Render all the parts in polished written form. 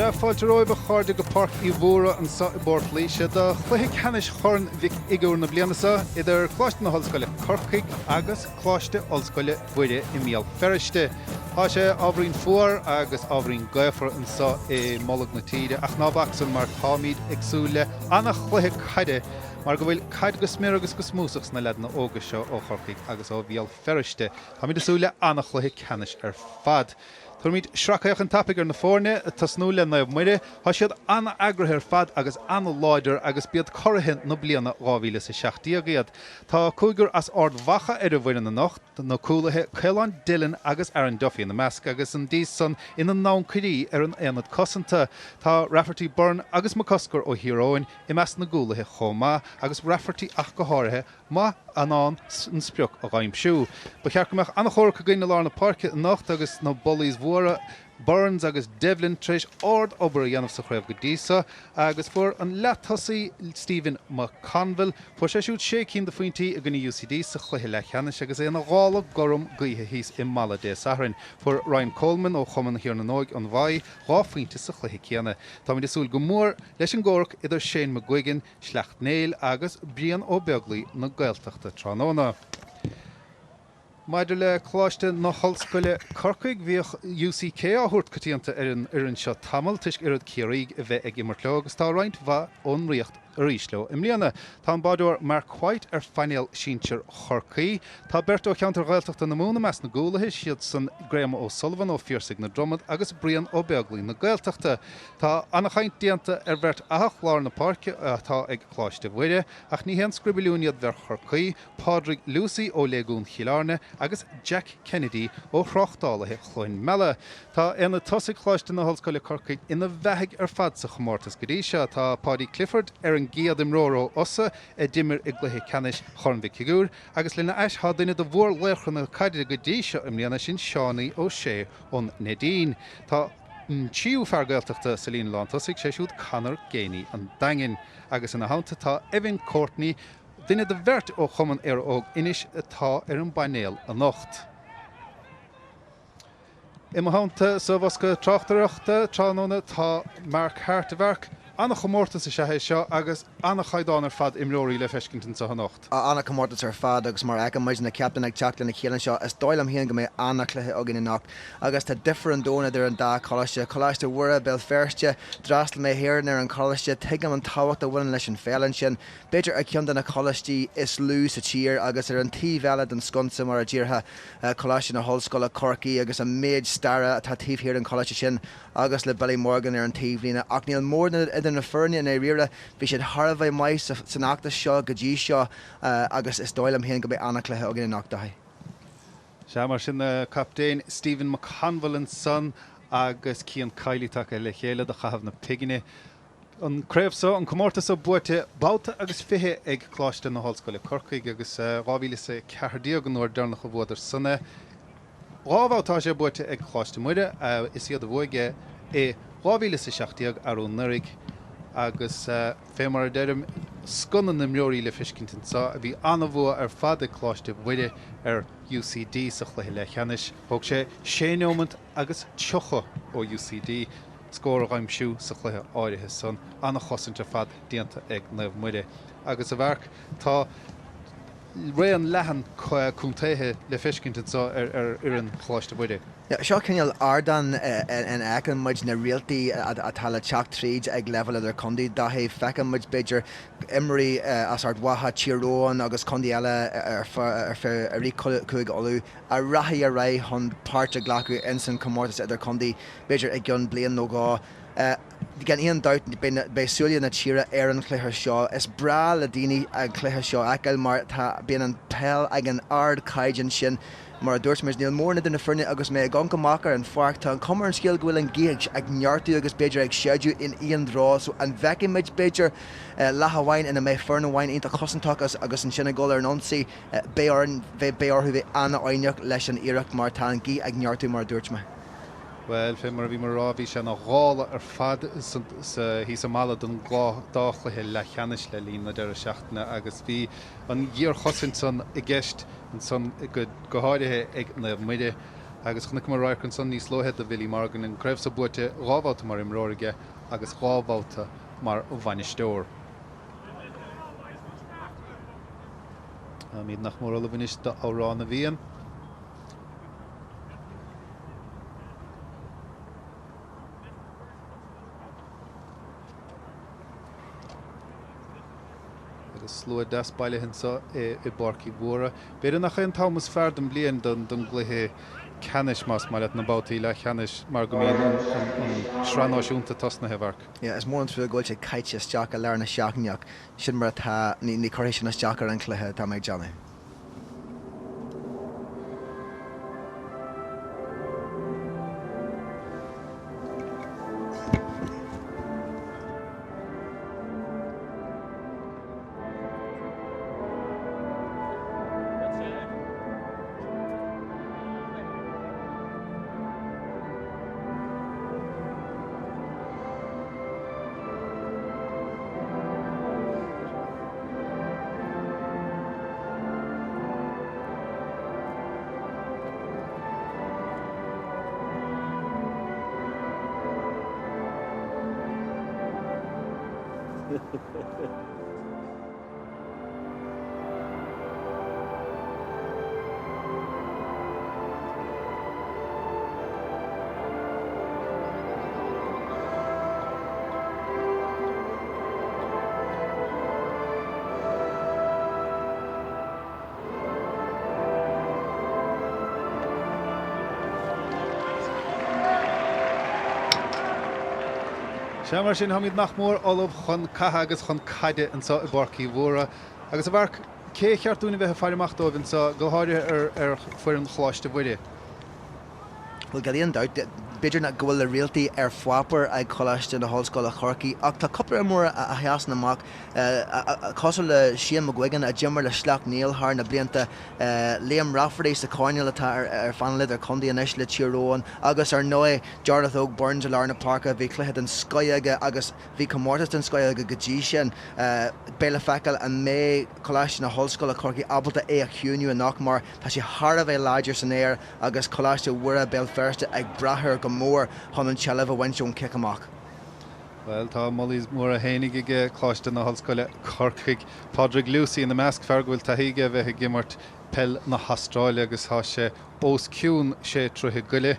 Sea, fáilte romhaibh a chairde go Páirc Uí Mhórdha anso i bPort Laoise do chluiche ceannais Chorn Mhic Shigiúir na bliana seo idir Coláiste na hOllscoile Corcaigh agus Coláiste Ollscoile Mhuire i mBéal Feirste. Tá sé ábhairín fuar agus ábhairín gaofar anso i mbolg na tíre ach ná bac san mar táimíd ag súil le ana-chluiche caide mar go bhfuil caid go smior agus go smúsach sna leaideanna óga seo ó Chorcaigh agus ó Bhéal Feirste. Táimíd ag súil le ana-chluiche ceannais ar fad. Tabharfaimid sracfhéachaint tapaidh ar na foirne, ag tosnú le Naomh Muire. Tá siad an-eagraithe ar fad agus an-láidir agus b'iad curaithe na bliana 2017 iad. Tá cúigear as Ard Mhacha ar an bhfoireann anocht, na cúlaithe Caolán Dillon agus Aaron Duffy ina measc agus an dís san ina n-ancairí ar an aonad cosanta. Tá Rafferty Byrne agus McCusker ó Thír Eoghain i measc na gcúlaithe chomh maith agus Rafferty ach go háirithe maith in ann an sprioc a dh'aimsiú. Ba cheart go mbeadh an-chomhrac againn i lár na páirce anocht agus na bullies mhóra, Burns agus Devlin, tar éis ard-obair a dhéanamh sa chraobh go dtí so agus fuair an leath-tosaí Stephen McConville, fuair sé siúd sé cinn de phointí i gcoinne UCD sa chluiche leathcheannais agus é ina ghála gorm gaoithe thíos i Mala Dé Sathairn. Fuair Ryan Coleman ó Chumann Thír na nÓig, An Mhaigh, 2 phointe sa chluiche céanna. Táimid ag súil go mór leis an gcomhrac idir Shane McGuigan, Sleacht Néill agus Brian Ó Beaglaoi na Gaeltachta tráthnóna. Maidir le Coláiste na hOllscoile Corcaigh, bhíodh UCK á thabhairt coitianta ar an fhoireann seo tamall toisc oiread Ciarraígh a bheith ag imirt leo agus tá roinnt mhaith ón Ríocht arís leo i mbliana. Tá an báideoir Mark White ar phainéal sinsir Chorcaí. Tá beirt ó cheantar Ghaeltachta na Mumhan i measc na gcúlaithe, siad san Graham O'Sullivan ó Phiarsaigh na Dromad agus Brian Ó Beaglaoi na Gaeltachta. Tá an-chaint déanta ar bheirt fhathach lár na páirce atá ag Coláiste Mhuire, ach ní haon scriobilliún iad beirt Chorcaí, Pádraig Lucey ó Léigiún Chill Airne agus Jack Kennedy ó Thráchtálaithe Chluain Meala. Tá aonad tosaigh Choláiste na hOllscoile Corcaigh ina bheathaigh ar fad sa chomórtas go dtí seo. Tá Paudie Clifford ar an gcéad imreoir ó Fhosadh a d'imir i gcluiche ceannais Chorn Mhic Shigiúir agus lena ais tá duine de mhórlaochra na caide go dtí seo i mbliana, sin Seánie O'Shea ón Neidín. Tá an tríú fear Gaeltachta sa líne lántosaigh, sé siúd Conor Geaney an Daingin, agus ina theannta tá Evan Courtney, duine de bheirt ó Chumann Éire Óg Inis atá ar an bpainéal anocht. I mo theannta sa bhosca tráchtaireachta tráthnóna tá Mark Harte. A Mhark, an-chomórtas is ea é seo agus an-chaighdeán ar fad imreoirí le feiscint anseo anocht. An-chomórtas ar fad agus mar a fheiceann muid na captaein ag teacht lena chéile anseo, is dóigh liom féin go mbeidh an-chluiche againn anocht agus tá difear an domhain idir an dá choláiste. Coláiste Mhuire, Béal Feirste, d'fhreastail mé féin ar an choláiste, tuigim an tábhacht a bhaineann leis an pheil ansin. B'fhéidir ar cheann de na coláistí is lú sa tír agus ar an taobh eile den sconsa mar a déarfá, Coláiste na hOllscoile, Corcaigh agus an méid staire atá taobh thiar den choláiste sin. agus le Billy Morgan ar an taobhlíne ach níl mórán idir na foirne i ndáiríre. Bhí siad thar a bheith maith san fheachtas seo go dtí seo agus is dóigh liom féin go mbeidh an-chluiche againn anocht, Daithí. Sea, mar sin na captaein Stephen McConville ansan agus Cian Kiely tagtha le chéile do chaitheamh na pighne. An craobh seo, an comórtas seo buaite babhta agus 20 ag Coláiste na hOllscoile Corcaigh agus 2014 an uair deireanach a bhuadar san é. Dhá bhabhta tá sé buaite ag Coláiste Muire, is iad a bhuaigh é i 2017 arú anuraidh agus fé mar a deirim, scoth na n-imreoirí le feiscint anseo. Bhí an-bhua ar fad ag Coláiste Mhuire ar UCD sa chluiche leathcheannais. Thóg sé sé neomant agus 30 ó UCD scór a dh'aimsiú sa chluiche áirithe san. An-chosaint ar fad déanta ag Naomh Muire. Agus a Mharc, tá raon leathan contaetha le feiscint anseo ar fhoireann Choláiste Mhuire. Seo cineál ardán ina fheiceann muid na réaltaí atá le teacht tríd ag leibhéal idirchontae. Daithí, feiceann muid b'fhéidir imreoirí as Ard Mhacha, Tír Eoghain agus contae eile ar feadh i rith Cúige Uladh a rachaidh ar aghaidh chun páirt a ghlacadh ins an chomórtas idirchontae, b'fhéidir i gceann bliain nó dhó. Gan aon dabht beidh súile na tíre ar an chluiche seo. Is breá le daoine an cluiche seo a fheiceáil mar tá, bíonn an peil ag an ardchaighdeán sin. Mar a dúirt muid, níl mórán idir na foirne agus mé ag amharc amach ar an pháirc, tá an chuma ar an scéal go bhfuil an ghaoth ag neartú agus b'fhéidir ag séideadh in aon treo. So an bhfeicfidh muid b'fhéidir leath amháin ina mbeidh foireann amháin iontach cosantach agus ansin ag dul ar an ionsaí? Beidh orainn, beidh orthu bheith an-fhoighneach leis an iarracht mar tá an ghaoth ag neartú mar a dúirt mé. Bhuel, fé mar a bhíomar a rá, bhí sé ina ghála ar fad thíos i Mala don dá chluiche leathcheannais le linn na deireadh seachtaine agus bhí an ghéarchosaint san i gceist ansan go háirithe ag Naomh Muire. Agus chonaiceamar radharc ansan níos luaithe do Bhilly Morgan, an craobh so buaite 2 bhabhta mar imreoir aige agus 2 bhabhta mar bhainisteoir. Táimid nach mór ullamh anois d'Amhrán na bhFiann. Agus slua deas bailithe anseo i bPáirc Uí Mhórdha. B'fhéidir nach é an t-am is fearr den bhliain don gcluiche ceannais, más maith leat, na babhtaí leathcheannais, mar go mbíonn an tSraith Náisiúnta tosnaithe, a Mharc. Yeah, is mór an trua go bhfuil sé caite isteach i lár na seachtaine ach sin mar atá, ní chuirfidh sin isteach ar an chluiche, tá mé ag déanamh. Sea, mar sin, táimid nach mór ullamh chun catha agus chun caide anseo i bPáirc Uí Mhórdha. Agus, a Mharc, cé ar cheart dúinn a bheith ag faire amach dóibh anseo, go háirithe ar foireann Choláiste Mhuire? Bhuel, gan aon dabht, b'fhéidir nach go bhfuil na réaltaí ar pháipéar ag Coláiste na hOllscoile Chorcaí ach tá cúpla imreoir a sheasann amach, cosúil le Shane McGuigan a d'imir le Sleacht Néill thar na blianta, Liam Rafferty sa choirnéal atá ar phainéal idir-chontae anois le Tír Eoghain agus ar ndóigh Jarlath Óg Burns i lár na páirce, bhí cluiche den scoith aige agus bhí comórtas den scoith aige go dtí sin. Beidh le feiceáil an mbeidh Coláiste na hOllscoile Corcaigh ábalta é a chiúnú anocht mar tá sé thar a bheith láidir san aer agus Coláiste Mhuire Béal Feirste ag brath air go mór chun an tseilbh a bhaint ón chic amach. Bhuel, tá mollaí móra fhéinig ag Coláiste na hOllscoile Corcaigh. Pádraig Lucey ina measc, fear go bhfuil taithí aige a bheith ag imirt peil na hAstráile agus tá sé os cionn sé troithe goile.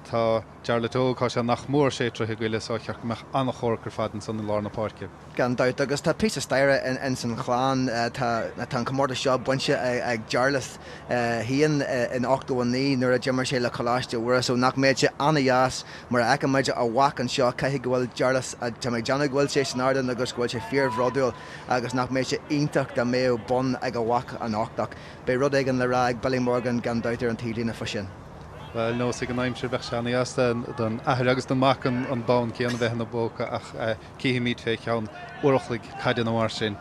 Tá Jarlath Óg, tá sé nach mór sé troithe goile so cheart go mbeadh an-chomhrac ar fad ansan i lár na páirce. Gan dabht, agus tá píosa staire ins an chlann. Tá an comórtas seo bainte ag Jarlath féin in 89 nuair a d'imir sé le Coláiste Mhuire so nach mbeadh sé ana-dheas mar a fheicimid a mhac anseo, caithfidh go bhfuil Jarlath, tá mé ag déanamh go bhfuil sé san ardán agus go bhfuil sé fíor-bhródúil agus nach mbeadh sé iontach dá mbeadh bonn ag a mhac anocht ach beidh rud éigin le rá ag Billy Morgan gan dabht ar an taobhlíne fá sin. Bhuel, nós ag an aimsir, bheadh sé ana-dheas don athair agus don mhac an bonn céanna a bheith ina bpóca ach Cífimid fé cheann uair a chloig caide nó mar sin.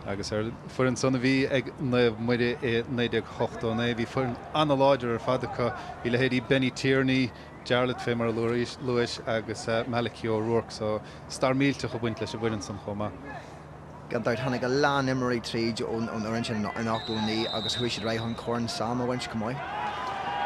Agus ar an foireann san a bhí ag Naomh Muire i 1989, bhí foireann ana-láidir ar fad acu. Bhí leithéidí Benny Tierney, Jarlath fé mar a luais agus Malachy O'Rourke so stair millteach ag baint leis an bhfoireann san chomh maith. Gan dabht, tháinig a lán imreoirí tríd ón fhoireann sin in 89 agus chuaigh siad ar aghaidh chun Corn Sam a bhaint chomh maith.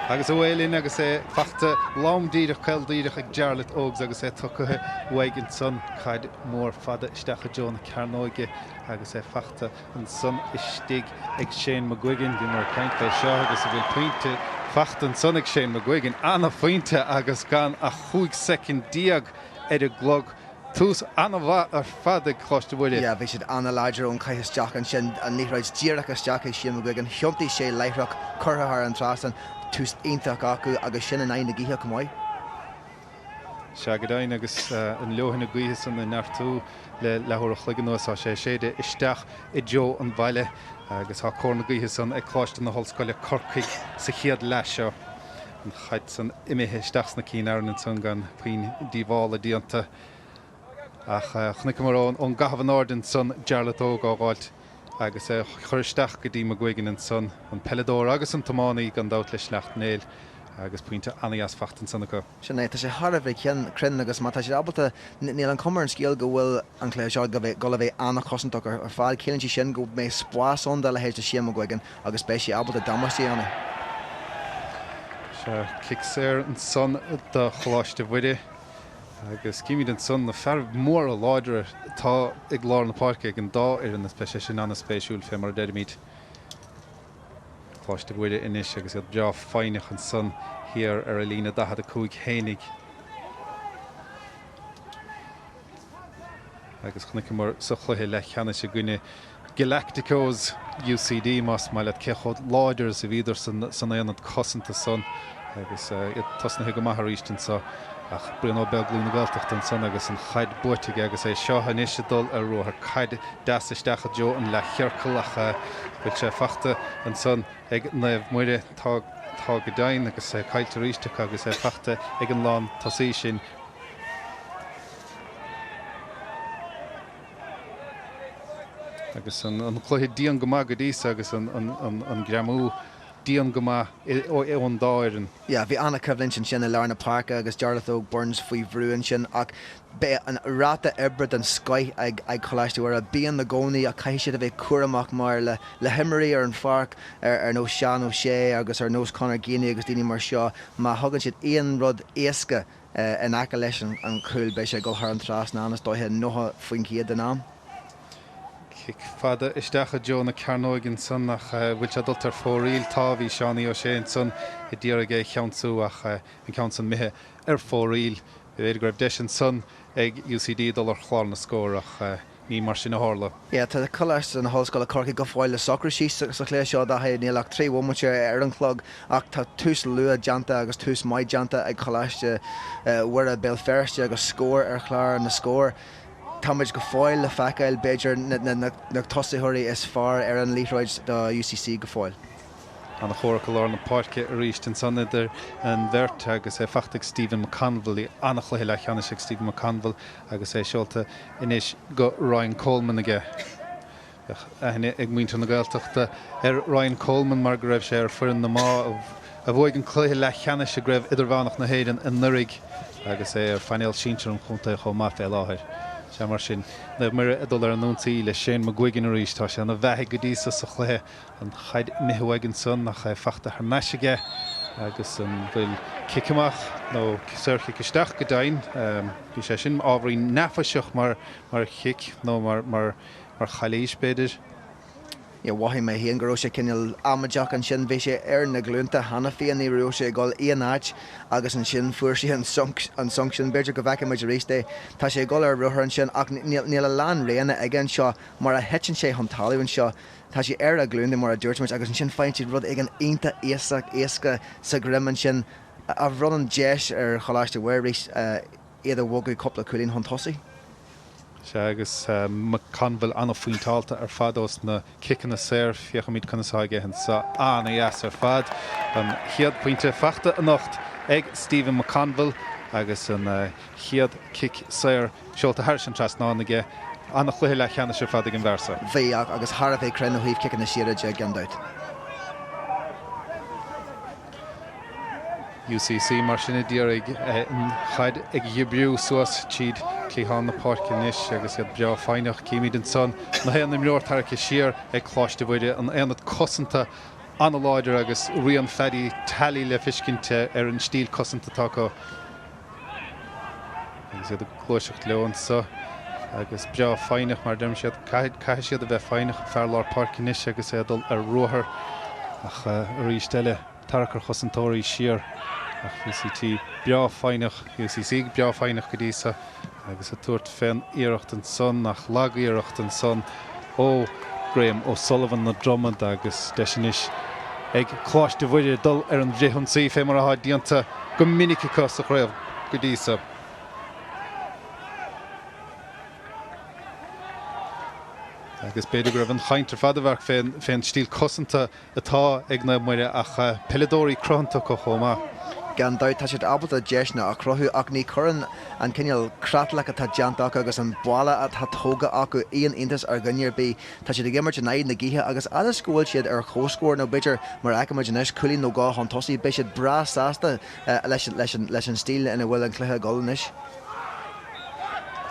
Agus away linn agus é fachta lom díreach, caol díreach ag Jarlath Ógs agus é tugtha uaidh ansan. Caid mhór fada isteach i dtreo na cearnóige agus é fachta ansan istigh ag Shane McGuigan. Bhíomar ag caint fé seo agus a bhfuil pointe fachta ansan ag Shane McGuigan. Ana-phointe agus gan ach 15 soicind ar an gclog. Tús an-mhaith ar fad ag Coláiste Mhuire. Yeah, bhí siad an-láidir ón chaith isteach ansin, an liathróid díreach isteach ag Shane McGuigan, thiontaigh sé láithreach, curtha thar an trasnán, tús iontach acu agus sin in aghaidh na gaoithe chomh maith. Sea, go deimhin, agus an leoithne gaoithe san ag neartú le leathuair a chloig anuas, tá sé ag séideadh isteach i dtreo an bhaile agus tá cóir na gaoithe san ag Coláiste na hOllscoile Corcaigh sa chéad leath seo. An chaid san imithe isteach sna cinn fhearainn ansan gan puinn díobhála déanta. Ach chonaiceamar ón gcaitheamh in airde ansan Jarlath Óg á dh'fháilt agus é chur isteach go dtí McGuigan ansan, an peileadóir agus an t-iománaí gan dabht le Sleacht Néill. Agus pointe an-dheas fachta ansan acu. Sin é, tá sé thar a bheith cruinn agus má tá siad ábalta, níl an chuma ar an scéal go bhfuil an cluiche seo ag dul a bheith an-chosantach ar fad. Ciallaíonn sé sin go mbeidh spás ann do leithéid de Shane McGuigan agus beidh sé ábalta damáiste a dhéanamh. Sea, cic saor ansan do Choláiste Mhuire agus címid ansan na fearaibh móra láidre atá ag lár na páirce ag an dá fhoireann. Beidh sé sin an-spéisiúil fé mar a deirimid. Coláiste Mhuire anois agus iad breá foighneach ansan thiar ar a líne 45 fhéinig. Agus chonaiceamar sa chluiche leathcheannais i gcoinne Galacticos UCD, más maith leat, cé chomh láidir is a bhíodar san aonad cosanta san agus iad tosnaithe go maith arís anso. Ach Brian Ó Beaglaoi na Gaeltachta ansan agus an chaid buaite aige agus é seo anois ag dul ar ruathar. Caid deas isteach i dtreo an leathchiorcail ach bhfuil sé fachta ansan ag Naomh Muire? Tá, tá go deimhin agus é caillte arís acu agus é fachta ag an lán tosaí sin. Agus an cluiche dian go maith go dtí so agus an greamú dian go maith ón dá fhoireann. Yeah, bhí an-choimhlint ansin i lár na páirce agus Jarlath Óg Burns faoi bhrú ansin ach beidh an ráta oibre den scoith ag Coláiste Mhuire. Bíonn i gcónaí ach caithfidh siad a bheith cúramach mar le himreoirí ar an pháirc ar nós Seán O'Shea agus ar nós Conor Geaney agus daoine mar seo, má thugann siad aon rud éasca in aice leis an chúl beidh sé ag dul thar an trasnán is dóiche 90% den am. Cic fada isteach i dtreo na cearnóige ansan ach bhfuil sé dulta ar fóraoil? Tá, bhí Seánie O'Shea ansan a d'iarraidh é a cheansú ach an ceann san imithe ar fóraoil. B'fhéidir go raibh deis ansan ag UCD dul ar chlár na scór ach ní mar sin a tharla. Yeah, tá Coláiste na hOllscoile Corcaigh go fóill le socrú síos sa chluiche seo, Dáithí. Níl ach 3 bhomaite ar an chlog ach tá tús luath déanta agus tús maith déanta ag Coláiste Mhuire Béal Feirste agus scór ar chlár na scór. Tá muid go fóill le feiceáil, b'fhéidir, na tosaitheoirí is fearr ar an liathróid do UCC go fóill. An-chomhrac i lár na páirce arís ansan idir an bheirt agus é fachta ag Stephen McConville. An-chluiche leathcheannais ag Stephen McConville agus é seolta anois go Ryan Coleman aige. Bheadh aithne ag muintir na Gaeltachta ar Ryan Coleman mar go raibh sé ar foireann na mBá a bhuaigh an cluiche leathcheannais i gCraobh Idirmheánach na hÉireann anuraidh agus é ar phainéal sinsir an chontae chomh maith fé láthair. Sea, mar sin, Naomh Muire ag dul ar an ionsaí le Shane McGuigan arís. Tá sé ina bheathaidh go dtí so sa chluiche. An chaid imithe uaidh ansan ach é fachta thar n-ais aige agus an bhfuil cic amach nó saorchic isteach go deimhin. Bhí sé sin ábhairín neafaiseach mar chic nó mar chalaois b'fhéidir. Yeah, mhothaigh mé féin go raibh sé cineál amaideach ansin. Bhí sé ar na glúnta cheana féin, ní raibh sé ag dul aon áit agus ansin fuair sé an sonc, an sonc sin. B'fhéidir go bhfeicfidh muid arís é. Tá sé ag dul ar ruathar ansin ach níl a lán roghanna aige anseo mar a thiteann sé chun talaimh anseo. Tá sé ar a ghlúine mar a dúirt muid agus ansin faigheann siad rud éigin iontach éasca sa dhroim ansin a bhronnann deis ar Choláiste Mhuire arís iad a bhogadh cúpla cúilín chun tosaigh. Sea, agus McConville an-phointeálta ar fad ós na ciceanna saor. Féachfaimid conas atá aige anseo. An-dheas ar fad. An chéad pointe fachta anocht ag Stephen McConville agus an chéad cic saor seolta thairis an trasnán aige. An-chluiche leathcheannais ar fad ag an bhfear so. Bhí, agus thar a bheith cruinn ó thaobh ciceanna saora de, gan dabht. UCC mar sin a d'iarraidh an chaid a dhíbriú suas tríd cliathán na páirce anois agus iad breá foighneach. Címid ansan na haon imreoir tarraicthe siar ag Coláiste Mhuire, an aonad cosanta an-láidir agus rian Phaddy Tally le feiscint ar an stíl cosanta atá acu. Agus iad ag gluaiseacht leo anso agus breá foighneach mar a deirim siad, caithfidh siad a bheith foighneach, an fear lár páirce anois agus é ag dul ar ruathar ach arís eile tarrac ar chosantóirí siar ach UCT breá foighneach, UCC breá foighneach go dtí so agus ag tabhairt fén iarracht ansan ach lag-iarracht ansan ó Graham O'Sullivan na Dromad agus deis anois ag Coláiste Mhuire dul ar an bhfrithionsaí fé mar atá déanta go minic acu sa chraobh go dtí so. Agus b'fhéidir go raibh an chaint ar fad a bheadh fén stíl cosanta atá ag Naomh Muire ach peileadóirí cruthanta acu chomh maith. Gan dabht, tá siad ábalta deiseanna a chruthú ach ní chuireann an cineál creatlach atá déanta acu agus an balla atá tógtha acu aon iontas ar dhuine ar bith. Tá siad ag imirt in aghaidh na gaoithe agus fhad is go bhfuil siad ar comhscór nó b'fhéidir mar a fheiceann muid anois, cúilín nó dhó chun tosaigh, beidh siad breá sásta leis an stíl ina bhfuil an cluiche ag dul anois.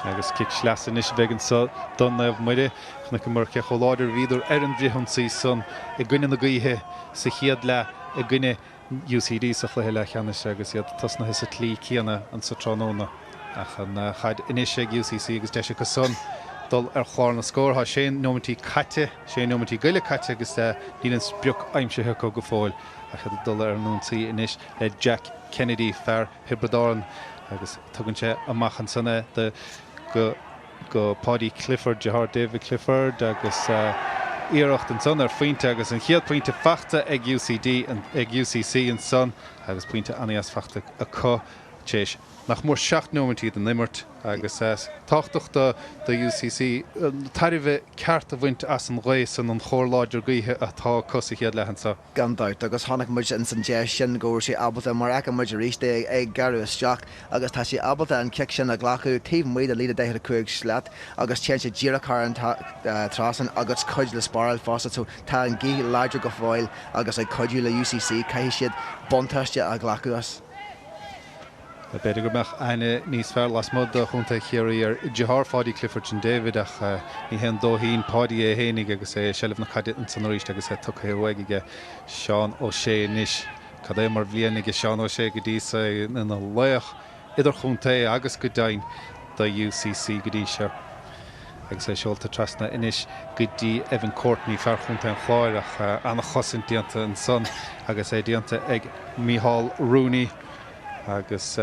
Agus cic sleasa anois a bheidh anso do Naomh Muire. Chonaiceamar cé chomh láidir a bhíodar ar an bhfrithionsaí san i gcoinne na gaoithe sa chéad leath i gcoinne UCD sa chluiche leathcheannais agus iad tosnaithe sa tslí céanna anso tráthnóna. Ach an chaid anois ag UCC agus deis acu san dul ar chlár na scór. Tá sé neomaintí caite, sé neomaintí go leith caite agus níl an sprioc aimsithe acu go fóill. Ach iad ag dul ar an ionsaí anois le Jack Kennedy, fear Thiobraid Árann agus tugann sé amach ansan é do go go Paudie Clifford, deartháir David Clifford agus iarracht ansan ar phointe agus an chéad pointe faighte ag UCD, ag UCC ansan agus pointe an-dheas faighte acu tar éis nach mór 7 neomaintí den imirt agus tábhachtach do do UCC tairbhe ceart a bhaint as an ghaoth san, an chóir láidir gaoithe atá acu sa chéad leath anso. Gan dabht, agus chonaic muid ins an deis sin go raibh sé ábalta, mar fheiceann muid arís é ag gearradh isteach agus tá sé ábalta an cic sin a ghlacadh taobh amuigh de líne 45 slat agus téann sé díreach thar an trasnán agus cuid le spáráil fosta. So tá an ghaoth láidir go fóill agus ag cuidiú le UCC, caithfidh siad buntáiste a ghlacadh as. B'fhéidir go mbeadh aithne níos fearr lasmuigh de Chontae Chiarraí ar dheartháir Pháidí Clifford, sin David, ach ní haon dóithín Páidí é fhéinig agus é i seilbh na caide ansan arís agus é tugtha uaidh aige Seán Ó Sé anois. Cad é mar bhliain aige Seán Ó Sé go dtí so, é ina laoch idirchontae agus go deimhin do UCC go dtí seo. Agus é seolta trasna anois go dtí Evan Courtney, fear Chontae an Chláir, ach an-chosaint déanta ansan agus é déanta ag Mícheál Rooney. agus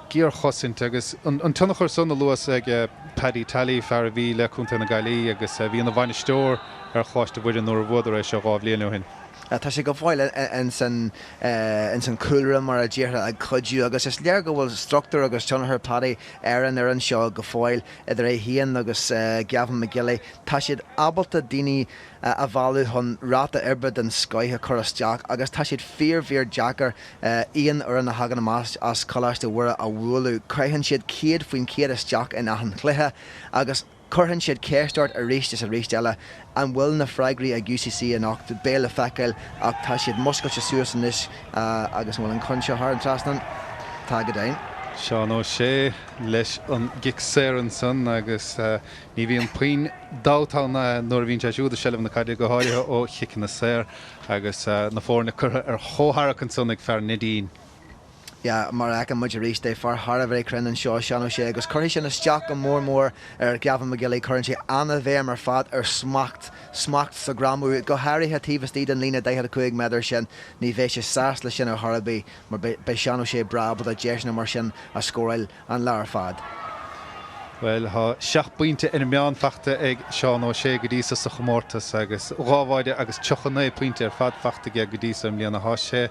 géarchosaint agus an tionchar san a luas ag Paddy Tally, fear a bhí le Contae na Gaillimhe agus a bhí ina bhainisteoir ar Choláiste Mhuire nuair a bhuadar é seo 2 bhliain ó shin. Tá sé go fóill ins an chúlra, mar a déarfá, ag cuidiú agus is léir go bhfuil struchtúr agus tionchar Paddy ar an fhoireann seo go fóill, idir é féin agus Gavin McGilly. Tá siad ábalta daoine a mhealladh chun ráta oibre den scoith a chur isteach agus tá siad fíor fíor deacair aon fhoireann a thagann amach as Coláiste Mhuire a bhualadh. Caitheann siad 100% isteach in achan chluiche agus cuireann siad ceist ort arís is arís eile an bhfuil na freagraí ag UCC anocht? Beidh le feiceáil ach tá siad muscailte suas anois agus an bhfuil an ceann seo thar an trasnán? Tá go deimhin. Seán Ó Sé leis an gcic saor ansan agus ní bhíonn puinn dabht ann nuair a bhíonn sé siúd i seilbh na caide, go háirithe ó chiceanna saor agus na foirne curtha ar chomhtharrac ansan ag fear Neidín. Yeah, mar a fheiceann muid arís é, fear thar a bheith cruinn anseo, Seán Ó Sé, agus cuirfidh sin isteach go mór mór ar Gavin McGilly, cuireann sé an-bhéim ar fad ar smacht, smacht sa ghreamú, go háirithe taobh istigh den líne 45 méadar sin, ní bheidh sé sásta leis sin ar chor ar bith, mar beidh Seán Ó Sé breá ábalta deiseanna mar sin a scóráil. an lá ar fad. Bhuel, tá 7 bpointe ar an meán faighte ag Seán Ó Sé go dtí so sa chomórtas agus 2 bháide agus 39 pointe ar fad faighte aige go dtí so i mbliana. Tá sé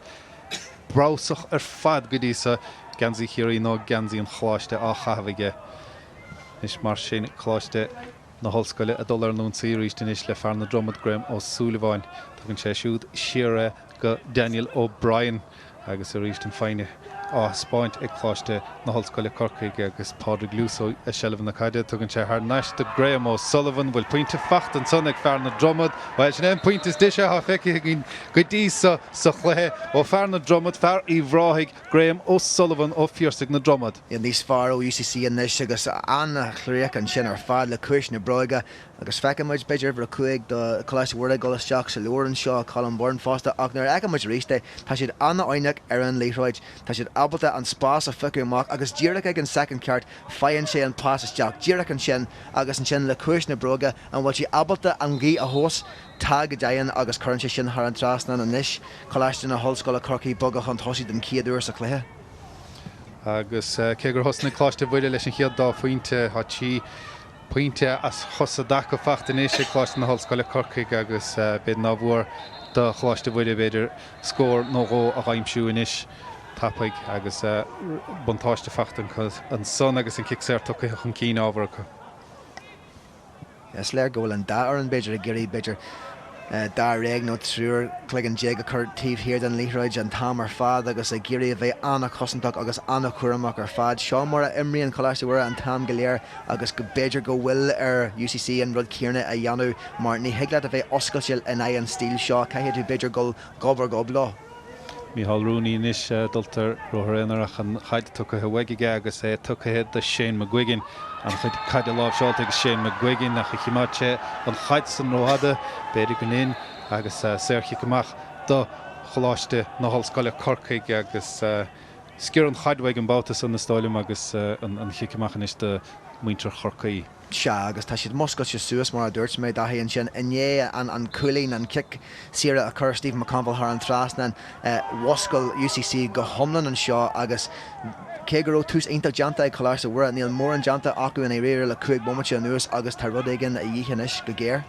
breabhsach ar fad go dtí so, geansaí Chiarraí nó geansaí an Choláiste á chaitheamh aige. Anois mar sin, Coláiste na hOllscoile ag dul ar an ionsaí arís anois le fear na Dromad, Graham Ó Súilleabháin. Tugann sé siúd siar é go Daniel O'Brien agus arís an foighne á thaispeáint ag Coláiste na hOllscoile Corcaigh agus Pádraig Luso i seilbh na caide. Tugann sé thar n-ais do Graham O'Sullivan. Bhfuil pointe faighte ansan ag fear na Dromad? Bhuel, sin é an pointe is deise atá feicthe againn go dtí so sa chluiche ó fear na Dromad, fear Uíbh Ráthaigh, Graham O'Sullivan ó Phiarsaigh na Dromad. Níos fearr ó UCC anois agus an-chríoch ansin ar fad le cuais na bróige Agus feicfidh muid, b'fhéidir, uimhir 5 do Choláiste Mhuire ag dul isteach sa leabhar anseo, Colm Byrne fosta, ach nuair a fheiceann muid arís é, tá siad an-fhoighneach ar an liathróid, tá siad ábalta an spás a phiocadh amach agus díreach ag an soicind ceart faigheann sé an pas isteach díreach ansin agus ansin le cuais na bróige, an bhfuil sé ábalta an ghaoth a thomhas? Tá go deimhin agus cuireann sé sin thar an trasnán anois. Coláiste na hOllscoile Corcaigh bogadh chun tosaigh den chéad uair sa chluiche. Agus cé gur thosnaigh Coláiste Mhuire leis an chéad dá phointe, tá 3 Pointe as chos i dtaca faighte anois ag Coláiste na hOllscoile Corcaigh agus b'fhéidir nár mhór do Choláiste Mhuire, b'fhéidir, scór nó dhó a dh'aimsiú anois tapaidh agus buntáiste faighte acu ansan agus an cic saor tugtha chun cinn ábhar acu. Is léir go bhfuil an dá fhoireann, b'fhéidir, ag iarraidh, b'fhéidir, Dáréag nó triúr cloigeann déag a chur taobh thiar den liathróid an t-am ar fad agus ag iarraidh a bheith an-chosantach agus an-chúramach ar fad. Seo mar a imríonn Coláiste Mhuire an t-am go léir agus go b'fhéidir go bhfuil ar UCC an rud céanna a dhéanamh mar ní thig leat a bheith oscailte in aghaidh an stíl seo, caithfidh tú b'fhéidir dul gob ar ghob leo. Mícheál Rooney anois dulta ar ruathar aonair ach an chaid tugtha uaidh aige agus é tugtha do Shane McGuigan. An-chuid caide láimhseáilte ag Shane McGuigan ach choimeád sé an chaid san rófhada, b'fhéidir go linn, agus saorchic amach do Choláiste na hOllscoile Corcaigh agus sciorr an chaid uaidh an babhta san is dóigh liom agus an chic amach anois do mhuintir Chorcaí. Sea, agus tá siad muscailte suas, mar a dúirt mé, Daithí, ansin i ndiaidh an cúilín, an cic saoire a chuir Stephen McConville thar an trasnán, mhuscail UCC go hiomlán anseo agus cé go raibh tús iontach déanta ag Coláiste Mhuire, níl mórán déanta acu i ndáiríre le 15 bomaite anuas agus tá rud éigin a dhíth anois go géar.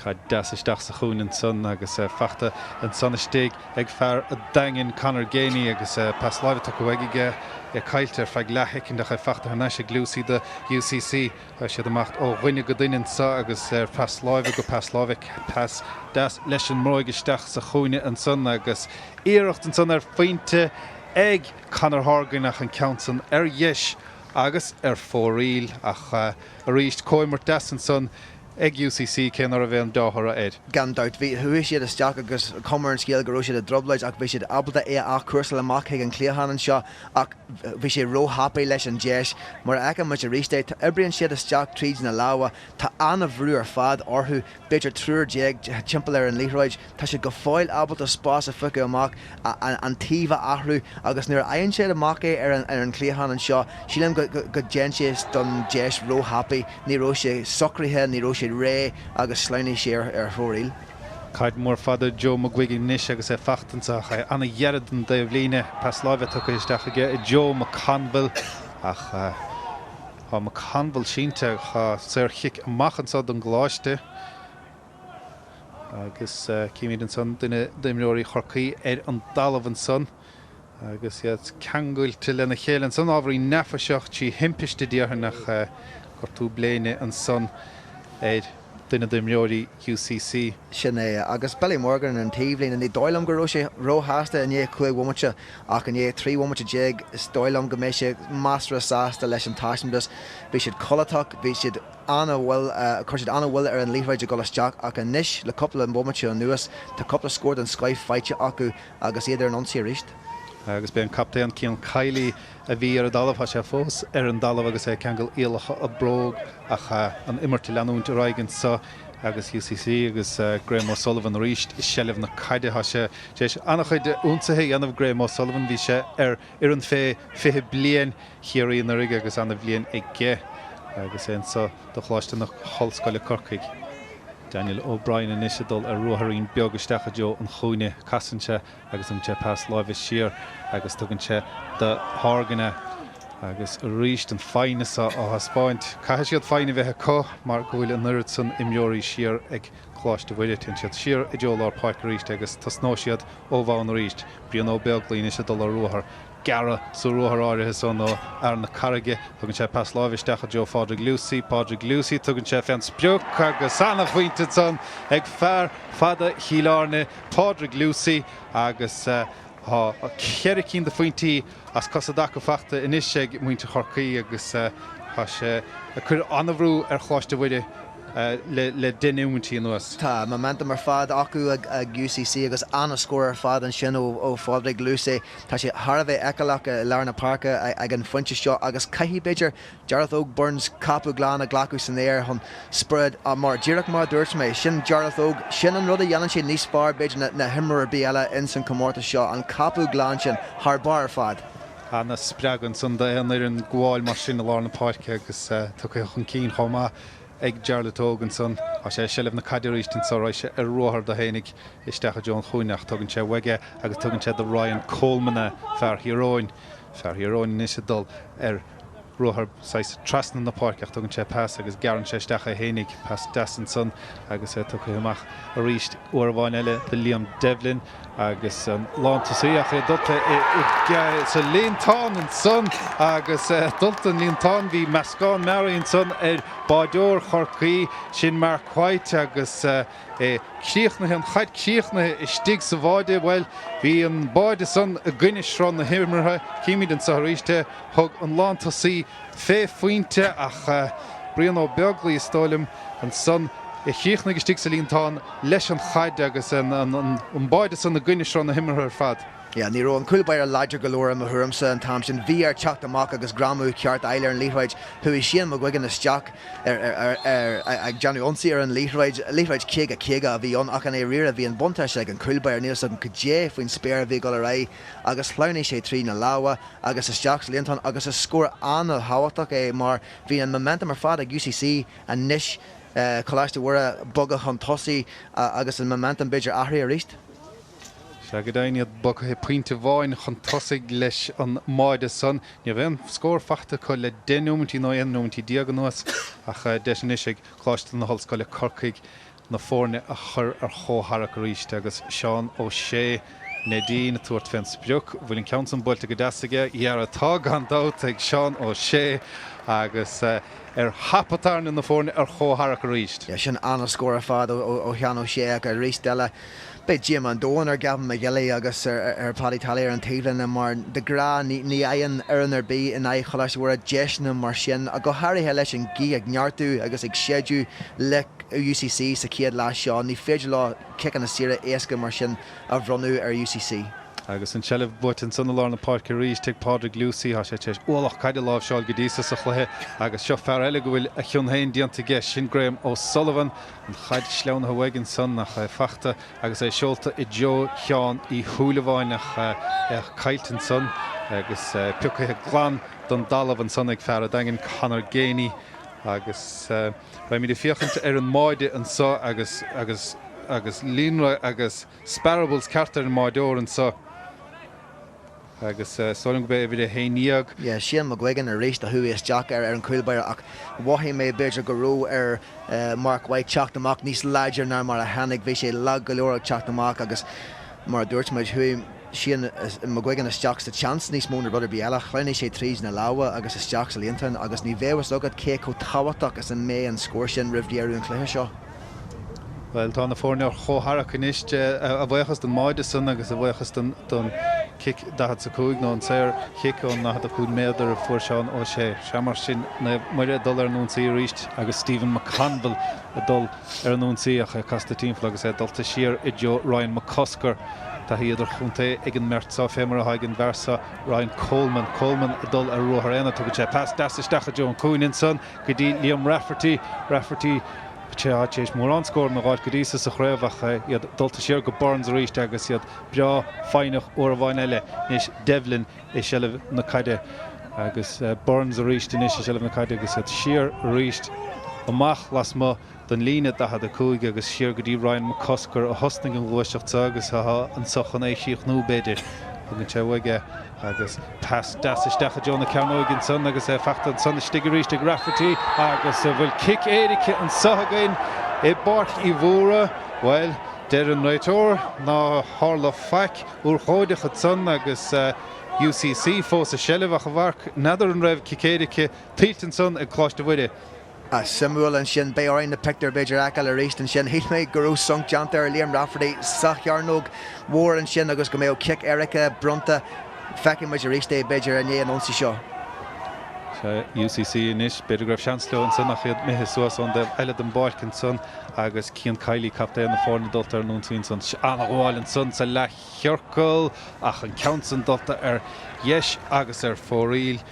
Caid deas isteach sa chúinne ansan agus fachta ansan istigh ag fear an Daingin, Conor Geaney agus pas láimhe tugtha uaidh aige, é caillte ar feadh leathshoicind ach é fachta thar n-ais ag Lucey do UCC. Tá siad ag imeacht ó dhuine go duine anso agus ar phas láimhe go pas láimhe, pas deas leis an mbróig isteach sa chúinne ansan agus iarracht ansan ar phointe ag Conor Horgan ach an ceann san ar dheis agus ar fóraoil ach arís comhimirt deas ansan ag UCC, cé ná raibh aon dea-thoradh air. Gan dabht, bhí, chuaigh siad isteach agus cuma ar an scéal go raibh siad i dtrioblóid ach bhí siad ábalta é a athchúrsáil amach chuig an chliathán anseo ach bhí sé róthapaidh leis an deis. Mar a fheiceann muid arís é, oibríonn siad isteach tríd na lámha, tá an-bhrú ar fad orthu, b'fhéidir triúr déag timpeall ar an liathróid, tá siad go fóill ábalta spás a phiocadh amach, an taobh a athrú agus nuair a fhaigheann siad amach é ar an chliathán anseo, sílim go dtéann sé don deis róthapaidh, ní raibh sé socraithe, ní raibh sé réidh agus shleamhnaigh sé ar fóraoil. Caid mhór fada Joe McGuigan anois agus é fachta anso ach é an-ghairid don dtaobhlíne. Pas láimhe tugtha isteach aige Joe McConville ach tá McConville sínte. Tá saorchic amach anso don gColáiste. Agus címid ansan duine d'imreoirí Chorcaí ar an dtalamh ansan agus iad ceangailte lena chéile ansan, ábhairín neafaiseach trí thimpiste déarfainn ach gortú bléine ansan ar duine d'imreoirí UCC. Sin é. Agus Billy Morgan ar an taobhlíne, ní dóigh liom go raibh sé róshásta i ndiaidh chúig bhomaite ach i ndiaidh 13 bhomaite is dóigh liom go mbeidh sé measartha sásta leis an taispeántas. Bhí siad codlatach, bhí siad. an-mhoill, chuir siad an-mhoill ar an liathróid ag dul isteach ach anois le cúpla bomaite anuas tá cúpla scór den scoith faighte acu agus iad ar an ionsaí arís. Agus b'é an captaen Cian Kiely a bhí ar an dtalamh, tá sé fós ar an dtalamh agus é ag ceangal iallacha a bróg ach an imirt ag leanúint ar aghaidh anseo agus UCC agus Graham O'Sullivan arís i seilbh na caide. Tá sé tar éis an-chuid ionsaithe a dhéanamh Graham O'Sullivan, bhí sé ar fhoireann fé 20 bliain Chiarraí anuraidh agus ana-bhliain aige agus é anso do Choláiste na hOllscoile Corcaigh. Daniel O'Brien anois ag dul ar ruathairín beag isteach i dtreo an chúinne. Casann sé agus tugann sé pas láimhe siar agus tugann sé do Horgan é. Agus arís an foighne seo á thaispeáint. Caithfidh siad foighne a bheith acu mar go bhfuil an oiread san imreoirí siar ag Coláiste Mhuire. Téann siad siar i dtreo lár páirce arís agus tosnóidh siad ó bhonn arís. Brian Ó Beaglaoi anois ag dul ar ruathar. Gearradh sa ruathar áirithe san ó fhear na Carraige. Tugann sé pas láimhe isteach i dtreo Phádraig Lucey. Pádraig Lucey, tugann sé fén sprioc agus ana-phointe ansan ag fear fada Chill Airne, Pádraig Lucey agus tá cheithre cinn de phointí as cosa i dtaca fachta anois ag muintir Chorcaí agus tá sé ag cur an-bhrú ar Choláiste Mhuire le 10 nóimintí anuas. Tá momentum ar fad acu ag UCC agus ana-scór ar fad ansin ó Phádraig Lucey. Tá sé thar a bheith feiceálach i lár na páirce ag an phointe seo agus caithfidh, b'fhéidir, Jarlath Óg Burns coipeadh glan a ghlacadh san aer chun spiorad, mar, díreach mar a dúirt mé, sin Jarlath Óg, sin an rud a dhéanann sé níos fearr, b'fhéidir, ná himreoir ar bith eile ins an chomórtas seo, an coipeadh glan sin, thar barr ar fad. Ana-spreagadh ansan d'aon fhoireann gabháil mar sin i lár na páirce agus tugtha chun cinn chomh maith ag Jarlath Óg ansan. Tá sé i seilbh na caide arís anso, raghaidh sé ar ruathar dó fhéinig isteach i dtreo an chúinne ach tugann sé uaidh é agus tugann sé do Ryan Coleman é, fear Thír Eoghain. Fear Thír Eoghain anois ag dul ar ruathar saghas trasna na páirce ach tugann sé pas agus gearrann sé isteach é fhéinig. Pas deas ansan agus é tugtha amach arís uair amháin eile do Liam Devlin. Agus an lántosaí ach é dulta sa líontán ansan agus dulta an líontán bhí meascán mearaí ansan ar bháideoir Chorcaí, sin Mark White agus é críochnaithe, an chaid críochnaithe istigh sa bháide. Bhuel, bhí an báide san i gcoinne sruth na himeartha. Címid anso arís é. Thug an lántosaí fé phointe ach Brian Ó Beaglaoi, is dóigh liom, ansan a chríochnaigh istigh sa líontán leis an chaid agus an báide san i gcoinne sruth na himeartha ar fad. Yeah, ní raibh an cúl báire láidir go leor i mo thuairimse an t-am sin. Bhí air teacht amach agus greamú ceart a fháil ar an liathróid. Chuaigh Shane McGuigan isteach ag déanamh ionsaí ar an liathróid. Liathróid 50, 50 a bhí ann ach i ndáiríre bhí an buntáiste ag an cúl báire. Níl 'fhios agam cad é faoin spéir a bhí ag dul ar aghaidh agus shleamhnaigh sé trí na lámha agus isteach sa líontán agus is scór an-thábhachtach é mar bhí an momentum ar fad ag UCC anois, Coláiste Mhuire bogtha chun tosaigh agus an momentum b'fhéidir athraithe arís. Sea, go deimhin iad bogtha pointe amháin chun tosaigh leis an mbáide san. Ní raibh aon scór faighte acu le 10 nóimintí nó 11 nóimintí anuas ach deis anois ag Coláiste na hOllscoile Corcaigh na foirne a chur ar chomhtharrac arís agus Seán Ó Sé, Neidín, ag tabhairt fén sprioc. Bhfuil an ceann san buailte go deas aige? Dhera tá, gan dabht, ag Seán Ó Sé agus ar thapa tairne na foirne ar chomhtharrac arís. Sin an-scór ar fad ó Sheán Ó Sé ach arís eile beidh díomá an domhain ar Gavin McGilly agus ar Paddy Tally ar an taobhlíne mar de ghnáth ní fhaigheann fhoireann ar bith in aghaidh Choláiste Mhuire deiseanna mar sin, go háirithe leis an gaoth ag neartú agus ag séideadh le UCC sa chéad leath seo. Ní féidir leo ciceanna saora éasca mar sin a bhronnadh ar UCC. Agus an tseilbh buaite ansan i lár na páirce arís ag Pádraig Lucey. Tá sé tar éis ualach caide a láimhseáil go dtí so sa chluiche agus seo fear eile go bhfuil a chion féin déanta aige, sin Graham O'Sullivan. An chaid sleamhnaithe uaidh ansan ach é fachta agus é seolta i dtreo Sheáin Uí Shúilleabháin ach é caillte ansan agus pioctha glan don dtalamh ansan ag fear an Daingin, Conor Geaney agus. Beimid ag féachaint ar an mbáide anso agus agus agus líonra agus sparables ceart ar an mbáideoir anso agus is dóigh liom go b'é uimhir 11. Yeah, Shane McGuigan arís a chuaigh isteach ar an chúl báire ach mhothaigh mé b'fhéidir go raibh ar Mark White teacht amach níos láidre ná mar a tháinig. Bhí sé lag go leor ag teacht amach agus mar a dúirt muid, chuaigh Shane McGuigan isteach sa tseans níos mó ná rud ar bith eile. Shleamhnaigh sé tríd na lámha agus isteach sa líontán agus ní bheadh fhios agat cé chomh tábhachtach is a mbeidh an scór sin roimh dheireadh an chluiche seo. Bhuel, tá na foirne ar chomhtharrac anois, a bhuíochas don mbáide san agus a bhuíochas don chic 45 nó an saor chic ón 45 méadar a fuair Seán Ó Sé. Sea, mar sin, Naomh Muire ag dul ar an ionsaí arís agus Stephen McConville ag dul ar an ionsaí ach é casta timpeall agus é dulta siar i dtreo Ryan McCusker. Taithí idirchontae ag an mbeirt seo, fé mar atá ag an bhfear seo, Ryan Coleman. Coleman ag dul ar ruathar aonair. Tugann sé pas deas isteach i dtreo an chúinne ansan go dtí Liam Rafferty. Rafferty atá tar éis mórán scóranna a dh'fháilt go dtí so sa chraobh ach iad dulta siar go Burns arís agus iad breá foighneach uair amháin eile. Anois Devlin i seilbh na caide agus Burns arís anois i seilbh na caide agus iad siar arís amach lasmuigh den líne 45 agus siar go dtí Ryan McCusker a thosnaigh an ghluaiseacht seo agus atá anso chun é a chríochnú, b'fhéidir. Tugann sé uaidh é agus pas deas isteach i dtreo na cearnóige ansan agus é fachta ansan istigh arís ag Rafferty agus an bhfuil cic éirice anso againn i bPáirc Uí Mhórdha? Bhuel, deir an réiteoir nár tharla faic urchóideach ansan agus UCC fós i seilbh ach amharc, n'fheadar an raibh cic éirice tuillte ansan ag Coláiste Mhuire. Suimiúil ansin. Beidh orainn na pictiúir b'fhéidir a fheiceáil arís ansin. Shíl mé go raibh sonc déanta ar Liam Rafferty sa chearnóg mhór ansin agus go mbeadh cic éirice bronnta. Feicfidh muid arís é b'fhéidir i ndiaidh an ionsaí seo. Sea, UCC anois, b'fhéidir go raibh seans leo ansan ach iad imithe suas ón dtaobh eile den bpáirc ansan agus Cian Kiely, captaen na foirne, dulta ar an ionsaí ansan. An-ghabháil ansan sa leathchiorcal ach an ceann san dulta ar dheis agus ar fóraoil.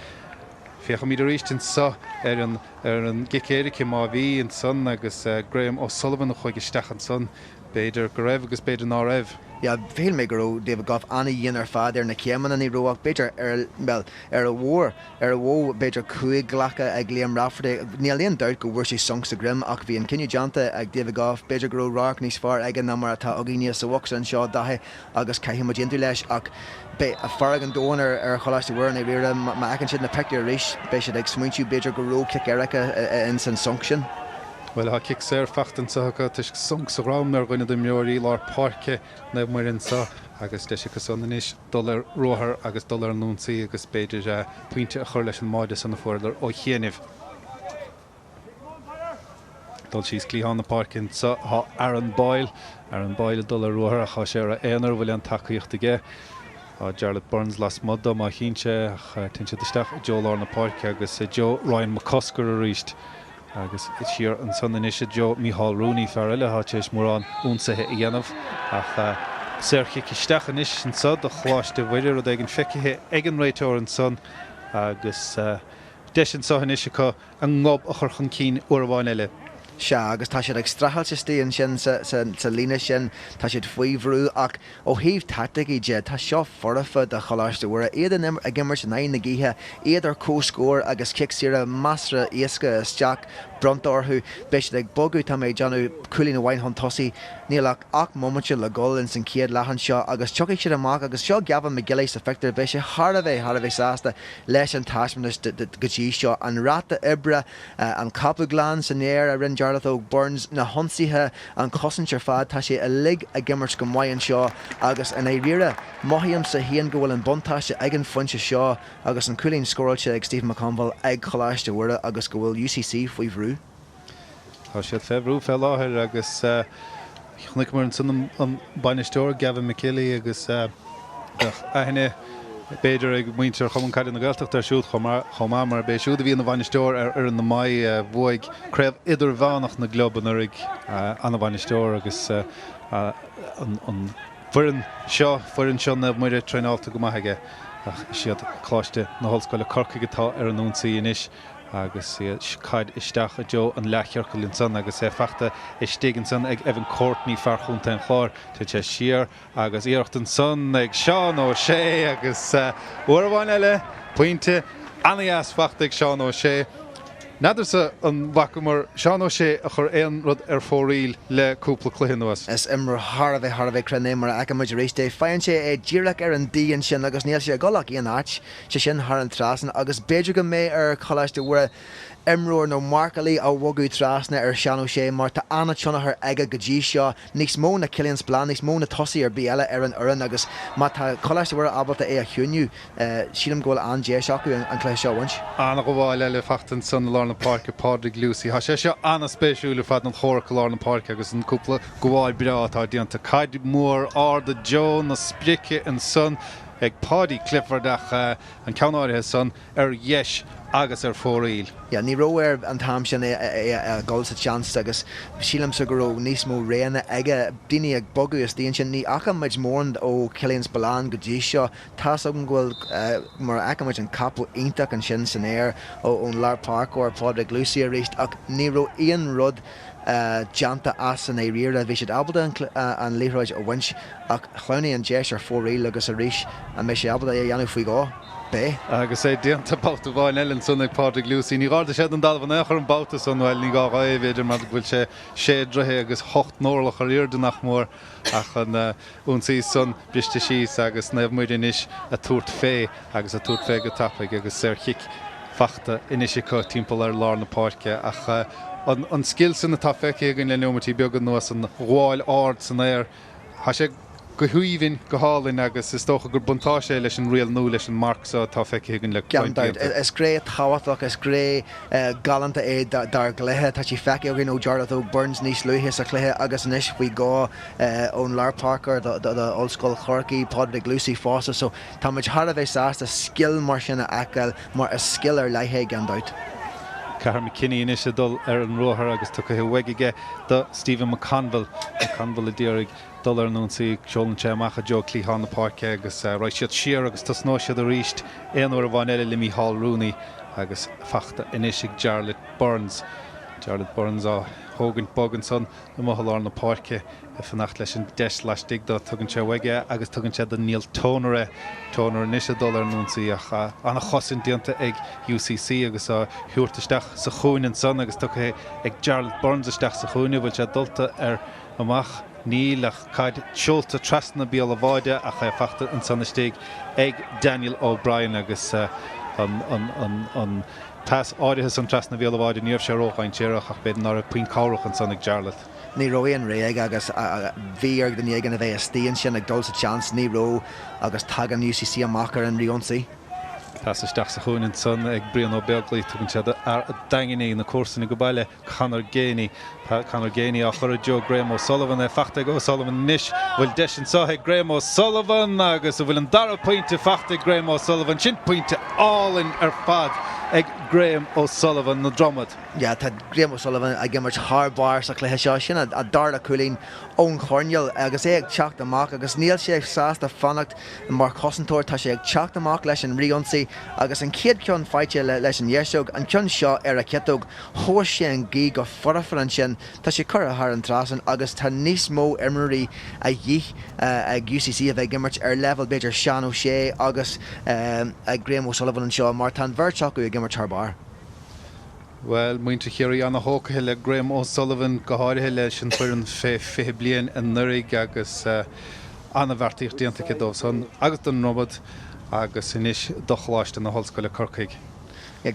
Féachaimid arís anso ar an ar an gcic éirice, má bhí, ansan agus Graham O'Sullivan a chuaigh isteach ansan. B'fhéidir go raibh agus b'fhéidir ná raibh. Yeah, shíl mé go raibh David Gough an-dhian ar fad ar na céimeanna. Ní raibh ach b'fhéidir ar, bhuel, ar a mhór, ar a mhó b'fhéidir 5 glacadh ag Liam Rafferty. Níl aon dabht go bhfuair sé sonc sa droim ach bhí an cinneadh déanta ag David Gough. B'fhéidir go raibh radharc níos fearr aige ná mar atá againne sa bhocsa anseo, Daithí. agus caithfidh muid aontú leis ach beidh fearg an domhain ar Choláiste Mhuire i ndáiríre má fheiceann siad na pictiúir arís beidh siad ag smaointiú b'fhéidir go raibh cic éirice ins an sonc sin. Bhuel, tá cic saor fachta anseo acu toisc sonc sa dhrom ar dhuine d'imreoirí lár páirce Naomh Muire anseo agus deis acu san anois dul ar ruathar agus dul ar an ionsaí agus b'fhéidir pointe a chur leis an mbáide san a fuaireadar ó chianaibh. Dul síos cliathán na páirce anseo tá Aaron Boyle. Aaron Boyle ag dul ar ruathar ach tá sé ar a aonar, an bhfuil aon tacaíocht aige? Tá Jarlath Burns lasmuigh dó má tchíonn sé ach téann siad isteach i dtreo lár na páirce agus i dtreo Ryan McCusker arís. Agus siar ansan anois i dtreo Mícheál Rooney, fear eile atá tar éis mórán ionsaithe a dhéanamh ach saorchic isteach anois anso do Choláiste Mhuire, rud éigin feicthe ag an réiteoir ansan agus deis anso anois acu a ngob a chur chun cinn uair amháin eile. Sea, agus tá siad ag streachailt istigh ansin sa líne sin, tá siad faoi bhrú ach ó thaobh taicticí de, tá seo foirfe do Choláiste Mhuire. Iad ag imirt in aghaidh na gaoithe, iad ar comhscór agus cic saoire measartha éasca isteach bronnta orthu. Beidh siad ag bogadh, tá mé ag déanamh, cúilín amháin chun tosaigh. Níl ach 8 mbomaite le dhul ins an chéad leath anseo agus tiocfaidh siad amach agus seo Gavin McGillies sa phictiúr, beidh sé thar a bheith, thar a bheith sásta leis an taispeántas go dtí seo. An ráta oibre, an coipeadh glan san aer a rinne Jarlath Óg Burns, na hionsaithe, an chosaint ar fad, tá sé uilig ag imirt go maith anseo agus i ndáiríre, mothaímse féin go bhfuil an buntáiste ag an phointe seo agus an cúilín scóráilte ag Stephen McConville ag Coláiste Mhuire agus go bhfuil UCC faoi bhrú. Tá siad fé bhrú fé láthair agus chonaiceamar ansan an bainisteoir Gavin McGilly agus bheadh aithne b'fhéidir ag muintir Chumann Caide na Gaeltachta air siúd chomh maith mar b'é siúd a bhí ina bhainisteoir ar fhoireann na Mí a bhuaigh Craobh Idirmheánach na gClub anuraidh. Ana-bhainisteoir agus an foireann seo, foireann seo Naomh Muire traenáilte go maith aige ach is iad Coláiste na hOllscoile Corcaigh atá ar an ionsaí anois. Agus caid isteach i dtreo an leathchiorcail ansan agus é fachta istigh ansan ag Evan Courtney, fear chontae an Chláir. Téann sé siar agus iarracht ansan ag Seán Ó Sé agus uair amháin eile, pointe ana-dheas fachta ag Seán Ó Sé. N'fheadarsa an bhfacamar Seán Ó Sé a chur aon rud ar fóraoil le cúpla cluiche anuas. Is imreoir thar a bheith thar a bheith cruinn é mar a fheiceann muid arís é. Faigheann sé é díreach ar an D ansin agus níl sé ag dul ach aon áit. sé sin thar an trasnán agus b'fhéidir go mbeidh ar Choláiste Mhuire imreoir nó marcálaí a bhogadh trasna ar Seán Ó Sé mar tá an-tionchar aige go dtí seo, níos mó ná Cillian Spillane, níos mó na tosaí ar bith eile ar an fhoireann agus má tá Coláiste Mhuire ábalta é a chiúiniú, sílim go bhfuil an-deis acu an cluiche seo a bhaint. An-ghabháil eile fachta ansan i lár na páirce, Pádraig Lucey. Tá sé seo an-spéisiúil ar fad, an chomhrac i lár na páirce agus an cúpla gabháil breá atá déanta. Caid mhór ard i dtreo na sprice ansan. ag Paudie Clifford ach an ceann áirithe san ar dheis agus ar fóraoil. Yeah, ní raibh air an t-am sin é a dhul sa tseans agus sílimse go raibh níos mó roghanna aige. Daoine ag bogadh istigh ansin. Ní fhaca muid mórán ó Killian Spillane go dtí seo. Tá's agam go bhfuil, mar a fheiceann muid an coipeadh iontach ansin san aer ón lár páirceoir Pádraig Lucey arís ach ní raibh aon rud déanta as i ndáiríre. Bhí siad ábalta an liathróid a bhaint ach shleamhnaigh an deis ar fóraoil agus arís an mbeidh sé ábalta é a dhéanamh faoi dhó? Beidh. Agus é déanta babhta amháin eile ansan ag Pádraig Lucey. Ní dh'ardaigh sé den dtalamh in aon chor an babhta san, bhuel, ní gá dhó é, b'fhéidir, mar go bhfuil sé sé dtroithe agus ocht n-orlach ar airde nach mór ach an ionsaí san briste síos agus Naomh Muire anois a' tabhairt fé agus a' tabhairt fé go tapaidh agus saorchic fachta anois acu timpeall ar lár na páirce ach an scil san atá feicthe againn le neomaití beaga anuas, an ghabháil ard san aer, tá sé go haoibhinn, go hálainn agus is dócha gur buntáiste é leis an riail nua, leis an marc so atá feicthe againn le Gan roinnt dabht. blianta. Is gné tábhachtach, is gné galánta é dár gcluiche. Tá sé feicthe againn ó Jarlath Óg Burns níos luaithe sa chluiche agus anois faoi dhó ón lárpháirceoir do Ollscoil Chorcaí, Pádraig Lucey fosta. So tá muid thar a bheith sásta scil mar sin a fheiceáil mar is scil ar leith é gan dabht. Cathal McKinney anois ag dul ar an ruathar agus tugtha uaidh aige do Stephen McConville. McConville a d'iarraidh dul ar an ionsaí. Seolann sé amach i dtreo cliathán na páirce agus raghaidh siad siar agus tosnóidh siad arís aon uair amháin eile le Mícheál Rooney agus fachta anois ag Jarlath Burns. Jarlath Burns á thógaint bog ansan amuigh i lár na páirce ag fanacht leis an deis laistigh dó. Tugann sé uaidh é agus tugann sé do Neil Toner é. Toner anois ag dul ar an ionsaí ach an-chosaint déanta ag UCC agus á thabhairt isteach sa chúinne ansan agus tugtha ag Jarlath Burns isteach sa chúinne. Bhfuil sé dulta ar amach? Níl ach caid seolta trasna béal an bháide ach é fachta ansan istigh ag Daniel O'Brien agus an. Pas áirithe san trasna bhéal an bháide, ní raibh sé ródhainséarach ach b'fhéidir ná raibh puinn cabhrach ansan ag Jarlath. Ní raibh aon rogha aige agus bhí ar dhuine éigin a bheith istigh ansin ag dul sa tseans, ní raibh agus tagann UCC amach ar an fhrithionsaí. Pas isteach sa chúinne ansan ag Brian Ó Beaglaoich, tugann sé do fhear an Daingin í, na comharsana go baile. Conor Geaney. Conor Geaney á chur i dtreo Graham O'Sullivan, é fachta ag O'Sullivan anois. An bhfuil deis anseo ag Graham O'Sullivan agus an bhfuil an dara pointe fachta ag Graham O'Sullivan. Sin pointe álainn ar fad ag Graham O'Sullivan na Dromad. Yeah, tá Graham O'Sullivan ag imirt thar barr sa chluiche seo. Sin a dara cúilín ón choirnéal agus é ag teacht amach agus níl sé sásta fanacht mar chosantóir. Tá sé ag teacht amach leis an fhrithionsaí agus an chéad cheann faighte leis an dheasóg, an ceann seo ar a chiotóg. Thomhais sé an ghaoth go foirfe ansin. Tá sé curtha thar an trasnán agus tá níos mó imreoirí a dhíth ag UCC a bheith ag imirt ar leibhéal b'fhéidir Seán O'Shea agus ag Graham O'Sullivan anseo mar tá an bheirt acu ag imirt thar barr. Bhuel, muintir Chiarraí ana-thógtha le Graham O'Sullivan, go háirithe leis an bhfoireann fé 20 bliain anuraidh agus ana-bheartaíocht déanta aige dóibh san agus don nDromad agus anois do Choláiste na hOllscoile Corcaigh.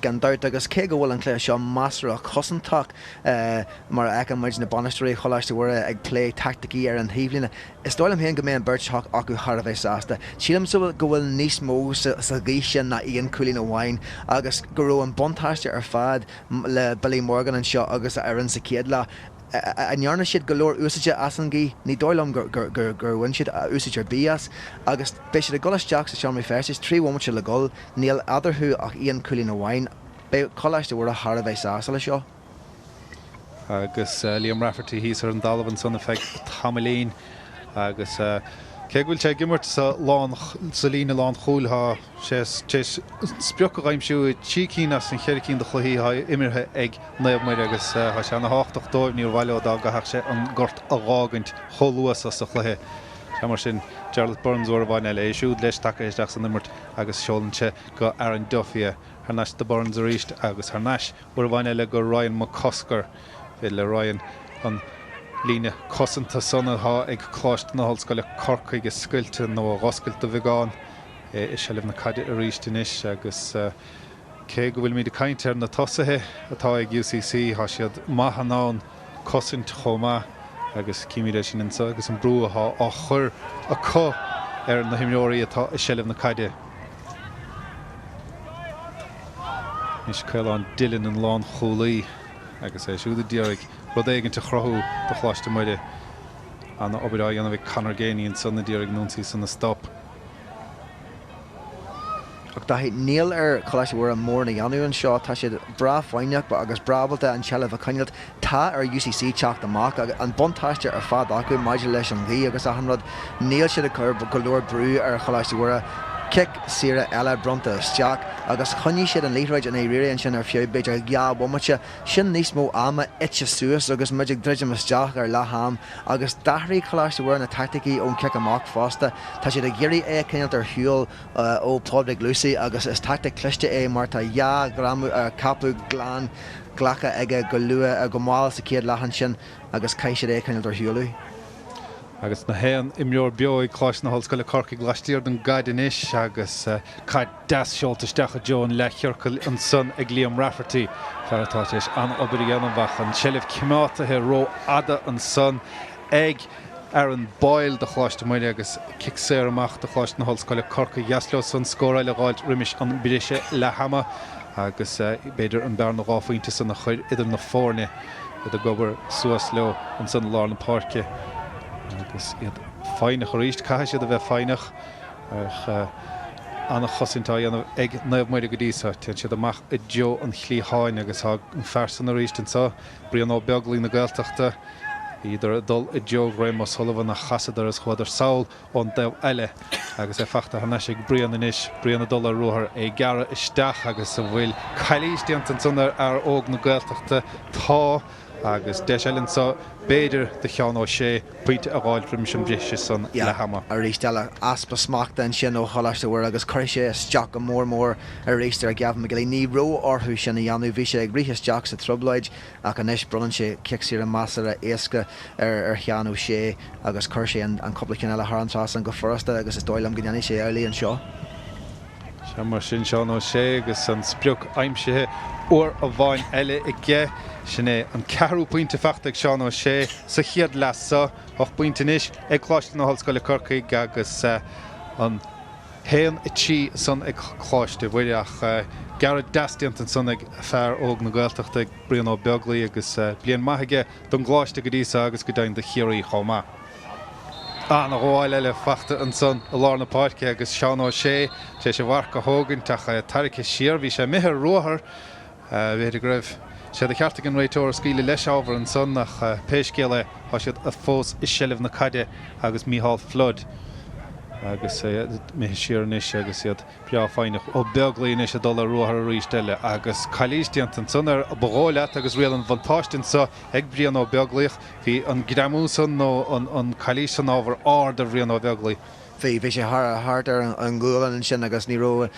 Gan dabht, agus cé go bhfuil an cluiche seo measartha cosantach, mar a fheiceann muid na bainisteoirí Choláiste Mhuire ag plé taicticí ar an taobhlíne, is dóigh liom féin go mbeidh an bheirt acu thar a bheith sásta. Sílimse go bhfuil níos mó sa ghaoth sin ná aon chúilín amháin agus go raibh an buntáiste ar fad le Billy Morgan anseo agus a fhoireann sa chéad leath. An ndearna siad go leor úsáide as an ghaoth? Ní dóigh liom gur bhain siad úsáid ar bith as. Agus beidh siad ag dul isteach sa seomra feistis, 3 bhomaite le dhul, níl eadarthu ach aon chúilín amháin. Beidh Coláiste Mhuire thar a bheith sásta leis seo. Agus Liam Rafferty thíos ar an dtalamh ansan ar feadh tamaillín agus cé go bhfuil sé ag imirt sa lán, sa líne lánchúil, tá sé tar éis sprioc a aimsiú i dtrí cinn as an cheithre cinn de chluichí atá imeartha ag Naomh Muire agus tá sé ana thábhachtach dóibh, níor mhaith leo dá gcaithfeadh sé an gort a dh'fhágaint chomh luath so sa chluiche. Sea mar sin, Jarlath Burns uair amháin eile, é siúd leis tagtha isteach san imirt agus seolann sé go Aaron Duffy é. Thar n-ais do Burns arís agus thar n-ais uair amháin eile go Ryan McCusker. Féidir le Ryan an líne cosanta san atá ag Coláiste na hOllscoile Corcaigh a scoilteadh nó a dh'oscailt de bheagán. É i seilbh na caide arís anois agus. Cé go bhfuilimid ag caint ar na tosaithe atá ag UCC, tá siad maith in ann cosaint chomh maith agus címid é sin anseo agus an brú atá á chur acu ar na himreoirí atá i seilbh na caide. Anois Caolán Dillon an lánchúlaí agus é siúd a d'iarraidh rud éigint a chruthú do Choláiste Muire. Ana-obair á dhéanamh ag Conor Geaney ansan a d'iarraidh an ionsaí san a stop. Ach Dáithí, níl ar Choláiste Mhuire mórán a dhéanamh anseo. Tá siad breá foighneach agus breá ábalta an tseilbh a choinneáilt. Tá ar UCC teacht amach agus an buntáiste ar fad acu maidir leis an ghaoth agus achan rud. Níl siad ag cur go leor brú ar Choláiste Mhuire. Cic saoire eile bronnta isteach agus choinnigh siad an liathróid i ndáiríre ansin ar feadh b'fhéidir 2 bhomaite. Sin níos mó ama ite suas agus muid ag druidim isteach ar leath am agus d'athraigh Coláiste Mhuire na taicticí ón chic amach fosta. Tá siad ag iarraidh é a choinneáilt ar shiúl ó Pádraig Lucey agus is tactic cliste é mar tá dhá greamú, glan glactha aige go luath, go mall sa chéad leath ansin agus caithfidh siad é a choinneáilt ar shiúl uaidh. Agus na haon imreoir beo ag Coláiste na hOllscoile Corcaigh laistiar den gcaid anois agus caid deas seolta isteach i dtreo an leathchiorcail ansan ag Liam Rafferty, fear atá tar éis an-obair a dhéanamh ach an tseilbh coimeádaithe rófhada ansan ag Aaron Boyle do Choláiste Muire agus cic saor amach do Choláiste na hOllscoile Corcaigh. Ba dheas leo san scór eile a dh'fháilt roimis an briseadh leath-ama agus b'fhéidir an bearna 2 phointe san a chur idir na foirne. Iad ag obair suas leo ansan i lár na páirce agus iad foighneach arís. Caithfidh siad a bheith foighneach ach an-chosaint á dhéanamh ag Naomh Muire go dtí so. Téann siad amach i dtreo an chliatháin agus tá an fear san arís anso, Brian Ó Beaglaoi na Gaeltachta. Bhíodar ag dul i dtreo Graham O'Sullivan ach chasadar is chuadar sall ón dtaobh eile agus é fachta thar n-ais ag Brian anois. Brian ag dul ar ruathar, é ag gearradh isteach agus an bhfuil calaois déanta ansan ar fhear óg na Gaeltachta? Tá agus deis eile anso b'fhéidir do Sheán Ó Sé pointe a dh'fháilt roimis an briseadh san leath ama. Arís eile, easpa smachta ansin ó Choláiste Mhuire agus chuir sé isteach go mór mór arís ar Gavin McGilly. Ní raibh orthu sin a dhéanamh, bhí sé ag rith isteach sa trioblóid Ach anois bronnann sé cic saoire measartha éasca ar Sheán Ó Sé agus chuir sé an cúpla ceann eile thar an trasnán go furasta agus is dóigh liom go ndéanfaidh sé amhlaidh anseo. Sea, mar sin, Seán Ó Sé agus an sprioc aimsithe uair amháin eile aige. Sin é an ceathrú pointe faighte ag Seán Ó Sé sa chéad leath seo. 8 bpointe anois ag Coláiste na hOllscoile Corcaigh agus an 1-3 san ag Coláiste Mhuire ach gearradh deas déanta ansan ag fear óg na Gaeltachta, Brian Ó Beaglaoich agus bliain maith aige don gColáiste go dtí seo agus go deimhin do Chiarraí chomh maith. Ana-ghabháil eile faighte ansan i lár na páirce agus Seán Ó Sé tar éis a mharc a thógaint ach é tarraicthe siar. Bhí sé imithe ar ruathar. B'fhéidir go raibh sé de cheart ag an réiteoir scaoileadh leis ábhar ansan ach pé scéal é tá siad fós i seilbh na caide agus Micheál Flood agus é imithe siar anois agus iad breá foighneach. Ó Beaglaoich anois ag dul ar ruathar arís eile agus calaois déanta ansan air ba dhóigh leat agus riail an bhuntáiste anso ag Brian Ó Beaglaoich. Bhí an greamú san nó an calaois san ábhar ard ar Bhrian Ó Beaglaoich. Bhí, bhí sé thart ar an ghualainn ansin agus ní raibh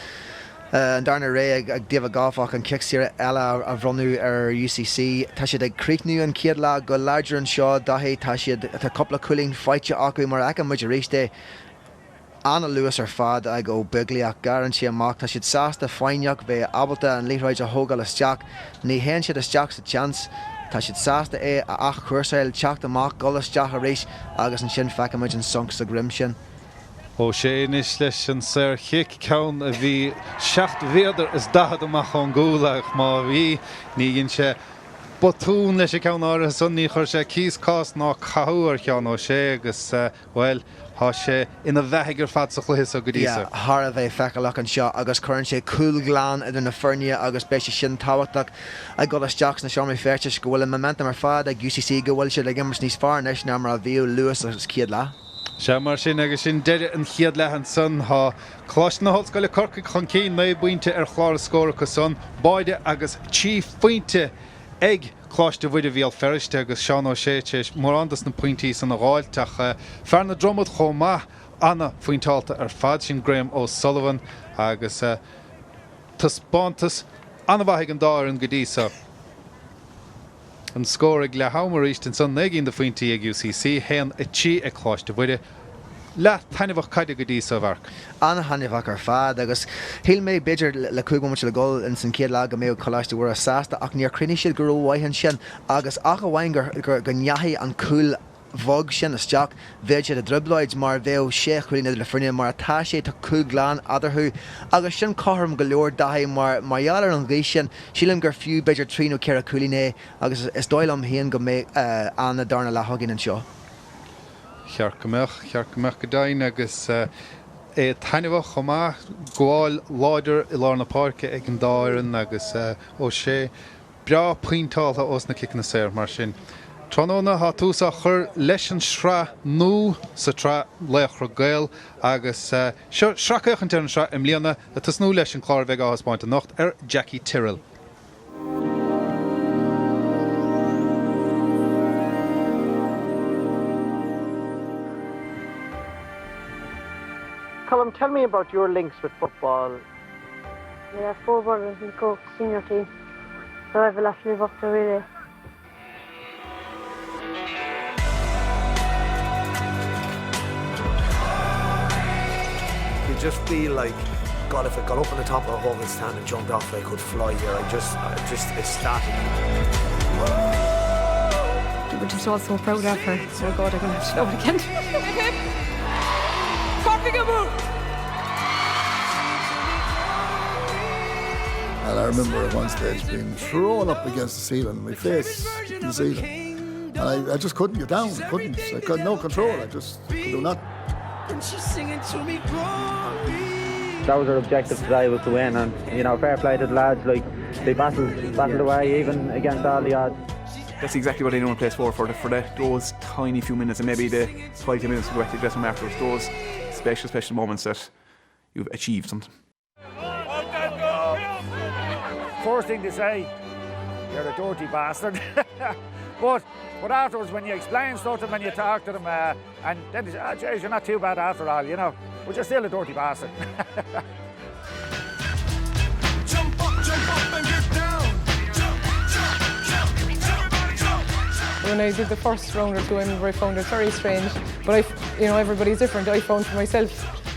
an darna rogha ag David Gough ach an cic saor eile a bhronnadh ar UCC. Tá siad ag críochnú an chéad leath go láidir anseo, Daithí. Tá siad, tá cúpla cúilín faighte acu mar a fheiceann muid arís é. Ana-luas ar fad ag Ó Beaglaoich ach gearrann sé amach. Tá siad sásta foighneach bheith ábalta an liathróid a thógáil isteach. Ní théann siad isteach sa tseans. Tá siad sásta é a athchúrsáil, teacht amach, dul isteach arís agus ansin feiceann muid an sonc sa dhroim sin. Ó Sé anois leis an saorchic, ceann a bhí seacht mhéadar is daichead amach ón gcúl ach má bhí, ní dhein sé botún leis an gceann áirithe san, ní chuir sé cíos, cás ná cathú ar Sheán Ó Sé agus, bhuel, Tá sé ina bheathaidh ar fad sa chluiche seo go dtí seo. Thar a bheith feiceálach anseo agus cuireann sé cúl glan idir na foirne agus beidh sé sin tábhachtach ag dul isteach sna seomraí feistis go bhfuil an momentum ar fad ag UCC go bhfuil siad ag imirt níos fearr anois ná mar a bhíodh luath sa chéad leath. Sea, mar sin, agus sin deireadh an chéad leath ansan, tá Coláiste na hOllscoile Corcaigh chun cinn, 9 bpointe ar chlár a scór acu san, báide agus 3 phointe ag Coláiste Mhuire Bhéal Feirste agus Seán Ó Sé tar éis mórán dos na pointí san a dh'fháilt ach fear na Dromad chomh maith, ana-phointeálta ar fad, sin Graham O'Sullivan agus taispeántas ana-mhaith ag an dá fhoireann go dtí so. An scór ag leath am arís ansan, 9 gcinn de phointí ag UCC, 1, 3 ag Coláiste Mhuire. Leath taitneamhach caide go dtí so, a Mharc. An-thaitneamhach ar fad agus shíl mé b'fhéidir le 5 bomaite le dhul ins an chéad leath go mbeadh Coláiste Mhuire sásta ach níor chríochnaigh siad go rómhaith ansin agus ach amháin go ndeachaigh an cúl bheag sin isteach bheadh siad i dtrioblóid mar bheadh sé chúilín idir na foirne mar atá sé tá cúl glan eadarthu agus sin cothrom go leor Daithí mar mar gheall ar an ghaoth sin sílim gur fiú b'fhéidir trí nó ceithre chúilín é agus is dóigh liom féin go mbeidh an-darna leath againn anseo. Cheart go mbeadh, cheart go mbeadh go deimhin agus é taitneamhach chomh maith. Gabháil láidir i lár na páirce ag an dá fhoireann agus Ó Sé breá pointeáltha ós na ciceanna saor mar sin. Tráthnóna tá tús á chur leis an sraith nua sa tsraith Laochra Gael agus seo sracfhéachaint ar an sraith i mbliana ag tosnú leis an clár a bheidh á thaispeáint anocht ar Jackie Tyrrell. Colm, tell me about your links with football. I have four brothers in the Cork senior team, so I have a lot to live up to really. You just feel like God if I got up on the top of Hogan stand and jumped off I could fly here I just I just ecstatic. We're just all so proud of her. Oh God, I'm gonna have to know it again. Corcaigh amú! And I remember at one stage being thrown up against the ceiling, my face in the ceiling. And I, I just couldn't get down, I couldn't. I got no control, I just could do nothing. That was our objective today was to win and you know fair play to the lads like they battled battled away even against all the odds. That's exactly what anyone plays for for the, for the, those tiny few minutes and maybe the 5 minutes to go back to the dressing room afterwards those special special moments that you've achieved something. First thing to say, you're a dirty bastard. but but afterwards, when you explain stuff to them and you talk to them, uh, and then they say, oh, geez, you're not too bad after all, you know. But you're still a dirty bastard. jump up, jump up and get down. Jump, jump, jump, everybody jump. When I did the first round or two, I remember I found it very strange. But I, you know, everybody's different. I found for myself,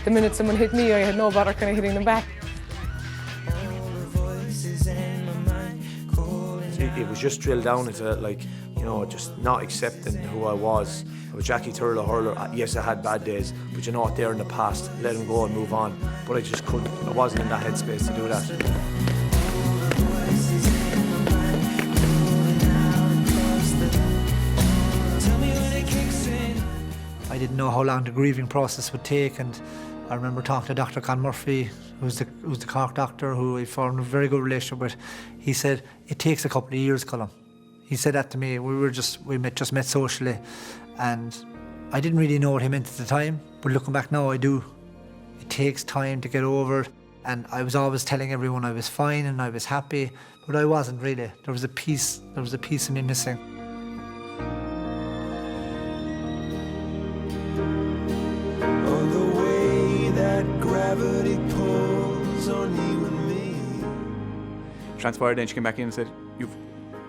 the minute someone hit me, I had no bother kind of hitting them back. It was just drilled down into like, you know, just not accepting who I was. I was Jackie Tyrrell, a hurler. Yes, I had bad days, but you know what, they're in the past. Let them go and move on. But I just couldn't, I wasn't in that headspace to do that. I didn't know how long the grieving process would take and I remember talking to Dr. Con Murphy, who's the, who's the Cork doctor, who I formed a very good relationship with. He said, it takes a couple of years, Colin. He said that to me. We were just, we met, just met socially and I didn't really know what he meant at the time, but looking back now, I do. It takes time to get over it. And I was always telling everyone I was fine and I was happy, but I wasn't really. There was a piece, there was a piece of me missing. On the way that gravity pulls on you and me. Transpired then she came back in and said, you've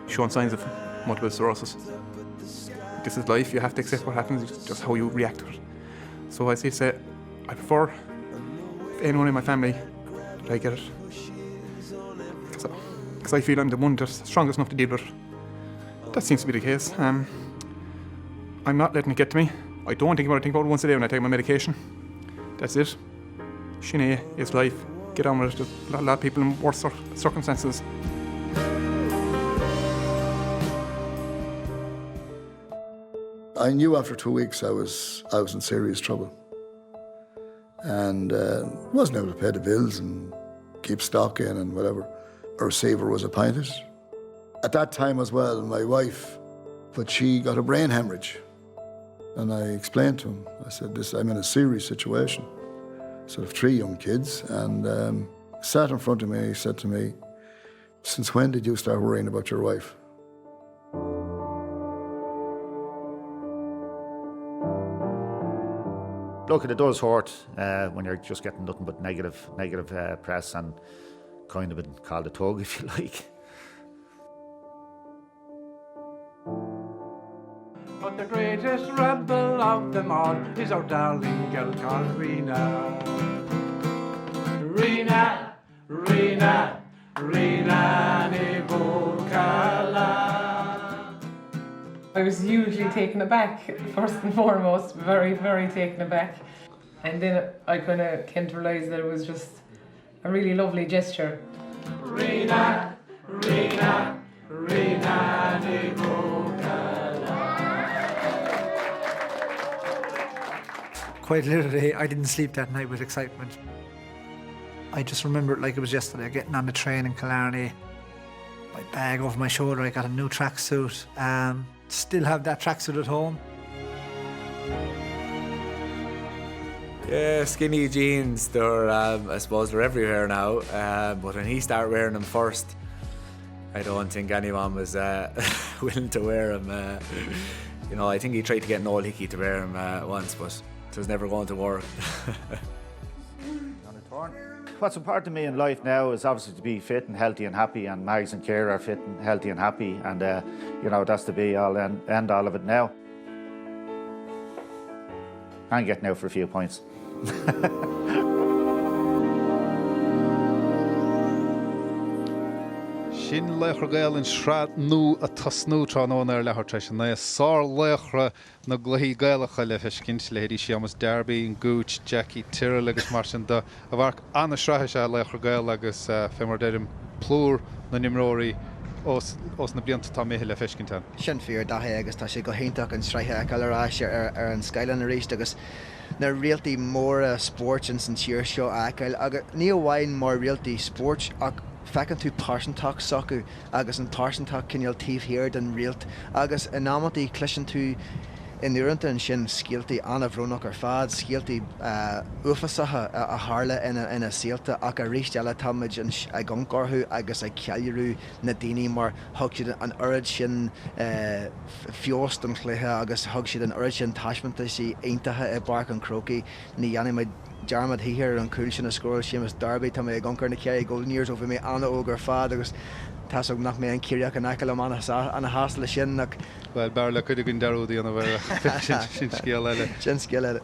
shown signs of multiple sclerosis. This is life, you have to accept what happens, it's just how you react to it. So I say, I prefer if anyone in my family that I get it. Because I feel I'm the one that's strongest enough to deal with it. That seems to be the case. Um, I'm not letting it get to me. I don't think about it, I think about it once a day when I take my medication. That's it. Sin is life. Get on with it. There's a lot of people in worse circumstances. I knew after two weeks I was I was in serious trouble and uh, wasn't able to pay the bills and keep stock in and whatever. A receiver was appointed. At that time as well, my wife, but she got a brain hemorrhage. And I explained to him, I said, this, I'm in a serious situation. Sort of three young kids and um, sat in front of me, he said to me, since when did you start worrying about your wife? Look, it does hurt uh, when you're just getting nothing but negative, negative uh, press and kind of been called a tug, if you like. But the greatest rebel of them all is our darling girl called Rena. Rena, Rena, Rena Nivokala. I was hugely taken aback, first and foremost, very, very taken aback. And then I kind of came to realise that it was just a really lovely gesture. Rena, Rena, Rena Quite literally, I didn't sleep that night with excitement. I just remember it like it was yesterday, getting on the train in Killarney, my bag over my shoulder, I got a new tracksuit. Um, still have that tracksuit at home. Yeah, skinny jeans, they're, um, I suppose they're everywhere now, uh, but when he started wearing them first, I don't think anyone was uh, willing to wear them. Uh, you know, I think he tried to get Noel Hickey to wear them uh, once, but it was never going to work. What's important to me in life now is obviously to be fit and healthy and happy, and Mags and Kira are fit and healthy and happy, and uh, you know that's the be all and end all of it now. I'm getting out for a few points. Sin Laochra Gael an sraith nua ag tosnú tráthnóna ar leathuair tar éis a 9. Sár-laochra na gcluichí Gaelacha le feiscint, leithéidí Séamus Darby, an Gooch, Jackie Tyrrell agus mar sin de. A mharc, an-sraith is ea Laochra Gael agus, fé mar a deirim, plúr na n-imreoirí ós na blianta atá imithe le feiscint ann. Sin fíor, Daithí, agus tá sé go hiontach an tsraith a fheiceáil ar ais ar an scáileán arís agus na réaltaí móra spóirt ins an tír seo a fheiceáil agus ní amháin mar réaltaí spóirt ach feiceann tú pearsantacht s'acu agus an pearsantacht cineál taobh thiar den réalt agus in amantaí cloiseann tú in uaireanta ansin scéaltaí an-bhrónach ar fad, scéaltaí uafásacha a tharla ina saolta ach arís eile tá muid ag amharc orthu agus ag ceiliúradh na daoine mar thug siad an oiread sin feabhas don chluiche agus thug siad an oiread sin taispeántaisí iontacha i bPáirc an Chrócaigh. Ní dhéanfaidh mé dearmad choíche ar an chúl sin a scóráil Séamus Darby. Tá mé ag amharc ar na Ciarraí Golden Years ó bhí mé an-óg ar fad agus tá's agam nach mbeidh an Ciarraíoch in aice liom an-shásta leis sin ach. Bhuel, b'fhearr le cuid againn dearúd a dhéanamh air ach sin scéal eile. Sin scéal eile.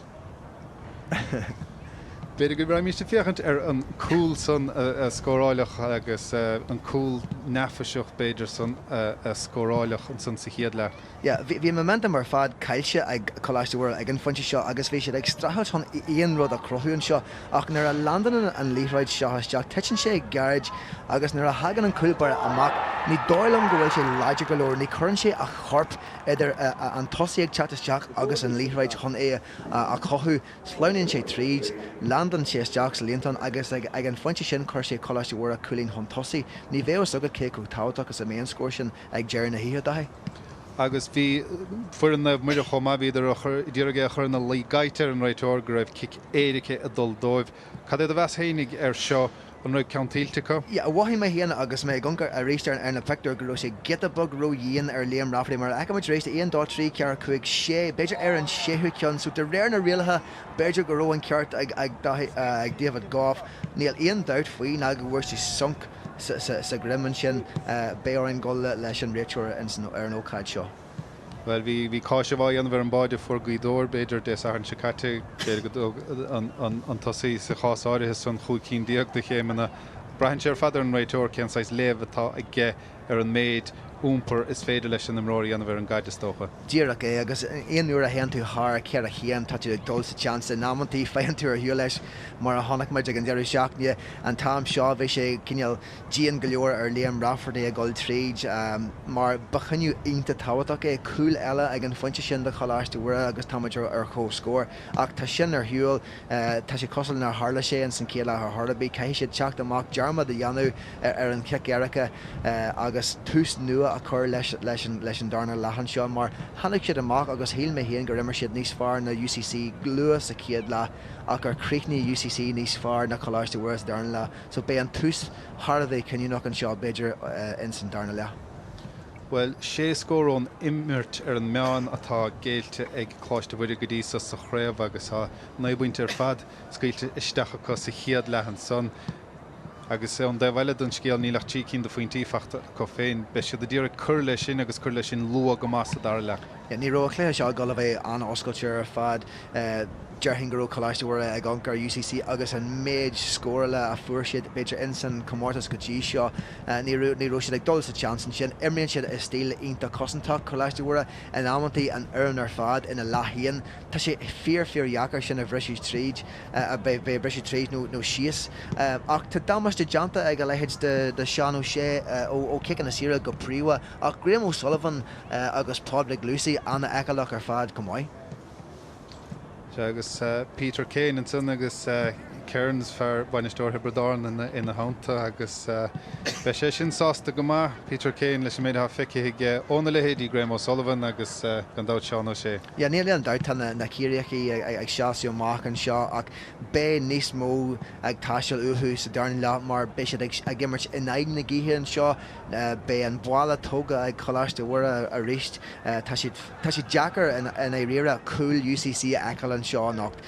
B'fhéidir go raghaimís ag féachaint ar an cúl san a scóráileadh agus an cúl neafaiseach b'fhéidir san a scóráileadh ansan sa chéad leath. Yeah, bhí an momentum ar fad caillte ag Coláiste Mhuire ag an phointe seo agus bhí siad ag streachailt chun aon rud a chruthú anseo ach nuair a landanann an liathróid seo isteach titeann sé gairid agus nuair a thagann an cúl báire amach ní dóigh liom go bhfuil sé láidir go leor, ní chuireann sé a chorp idir an tosaí ag teacht isteach agus an liathróid chun é a chothú. Sleamhnaíonn sé tríd, landann sé isteach sa líontán agus ag an phointe sin chuir sé Coláiste Mhuire cúilín chun tosaigh. Ní bheadh fhios agat cé chomh tábhachtach is a mbeidh an scór sin ag deireadh na hoíche, Daithí. Agus bhí foireann Naomh Muire chomh maith, bhíodar ag iarraidh é a chur ina luí gaibhte ar an réiteoir go raibh cic éirice ag dul dóibh. Cad é do mheas fhéinig air seo? An raibh ceann tuillte acu? Yeah, mhothaigh mé féin agus mé ag amharc arís ar na pictiúir go raibh sé giota beag ró-dhian ar Liam Rafferty mar a fheicimid arís 1, 2, 3, 4, 5, 6, b'fhéidir ar an séú ceann so de réir na rialacha b'fhéidir go raibh an ceart ag ag David Gough. Níl aon dabht faoi ná go bhfuair sé sonc sa dhroim ansin. Beidh orainn dul leis an réiteoir ar an ócáid seo. Bhuel, bhí, bhí cáiseamh á dhéanamh ar an báide a fuair Gaoth Dobhair, b'fhéidir, Dé Sathairn seo caite. B'fhéidir go dtóg an tosaí sa chás áirithe san 15 cinn de chéimeanna. Braitheann sé ar fad ar an réiteoir cén saghas léamh atá aige ar an méid iompair is féidir leis an imreoir a dhéanamh ar an gcaid, is dócha. Díreach é, agus aon uair a théann tú thar cheithre chéim tá tú ag dul sa tseans. In amantaí faigheann tú ar shiúl leis, mar a chonaic muid ag an deireadh seachtaine. An t-am seo bhí sé cineál dian go leor ar Liam Rafferty a dhul tríd mar ba chinneadh iontach tábhachtach é. Cúl eile ag an phointe sin do Choláiste Mhuire agus tá muid ar comhscór. Ach tá sin ar shiúl. Tá sé cosúil nár tharla sé ins an chéad leath ar chor ar bith. Caithfidh siad teacht amach, dearmad a dhéanamh ar an chic éirice agus tús nua a chur leis leis an darna leath anseo mar tháinig siad amach agus shíl mé féin gur imir siad níos fearr ná UCC luath sa chéad leath ach gur chríochnaigh UCC níos fearr ná Coláiste Mhuire sa darna leath. So beidh an tús thar a bheith cinniúnach anseo, b'fhéidir, ins an darna leath. Bhuel, sé scór ón imirt ar an meán atá géillte ag Coláiste Mhuire go dtí so sa chraobh agus tá 9 bpointe ar fad scaoilte isteach acu sa chéad leath ansan. Agus ón dtaobh eile den scéal níl ach 3 cinn de phointí faighte acu féin. Beidh siad ag iarraidh cur leis sin agus cur leis sin luath go maith sa dara leath. Ní raibh an cluiche seo ag dul a bheith an-oscailte ar fad. Déarfainn go raibh Coláiste Mhuire ag amharc ar UCC agus an méid scórála a fuair siad, b'fhéidir, ins an chomórtas go dtí seo. Ní raibh, ní raibh siad ag dul sa tseans ansin. Imríonn siad i stíl iontach cosantach, Coláiste Mhuire, in amantaí an fhoireann ar fad ina leath féin. Tá sé fíor, fíor dheacair sin a bhriseadh tríd, a bheith briseadh tríd nó, nó síos. Ach tá damáiste déanta ag a leithéid de, de Seán O'Shea ó, ó chiceanna saora go príomha. Ach Graham O'Sullivan agus Pádraig Lucey an-fheiceálach ar fad chomh maith. Sea, agus Peter Kane ansan agus Kearns, fear bainisteoir Thiobraid Árann ina theannta agus beidh sé sin sásta go maith, Peter Kane, leis an méid atá feicthe aige óna leithéidí Graham O'Sullivan agus gan dabht Seán O'Shea. Yeah, níl aon dabht tá na Ciarraíochaí ag seasamh amach anseo ach beidh níos mó ag teastáil uathu sa darna leath mar beidh siad ag imirt in aghaidh na gaoithe anseo. Beidh an baile tógtha ag Coláiste Mhuire arís. Tá sé tá sé deacair i ndáiríre cúl UCC a fheiceáil anseo anocht.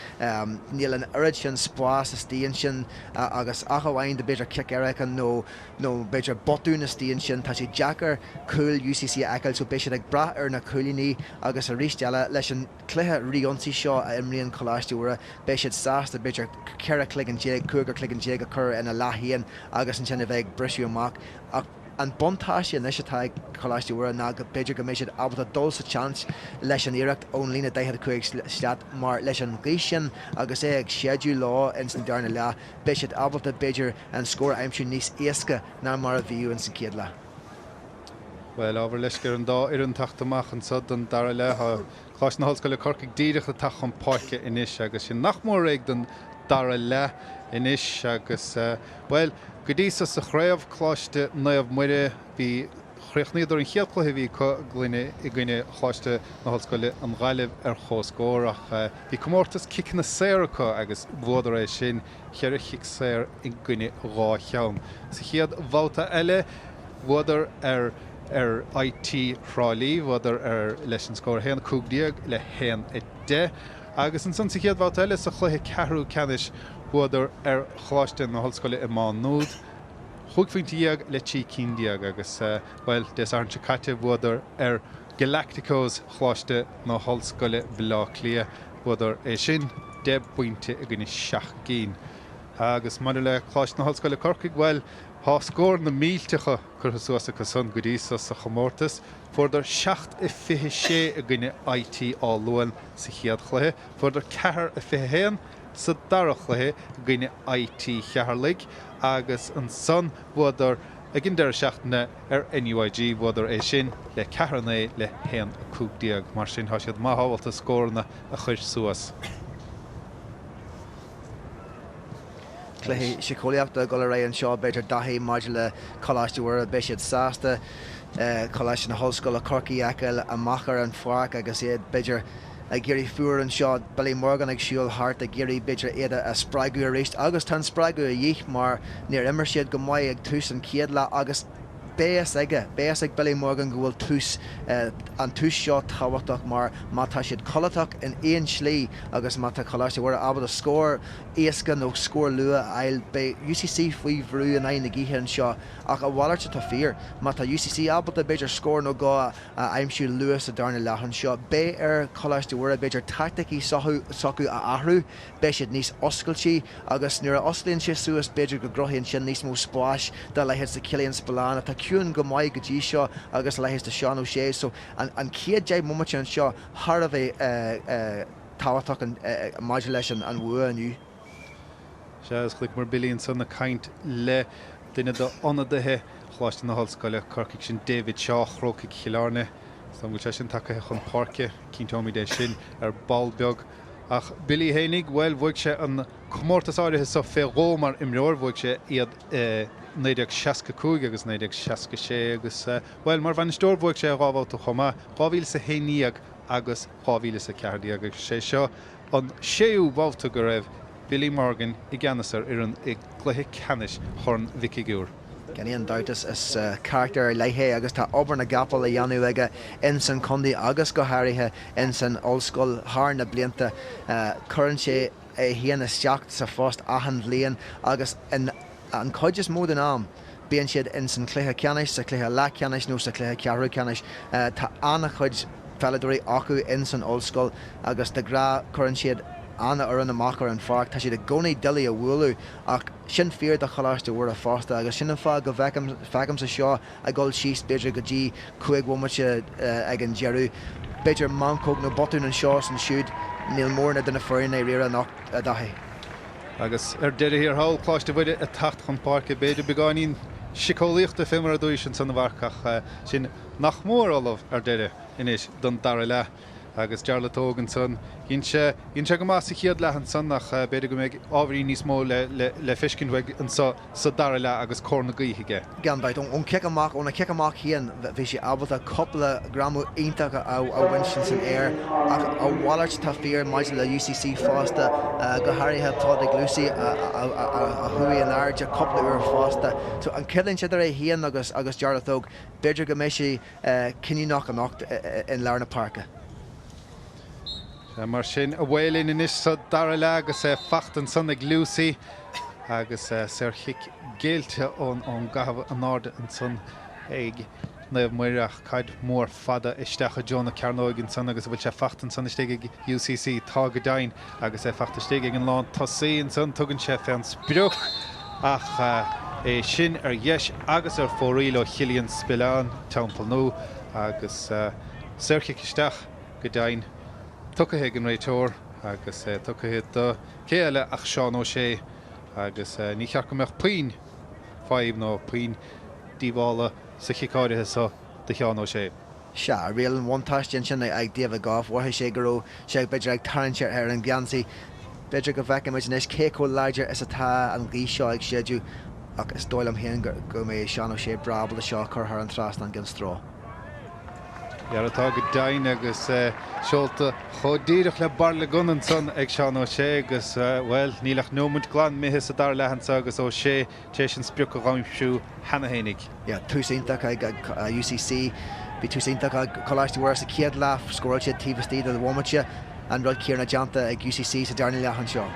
Níl an oiread sin spás istigh ansin agus ach amháin do b'fhéidir cic éirice nó nó b'fhéidir botún istigh ansin, tá sé deacair cúl UCC a fheiceáil so beidh siad ag brath ar na cúilíní agus arís eile leis an cluiche rí-ionsaí seo a imríonn Coláiste Mhuire, beidh siad sásta b'fhéidir 14 cloigeann, cúigear cloigeann a chur ina leath féin agus ansin a bheith ag briseadh amach. Ach an buntáiste anois atá ag Coláiste Mhuire ná go b'fhéidir go mbeidh siad ábalta dul sa tseans leis an iarracht ón líne 45 slat mar leis an ghaoth sin agus é ag séideadh leo ins an darna leath, beidh siad ábalta b'fhéidir an scór a aimsiú níos éasca ná mar a bhíodh ins an chéad leath. Bhuel, ábhar leisce ar an dá fhoireann teacht amach anseo don dara leath. Tá Coláiste na hOllscoile Corcaigh díreach ag teacht chun páirce anois agus sinn nach mór réidh don dara leath anois agus, bhuel, go dtí so sa chraobh, Coláiste Naomh Muire, bhí, chríochnaíodar an chéad chluiche a bhí acu i gcoinne Choláiste na hOllscoile an Ghaillimh ar comhscór ach bhí comórtas ciceanna saor acu agus bhuadar é sin. cheithre chic saor i gcoinne dhá cheann. Sa chéad bhabhta eile, bhuadar ar ar IT Thrá Lí, bhuadar ar leis an scór 1, 15 le 1, 10. Agus ansan sa chéad bhabhta eile, sa chluiche ceathrú ceannais, bhuadar ar Choláiste na hOllscoile i Má Nuad, chúig phointe dhéag le 13 cinn agus, bhuel, Dé Sathairn seo caite, bhuadar ar Galacticos Choláiste na hOllscoile Bhaile Átha Cliath, bhuadar é sin. 10 bpointe i gcoinne 7 gcinn. Agus maidir le Coláiste na hOllscoile Corcaigh, bhuel, tá scóranna millteacha curtha suas acu san go dtí so sa chomórtas. Fuaireadar 7-26 i gcoinne IT Áth Luain sa chéad chluiche, fuaireadar 4-21 sa dara chluiche i gcoinne IT Cheatharlaigh agus ansan bhuadar ag an deireadh seachtaine ar NUIG, bhuadar é sin le 4-9 le 1-15. Mar sin tá siad maith ábalta scóranna a chuir suas. Cluiche síceolaíochta ag dul ar aghaidh anseo, b'fhéidir Daithí, maidir le Coláiste Mhuire. Beidh siad sásta Coláiste na hOllscoile Corcaigh a fheiceáil amach ar an pháirc agus iad, b'fhéidir, ag éirí fuar anseo. Billy Morgan ag siúl thart ag iarraidh, b'fhéidir, iad a spreagadh arís agus tá an spreagadh a dhíth mar níor imir siad go maith ag tús an chéad leath agus beidh fhios aige, beidh fhios ag Billy Morgan go bhfuil tús, an tús seo tábhachtach mar má tá siad codlatach in aon slí agus má tá Coláiste Mhuire ábalta scór éasca nó scór luath a fháil, beidh UCC faoi bhrú in aghaidh na gaoithe anseo. Ach a mhalairt atá fíor, má tá UCC ábalta b'fhéidir scór nó dhó a aimsiú luath sa darna leath anseo, beidh ar Choláiste Mhuire b'fhéidir teaicticí s'acu a athrú. Beidh siad níos oscailtí agus nuair a osclaíonn sé suas b'fhéidir go gcruthaíonn sin níos mó spáis dá leithéid de Killian Spillane atá ciúin go maith go dtí seo agus a leithéid de Seán O'Shea. So an chéad 10 mbomaite anseo thar a bheith tábhachtach maidir leis an bhua inniu. Sea, agus chonaiceamar Billy ansan ag caint le duine d'ionadaithe Choláiste na hOllscoile, Corcaigh, sin David Shaw, Chrócaigh Chill Airne. Is dóigh go bhfuil sé sin tagtha chun páirce, cinnteoimid é sin ar ball beag. Ach Billy fhéinig, bhuel, bhuaigh sé an comórtas áirithe so fé dhó mar imreoir, bhuaigh sé iad i 1965 agus 1966 agus, bhuel, mar bhainisteoir bhuaigh sé dhá bhabhta chomh maith, 2011 agus 2014 agus sé seo an séú babhta go raibh Billy Morgan i gceannas ar fhoireann i gcluiche ceannais Chorn Mhic Uidhir. Gan aon dabht is carachtar ar leith é agus tá obair na gcapall á dhéanamh aige ins an chontae agus go háirithe ins an ollscoil thar na blianta. Cuireann sé é féin isteach sa phost achan bhliain agus an chuid is mó den am bíonn siad ins an chluiche ceannais, sa chluiche leathcheannais nó sa chluiche ceathrú ceannais. Tá an-chuid peileadóirí acu ins an ollscoil agus de ghnáth cuireann siad an-fhoireann amach ar an pháirc. Tá siad i gcónaí doiligh a bhualadh ach sin fíor do Choláiste Mhuire fosta agus sin an fáth go bhfeicim, feicimse seo ag dul síos b'fhéidir go dtí 5 bhomaite ag an deireadh. B'fhéidir meancóg nó botún anseo is ansiúd, níl mórán idir na foirne i ndáiríre anocht, a Dhaithí. Agus ar deireadh thiar thall, Coláiste Mhuire ag teacht chun páirce, b'fhéidir beagáinín siceolaíochta fé mar a dúais ansan a Mharc ach sinn nach mór ullamh ar deireadh anois don dara leath. Agus Jarlath Óg ansan, dhein sé, dhein sé go maith sa chéad leath ansan ach b'fhéidir go mbeidh ábhairín níos mó le, le, le feiscint uaidh anso sa dara leath agus cóir na gaoithe aige. Gan dabht. Ón chic amach, óna chic amach féin, bhí sé ábalta cúpla greamú iontach a bhaint san aer ach a mhalairt atá fíor maidir le UCC fosta, go háirithe Pádraig Lucey a chuaigh in airde cúpla uair fosta. So an choimhlint idir é féin agus agus Jarlath Óg, b'fhéidir go mbeidh sé cinniúnach anocht i lár na páirce. Sea, mar sin, away linn anois sa dara leath agus é fachta ansan ag Lucey agus saorchic géillte ón gcaitheamh in airde ansan ag Naomh Muire ach caid mhór fada isteach i dtreo na cearnóige ansan agus an bhfuil sé fachta ansan istigh ag UCC? Tá go deimhin agus é fachta istigh ag an lán tosaí ansan tugann sé fén sprioc ach é sin ar dheis agus ar fóraoil ó Chillian Spillane, Teampall Nua, agus saorchic isteach go deimhin tugtha ag an réiteoir agus é tugtha do cé eile ach Seán O'Shea agus ní cheart go mbeadh puinn fadhb nó puinn díobhála sa chic áirithe so do Sheán O'Shea. Sea, riail an bhuntáiste ansin ag David Gough. Mhothaigh sé go raibh sé b'fhéidir ag tarraingt ar an gheansaí. B'fhéidir go bhfeicfimid anois cé chomh láidir is atá an ghaoth seo ag séideadh ach is dóigh liom féin go mbeidh Seán O'Shea breá ábalta seo a chur thar an trasnán gan stró. Fear atá go deimhin agus seolta chomh díreach le bairille gunna ansan ag Seán O'Shea agus, bhuel, níl ach neomaint glan imithe sa dara leath anso agus O'Shea tar éis an sprioc a dh'aimsiú cheana fhéinig. Yeah, tús iontach ag UCC. Bhí tús iontach ag Coláiste Mhuire sa chéad leath, scóráil siad taobh istigh de bhomaite. An rud céanna déanta ag UCC sa darna leath anseo.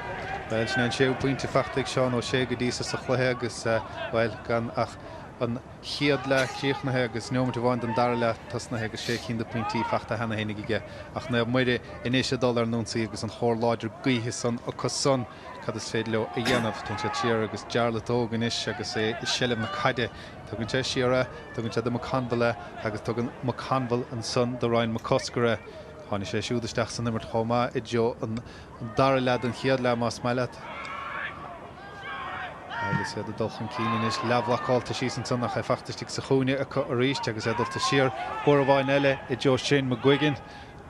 Bhuel, sin é an séú pointe fachta ag Seán O'Shea go dtí so sa chluiche agus, bhuel, gan ach. an chéad leath críochnaithe agus neomat amháin den dara leath tosnaithe agus sé cinn de phointí fachta cheana féinig aige. Ach Naomh Muire anois ag dul ar an ionsaí agus an chóir láidir gaoithe san acu san, cad is féidir leo a dhéanamh? Téann siad siar agus Jarlath Óg anois agus é i seilbh na caide. Tugann sé siar é, tugann sé do McConville é agus tugann McConville ansan do Ryan McCusker é. Tháinig sé siúd isteach san imirt chomh maith i dtreo an dara leath den chéad leath, más maith leat. Agus iad ag dul chun cinn anois, leathbhlocálta síos ansan ach é fachta istigh sa chúinne acu arís agus é dulta siar uair amháin eile i dtreo Shane McGuigan.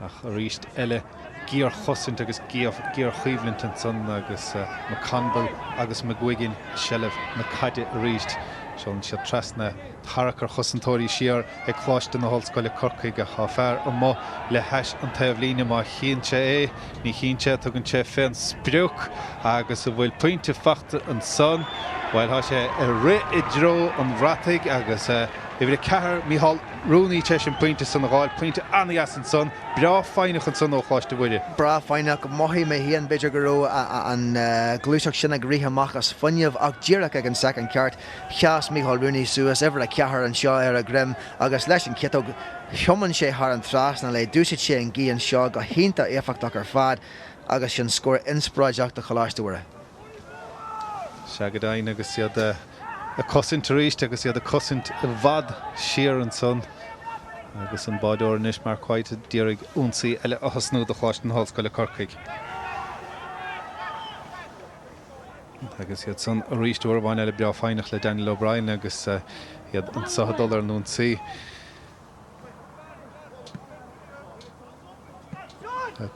Ach arís eile géarchosaint agus géarchoimhlint ansan agus McConville agus McGuigan i seilbh na caide arís. Seolann siad trasna tarrac ar chosantóirí siar ag Coláiste na hOllscoile Corcaigh ach tá fear amuigh le hais an taobhlíne má chíonn sé é. Ní chíonn sé, tugann sé fén sprioc agus an bhfuil pointe fachta ansan? Bhuel tá sé ag rith i dtreo an bhrataigh agus uimhir 4, Mícheál Rooney tar éis an pointe san a dh'fháil. Pointe an-dheas ansan. Breá foighneach ansan ó Choláiste Mhuire. Breá foighneach. Mhothaigh mé féin b'fhéidir go raibh an ghluaiseacht sin ag rith amach as fuinneamh ach díreach ag an soicind ceart, sheas Mícheál Rooney suas, uimhir 4 anseo ar a dhroim agus leis an chiotóg, thiomáin sé thar an trasnán é. D'úsáid sé an ghaoth anseo go hiontach éifeachtach ar fad agus sin scór inspioráideach do Choláiste Mhuire. Sea go deimhin agus iad ag cosaint arís agus iad ag cosaint i bhfad siar ansan agus an báideoir anois, Mark White, a d'iarraidh ionsaí eile a thosnú do Choláiste na hOllscoile Corcaigh. Agus iad san arís uair amháin eile breá foighneach le Daniel O'Brien agus iad anso ag dul ar an ionsaí.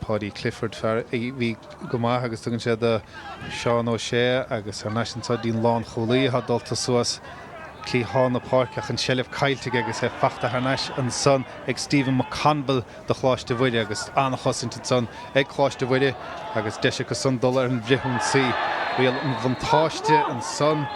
Paudie Clifford, fear a bhí go maith agus tugann sé do Seán Ó Sé agus thar n-ais anso dtí'n lánchúlaí atá dulta suas cliathán na páirce ach an tseilbh caillte aige agus é fachta thar n-ais ansan ag Stephen McConville do Choláiste Mhuire agus an-chosaint ansan ag Coláiste Mhuire agus deis acu san dul ar an bhfrithionsaí. Riail an bhuntáiste ansan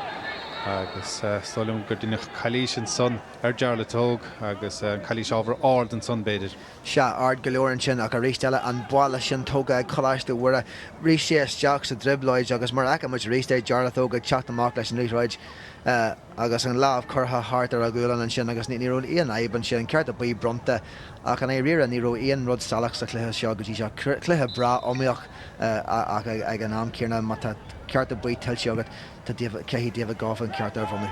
agus is dóigh liom gur deineadh calaois ansan ar Jarlath Óg agus an calaois ábhar ard ansan b'fhéidir. Sea, ard go leor ansin ach arís eile an buille sin tógtha ag Coláiste Mhuire. Rith sé isteach sa dtrioblóid agus mar a fheiceann muid arís é, Jarlath Óg ag teacht amach leis an liathróid agus an lámh curtha thart ar a ghualainn ansin agus ní raibh aon fhadhb ansin, cárta buí bronnta ach i ndáiríre ní raibh aon rud salach sa chluiche seo go dtí seo. Cluiche breá iomaíoch ach ag an am céanna má tá cárta buí tuillte agat tá caithfidh David Gough an ceart a bhunú.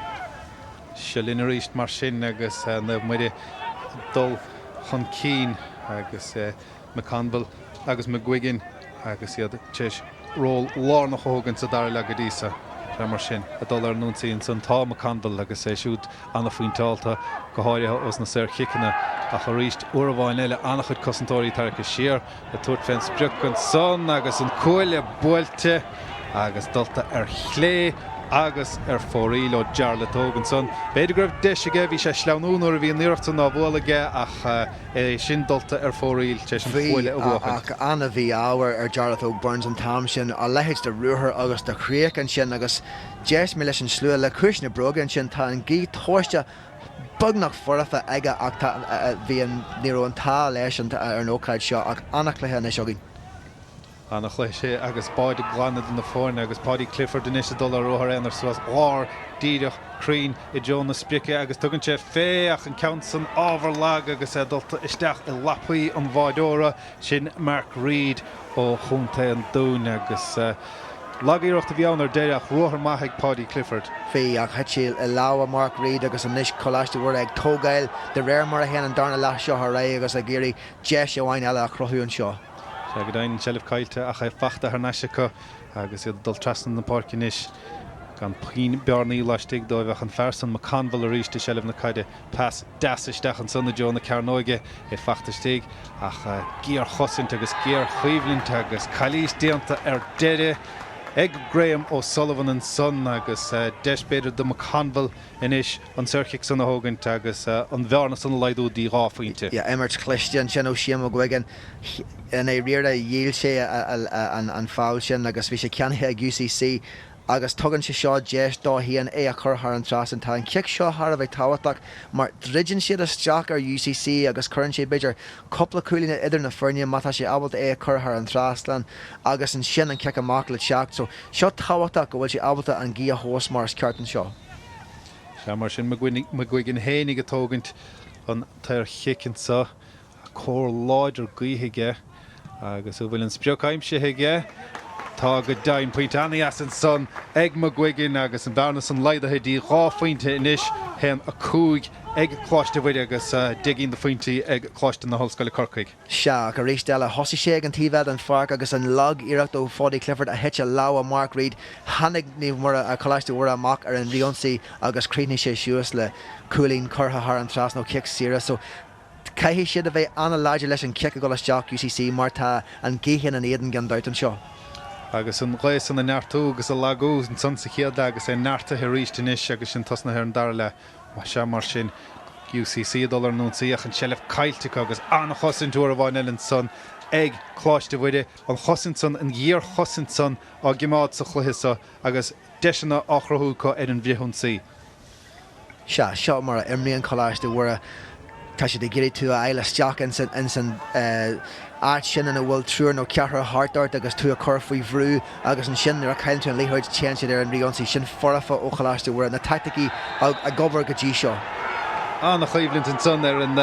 Seo linn arís mar sin agus Naomh Muire ag dul chun cinn agus McConville agus McGuigan agus iad tar éis ról lárnach a thógaint sa dara leath go dtí so. Sea, mar sin, ag dul ar an ionsaí ansan tá McConville agus é siúd an-phointeálta, go háirithe ós na saorchiceanna ach arís uair amháin eile an-chuid cosantóirí tarraicthe siar ag tabhairt fén sprioc ansan agus an cuaille buailte agus dulta ar chlé agus ar fóraoil ó Jarlath Óg ansan. B'fhéidir go raibh deis aige, bhí sé ag sleamhnú nuair a bhí an iarracht san á bhualadh aige ach é sin dulta ar fóraoil tar éis an Bhí, chuaille a bhuachaint. ach an-mhí-ádh ar Jarlath Óg Burns an t-am sin, a leithéid de ruathar agus de chríoch ansin agus d'éist mé leis an slua le cúis na bróige ansin, tá an ghaoth tomhaiste beagnach foirfe aige ach tá, bhí an, ní raibh an t-ádh leis ar an ócáid seo ach an-chluiche anois againn. An-chluiche agus báid ag glanadh de na foirne agus Paudie Clifford anois ag dul ar ruathar aonair suas lár díreach cruinn i dtreo na sprice agus tugann sé fé ach an ceann san ábhar lag agus é dulta isteach i lapaí an bháideora, sin Mark Reid ó Chontae an Dúin agus lag-iarracht a bhí ann ar deireadh ach ruathar maith ag Paudie Clifford. Bhí, ach thit sé i lámha Mark Reid agus anois Coláiste Mhuire ag tógáil de réir mar a théann an darna leath seo ar aghaidh agus ag iarraidh deis amháin eile a chruthú anseo. Sea, go deimhin, an tseilbh caillte ach é fachta thar n-ais acu agus iad ag dul trasna na páirce anois gan puinn bearnaí laistigh dóibh ach an fear san, McConville, arís i seilbh na caide. Pas deas isteach ansan i dtreo na cearnóige, é fachta istigh ach géarchosaint agus géarchoimhlint agus calaois déanta ar deireadh ag Graham O'Sullivan ansan agus deis b'fhéidir do McConville anois an saorchic san a thógaint agus an bhearna san a laghdú dtí 2 phointe. Yeah, imirt chliste ansin ó Shane McGuigan. I ndáiríre, dhíol sé an foul sin agus bhí sé ceannaithe ag UCC agus tugann sé seo deis dó féin é a chur thar an trasnán. Tá an cic seo thar a bheith tábhachtach mar druideann siad isteach ar UCC agus cuireann sé, b'fhéidir, cúpla cúilín idir na foirne má tá sé ábalta é a chur thar an trasnán agus ansin an cic amach le teacht. So, seo tábhachtach go bhfuil sé ábalta an ghaoth a thomhas mar is ceart anseo. Sea, mar sin, McGuigan fhéinig ag tógaint an tsaorchic anso. Cóir láidir gaoithe aige agus an bhfuil an sprioc aimsithe aige? Tá go deimhin. Pointe an-dheas ansan ag McGuigan agus an bhearna san laghdaithe dtí 2 phointe anois, 1, 5 ag Coláiste Mhuire agus 10 gcinn de phointí ag Coláiste na hOllscoile Corcaigh. Sea, ach arís eile, thosaigh sé ag an taobh eile den pháirc agus an lag-iarracht ó Phaudie Clifford a thit i lámha Mark Reid. Tháinig Naomh Muire, Coláiste Mhuire amach ar an fhrithionsaí agus chríochnaigh sé suas le cúilín curtha thar an trasnán ó chic saoire. So, caithfidh siad a bheith an-láidir leis an chic a dhul isteach, UCC, mar tá an ghaoth ina n-éadan gan dabht anseo. Agus an ghaoth san a neartú agus a lagú ansan sa chéad leath agus é neartaithe arís anois agus sinn tosnaithe ar an dara leath. Sea, mar sin, UCC ag dul ar an ionsaí ach an tseilbh caillte acu agus an-chosaint uair amháin eile ansan ag Coláiste Mhuire. An chosaint san, an ghéarchosaint san á gcimeád sa chluiche so agus deiseanna á chruthú acu ar an bhfrithionsaí. Sea, seo mar a imríonn Coláiste Mhuire. Tá siad ag iarraidh tú a fháil isteach ins an áit sin ina bhfuil triúr nó ceathrar thart ort agus tú a chur faoi bhrú agus ansin nuair a chailleann tú an liathróid téann siad ar an fhrithionsaí. Sin foirfe ó Choláiste Mhuire. Na taicticí ag obair go dtí seo. An-choimhlint ansan ar an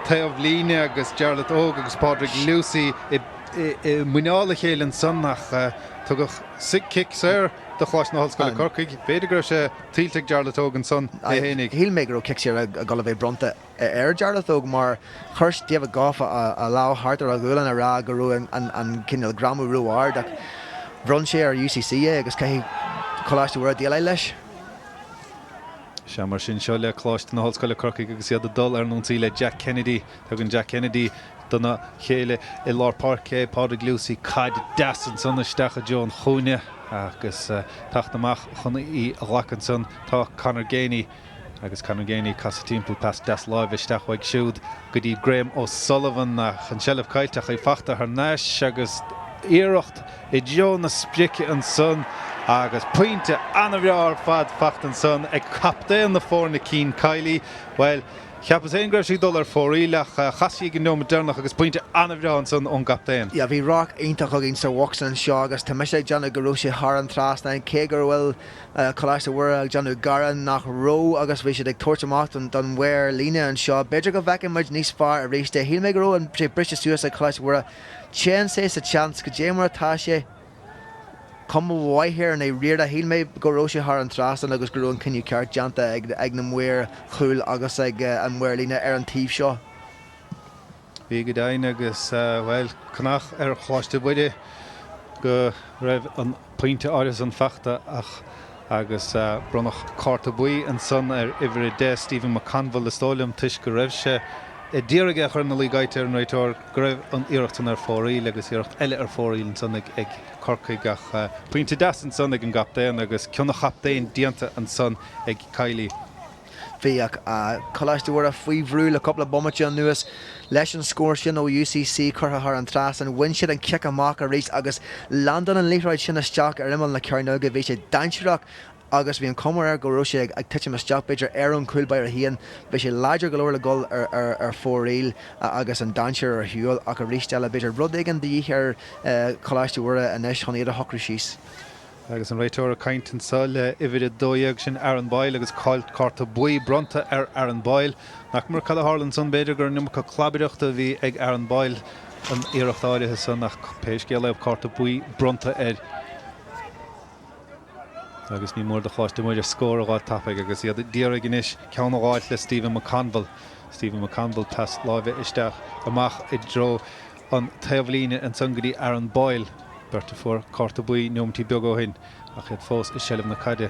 taobh líne agus Jarlath Óg agus Pádraig Lucey i muineál a chéile ansan ach tugadh cic saor do Choláiste na hOllscoile Corcaigh. B'fhéidir go raibh sé tuillte ag Jarlath Óg ansan é fhéinig. Shíl mé go raibh cic saor ag dul a bheith bronnta ar Jarlath Óg mar chuir David Gough a lámh thart ar a ghualainn a rá go raibh an cineál greamú ró-ard ach bhronn sé ar UCC é agus caithfidh Coláiste Mhuire déileáil leis. Sea, mar sin, seo le Coláiste na hOllscoile Corcaigh agus iad ag dul ar an ionsaí le Jack Kennedy. Tugann Jack Kennedy dona chéile i lár páirce é, Pádraig Lucey, caid deas ansan isteach i dtreo an chúinne agus teacht amach chun í a ghlacadh ansan tá Conor Geaney agus Conor Geaney ag casadh timpeall, pas deas láimhe isteach uaidh siúd go dtí Graham O'Sullivan ach an tseilbh caillte ach í fachta thar n-ais agus iarracht i dtreo na sprice ansan agus pointe an-bhreá ar fad fachta ansan ag captaen na foirne Cian Kiely. Bhuel, Cheapas féin go raibh sí ag dul ar fóraoil ach chas sí ag an neomat deireanach agus pointe an-bhreá ansan ón gcaptaen. Yeah, bhí radharc iontach againn sa bhocsa anseo agus tá mise ag déanamh go raibh sé thar an trasnán cé go bhfuil Coláiste Mhuire ag déanamh gearán nach raibh agus bhí siad ag tabhairt amach don mhaor líne anseo. B'fhéidir go bhfeicfidh muid níos fearr arís é. Shíl mé go raibh sé briste suas ag Coláiste Mhuire. Téann sé sa tseans, goidé mar atá sé. Cuma mhaith air i ndáiríre. Shíl mé go raibh sé thar an trasnán agus go raibh an cinneadh ceart déanta ag na maoir chúil agus ag an maor líne ar an taobh seo. Bhí go deimhin agus, bhuel, cnach ar Choláiste Mhuire go raibh an pointe áirithe san fachta ach agus bronnadh cárta buí ansan ar uimhir 10, Stephen McConville, is dóigh liom, toisc go raibh sé a d'iarraidh é a chur ina luí gaibhte ar an réiteoir. go raibh an iarracht san ar fóraoil agus iarracht eile ar fóraoil ansan ag Corcaigh ach pointe deas ansan ag an gcaptaen agus cion an chaptaein déanta ansan ag Kiely. Bhí ach Coláiste Mhuire faoi bhrú le cúpla bomaite anuas. Leis an scór sin ó UCC curtha thar an trasnán, bhain siad an cic amach arís agus landáil an liathróid sin isteach ar imeall na cearnóige. Bhí sé dainséarach agus bhí an chuma air go raibh sé ag titim isteach, b'fhéidir, ar an chúl báire féin. Bhí sé láidir go leor le dhul ar fóraoil agus an dainséar ar shiúl ach arís eile, b'fhéidir, rud éigin de dhíth ar Choláiste Mhuire anois chun iad a shocrú síos. Agus an réiteoir ag caint anseo le uimhir 12, sin Aaron Boyle agus cárta buí bronnta ar Aaron Boyle. Nach mór cad a tharla ansan, b'fhéidir gur an iomarca clabaireachta a bhí ag Aaron Boyle an iarracht áirithe san ach pé scéal é, cárta buí bronnta air. Agus ní mór do Choláiste Mhuire scór a dh'fháil tapaidh agus iad d'iarraidh anois ceann a dh'fháilt le Stephen McConville. Stephen McConville, pas láimhe isteach amach i dtreo an taobhlíne ansan go dtí Aaron Boyle, beirt a fuair cárta buí neomaintí beaga ó shin ach iad fós i seilbh na caide.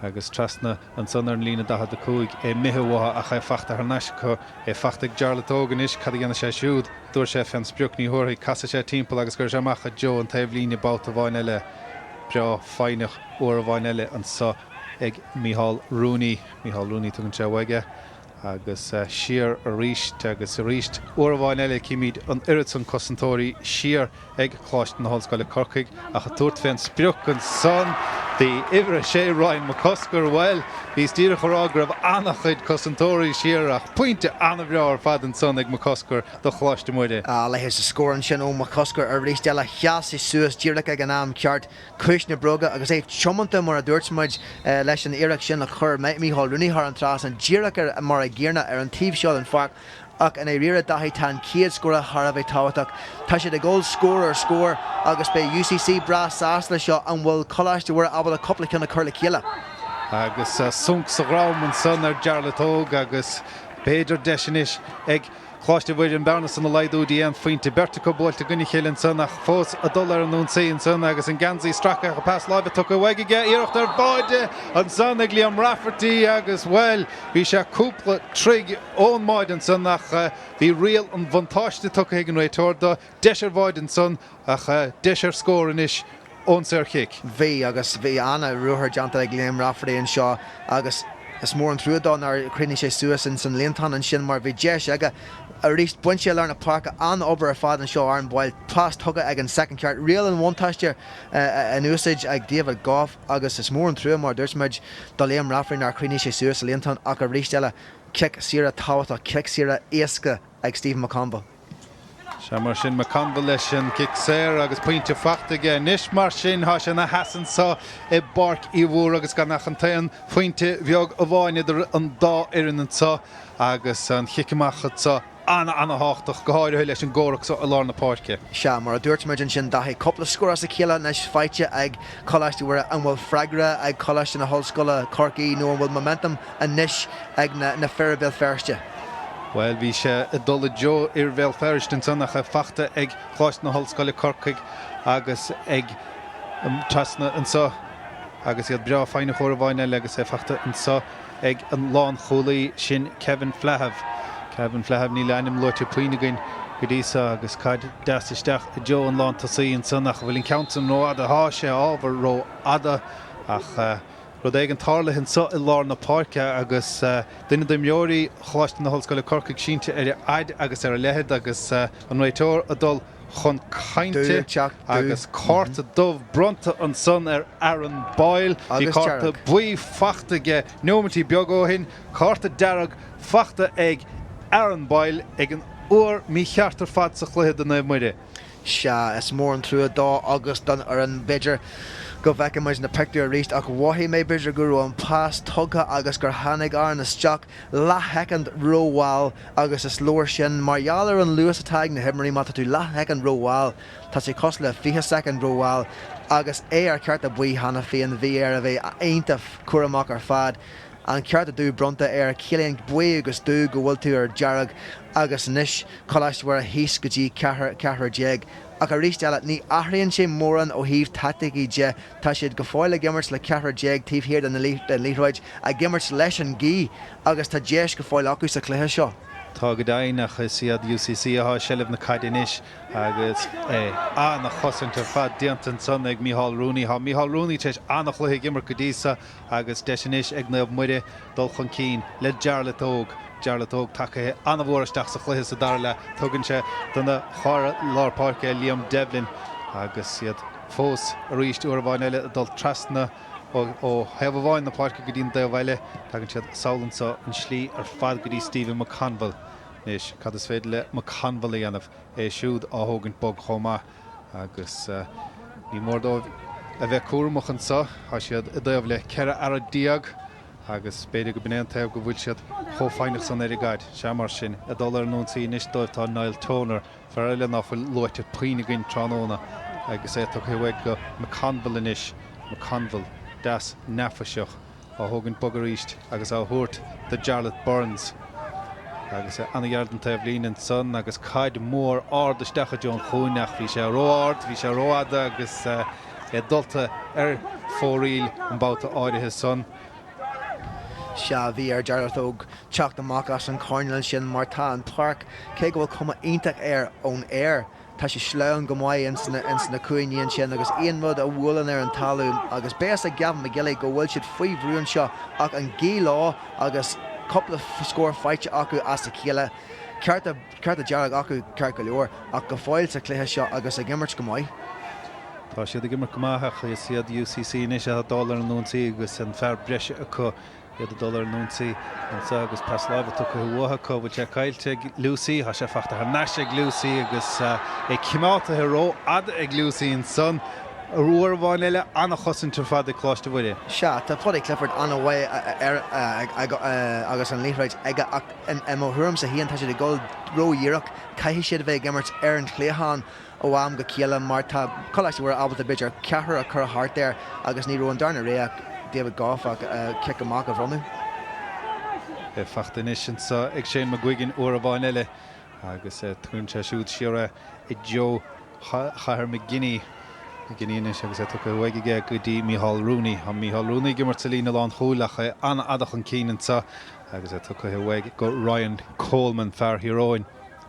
Agus trasna ansan ar an líne 45, é imithe uathu ach é fachta thar n-ais acu, é fachta ag Jarlath Óg anois, cad a dhéanfaidh sé siúd? Dúirt sé fén sprioc, ní thabharfaidh, casfaidh sé timpeall agus cuirfidh sé amach i dtreo an taobhlíne babhta amháin eile. Breá foighneach uair amháin eile anso ag Mícheál Rooney. Mícheál Rooney tugann sé uaidh é agus siar arís agus arís uair amháin eile címid an oiread san cosantóirí siar ag Coláiste na hOllscoile Corcaigh ach ag tabhairt fén sprioc ansan. Bhí uimhir a sé Ryan McCusker, bhuel, bhíos díreach a rá go raibh an-chuid cosantóirí siar ach pointe an-bhreá ar fad ansan ag McCusker do Choláiste Mhuire. A leithéid de scór ansin ó McCusker arís eile. Sheas sé suas díreach ag an am ceart, cúis na bróga agus é tiomanta mar a dúirt muid leis an iarracht sin a chur Mícheál Rooney thar an trasnán díreach ar mar a gcéanna ar an taobh seo den pháirc. Ach i ndáiríre, Daithí, tá an chéad scór thar a bheith tábhachtach. Tá siad ag dul scór ar scór agus beidh UCC breá sásta leis seo. An bhfuil Coláiste Mhuire ábalta cúpla ceann a chur le chéile? Agus sonc sa dhrom ansan ar Jarlath Óg agus b'fhéidir deis anois ag Coláiste Mhuire an bearna san a laghdú dtí aon phointe. Beirt acu buailte i gcoinne a chéile ansan ach fós ag dul ar an ionsaí ansan agus an geansaí stractha ach an pas láimhe tugtha uaidh aige. Iarracht ar bháide ansan ag Liam Rafferty agus, bhuel, bhí sé cúpla troigh ón mbáide ansan ach bhí riail an bhuntáiste tugtha ag an réiteoir dó. Deis ar bháide ansan ach deis ar scór anois ón saorchic. Bhí agus bhí ana-ruathar déanta ag Liam Rafferty anseo agus is mór an trua dó nár chríochnaigh sé suas ins an líontán ansin mar bhí deis aige arís. Bainte i lár na páirce, an-obair ar fad anseo Aaron Boyle, pas tugtha ag an soicind ceart, riail an bhuntáiste in úsáid ag David Gough agus is mór an trua mar a dúirt muid do Liam Rafferty nár chríochnaigh sé suas sa líontán ach arís eile cic saoire tábhachtach, cic saoire éasca ag Stephen McConville. Sea, mar sin, McConville leis an gcic saor agus pointe fachta aige anois. Mar sin, tá sé ina sheasamh anseo i bPáirc Uí Mhórdha agus gan ach an t-aon phointe bheag amháin idir an dá fhoireann anseo agus an chic amach anseo an-an-thábhachtach, go háirithe leis an gcomhrac seo i lár na páirce. Sea, mar a dúirt muid ansin, Daithí, cúpla scór as a chéile anois faighte ag Coláiste Mhuire. An bhfuil freagra ag Coláiste na hOllscoile, Corcaigh, nó an bhfuil momentum anois ag na fir i Béal Feirste? Bhuel, bhí sé ag dul i dtreo fhir Bhéal Feirste ansan ach é fachta ag Coláiste na hOllscoile, Corcaigh agus ag trasna anso agus iad breá foighneach uair amháin eile agus é fachta anso ag an lánchúlaí sin Kevin Flahive. Kevin Flahive, níl a ainm luaite puinn againn go dtí so agus caid deas isteach i dtreo an lántosaí ansan ach an bhfuil an ceann san rófhada? Tá sé ábhar rófhada ach Rud éigin tarlaithe anseo i lár na páirce agus duine d'imreoirí Choláiste na hOllscoile Corcaigh sínte ar a fhaid agus ar a leithead agus an réiteoir ag dul chun cainte agus cárta dubh bronnta ansan ar Aaron Boyle. Bhí cárta buí fachta aige neomaintí beaga ó shin, cárta dearg fachta ag Aaron Boyle ag an uair mícheart ar fad sa chluiche do Naomh Muire. Sea, is mór an trua dó agus don fhoireann. B'fhéidir go bhfeicfidh muid na pictiúir arís ach mhothaigh mé b'fhéidir go raibh an pas tugtha agus gur tháinig Aaron isteach leathshoicind rómhall agus is leor sin. Mar gheall ar an luas atá ag na himreoirí, má tá tú leathshoicind rómhall, tá sé cosúil le 20 soicind rómhall agus é ar chárta buí cheana féin, bhí air a bheith iontach cúramach ar fad. An cárta dubh bronnta air, ciallaíonn buí agus dubh go bhfuil tú ar dearg agus anois Coláiste Mhuire thíos go dtí ceathrar, ceathrar. Ach arís eile, ní athraíonn sé mórán ó thaobh taicticí de. Tá siad go fóill ag imirt le ceathrar taobh thiar den liathróid, ag imirt leis an ngaoth agus tá deis go fóill acu sa chluiche seo. Tá go deimhin, ach is iad UCC atá i seilbh na caide anois agus an-chosaint ar fad déanta ansan ag Mícheál Rooney. Tá Mícheál Rooney tar éis an-chluiche a imirt go dtí so agus deis anois ag Naomh Muire dul chun cinn le Jarlath Óg. Jarlath Óg tagaithe an-mhór isteach sa chluiche sa dara leath. Tugann sé dona chara lár páirce Liam Devlin agus iad fós arís uair amháin eile ag dul trasna ó thaobh amháin na páirce go dtí an taobh eile. Tagann siad sall anso an slí ar fad go dtí Stephen McConville. Anois cad is féidir le McConville a dhéanamh? É siúd á thógaint bog chomh maith. Agus ní mór dóibh a bheith cúramach anso. Tá siad i dtaobh le 14 fhear agus b'fhéidir go b'in é an taobh go bhfuil siad chomh foighneach san ar an gcaid. Sea, mar sin, ag dul ar an ionsaí anois dóibh tá Niall Toner, fear eile ná fuil luaite puinn againn tráthnóna agus é tugtha uaidh go McConville anois. McConville, deas neafaiseach. á thógaint bog arís agus á thabhairt do Jarlath Burns agus é an-ghearr don taobhlíne ansan agus caid mhór ard isteach i dtreo an chúinne ach bhí sé ró-ard, bhí sé rófhada agus é dulta ar fóraoil an babhta áirithe san. Sea, bhí ar Jarlath Óg teacht amach as an choirnéal ansin mar tá an pháirc, cé go bhfuil cuma iontach air ón aer, Tá sé sleamhain go maith ins na cúinní ansin agus aon rud a bhuaileann ar an talamh agus beidh a fhios ag Gavin McGilly go bhfuil siad faoi bhrú anseo ach an ghaoth leo agus cúpla scór faighte acu as a chéile. Cárta cárta dearg acu ceart go leor ach go fóill sa chluiche seo agus ag imirt go maith. Tá siad ag imirt go maith ach is iad UCC anois atá ag dul ar an ionsaí agus an fear breise acu. Iad ag dul ar an ionsaí anseo agus pas láimhe tugtha uathu acu. Bhfuil sé caillte ag Lucey? Tá sé fachta thar n-ais ag Lucey agus é cimeátaithe ró-fhada ag Lucey ansan. Uair amháin eile, an-chosaint ar fad ag Coláiste Mhuire. Sea, tá Paudie Clifford an-mhaith agus an liathróid aige ach i mo thuairimse féin tá siad ag dul ró-dhíreach. Caithfidh siad a bheith ag imirt ar an chliathán. ó am go chéile mar tá Coláiste Mhuire ábalta b'fhéidir ceathrar a chur thart air agus ní raibh an darna rogha ag David Gough ach cic amach a bhronnadh. É fachta anois anseo ag Shane McGuigan uair amháin eile agus tugann sé siúd siar é i dtreo Chathair McGinney. McGinney anois agus é tugtha uaidh aige go dtí Mícheál Rooney. Tá Mícheál Rooney ag imirt sa líne lánchúil ach é an-fhada chun cinn anseo agus é tugtha uaidh go Ryan Coleman, fear Thír Eoghain.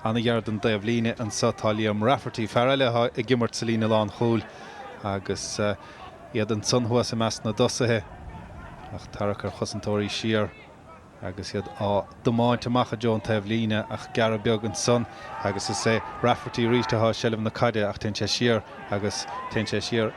An-ghar don dtaobhlíne anseo tá Liam Rafferty, fear eile atá ag imirt sa líne lánchúil agus iad ansan thuas i measc na dtosaithe ach tarrac ar chosantóirí siar agus iad á dtiomáint amach i dtreo an taobhlíne ach gearradh beag ansan agus is é Rafferty arís atá i seilbh na caide ach téann sé siar agus téann sé siar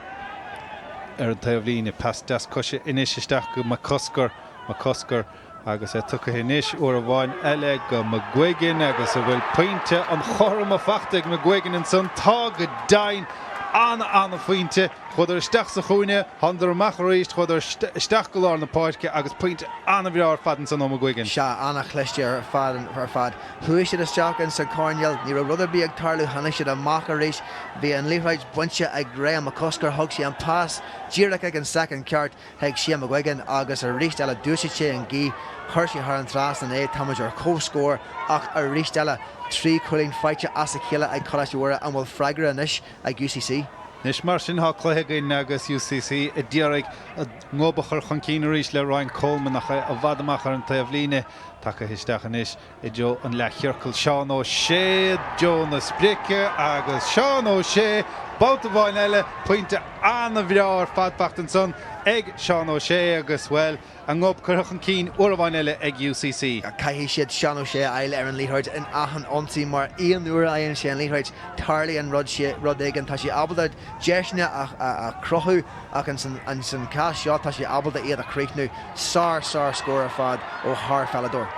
ar an taobhlíne. Pas deas coise anois isteach go McCusker, McCusker. Agus é tugtha anois uair amháin eile go McGuigan agus an bhfuil pointe an chothroime fachta ag McGuigan ansan? Tá go deimhin! An-an-phointe. Chuadar isteach sa chúinne, thánadar amach arís, chuadar isteach go lár na páirce agus pointe an-bhreá ar fad ansan ó McGuigan. Sea, an-chliste ar fad ar fad. Chuaigh siad isteach ins an choirnéal, ní raibh rud ar bith ag tarlú, tháinig siad amach arís, bhí an liathróid bainte ag Ryan McCusker, thug sé an pas díreach ag an soicind ceart, Chuig Shane McGuigan agus arís eile d'úsáid sé an ghaoth, chuir sé thar an trasnán é. Táimid ar comhscór ach arís eile, 3 chúilín faighte as a chéile ag Coláiste Mhuire. An bhfuil freagra anois ag UCC? Anois mar sin tá cluiche againn agus UCC a d'iarraidh a ngob a chur chun cinn arís le Ryan Coleman ach é i bhfad amach ar an taobhlíne. Tagtha isteach anois i dtreo an leathchiorcail. Seán Ó Sé i dtreo na sprice agus Seán Ó Sé, babhta amháin eile, pointe an-bhreá ar fad fachta ansan ag Seán Ó Sé agus, bhuel, a ngob curtha chun cinn uair amháin eile ag UCC. Caithfidh siad Seán Ó Sé a fháil ar an liathróid in achan ionsaí mar aon uair a fhaigheann sé an liathróid tarlaíonn rud rud éigin. Tá sé ábalta deiseanna a chruthú ach ins an cás seo tá sé ábalta iad a chríochnú. Sár, sár scór ar fad ó shárpheileadóir.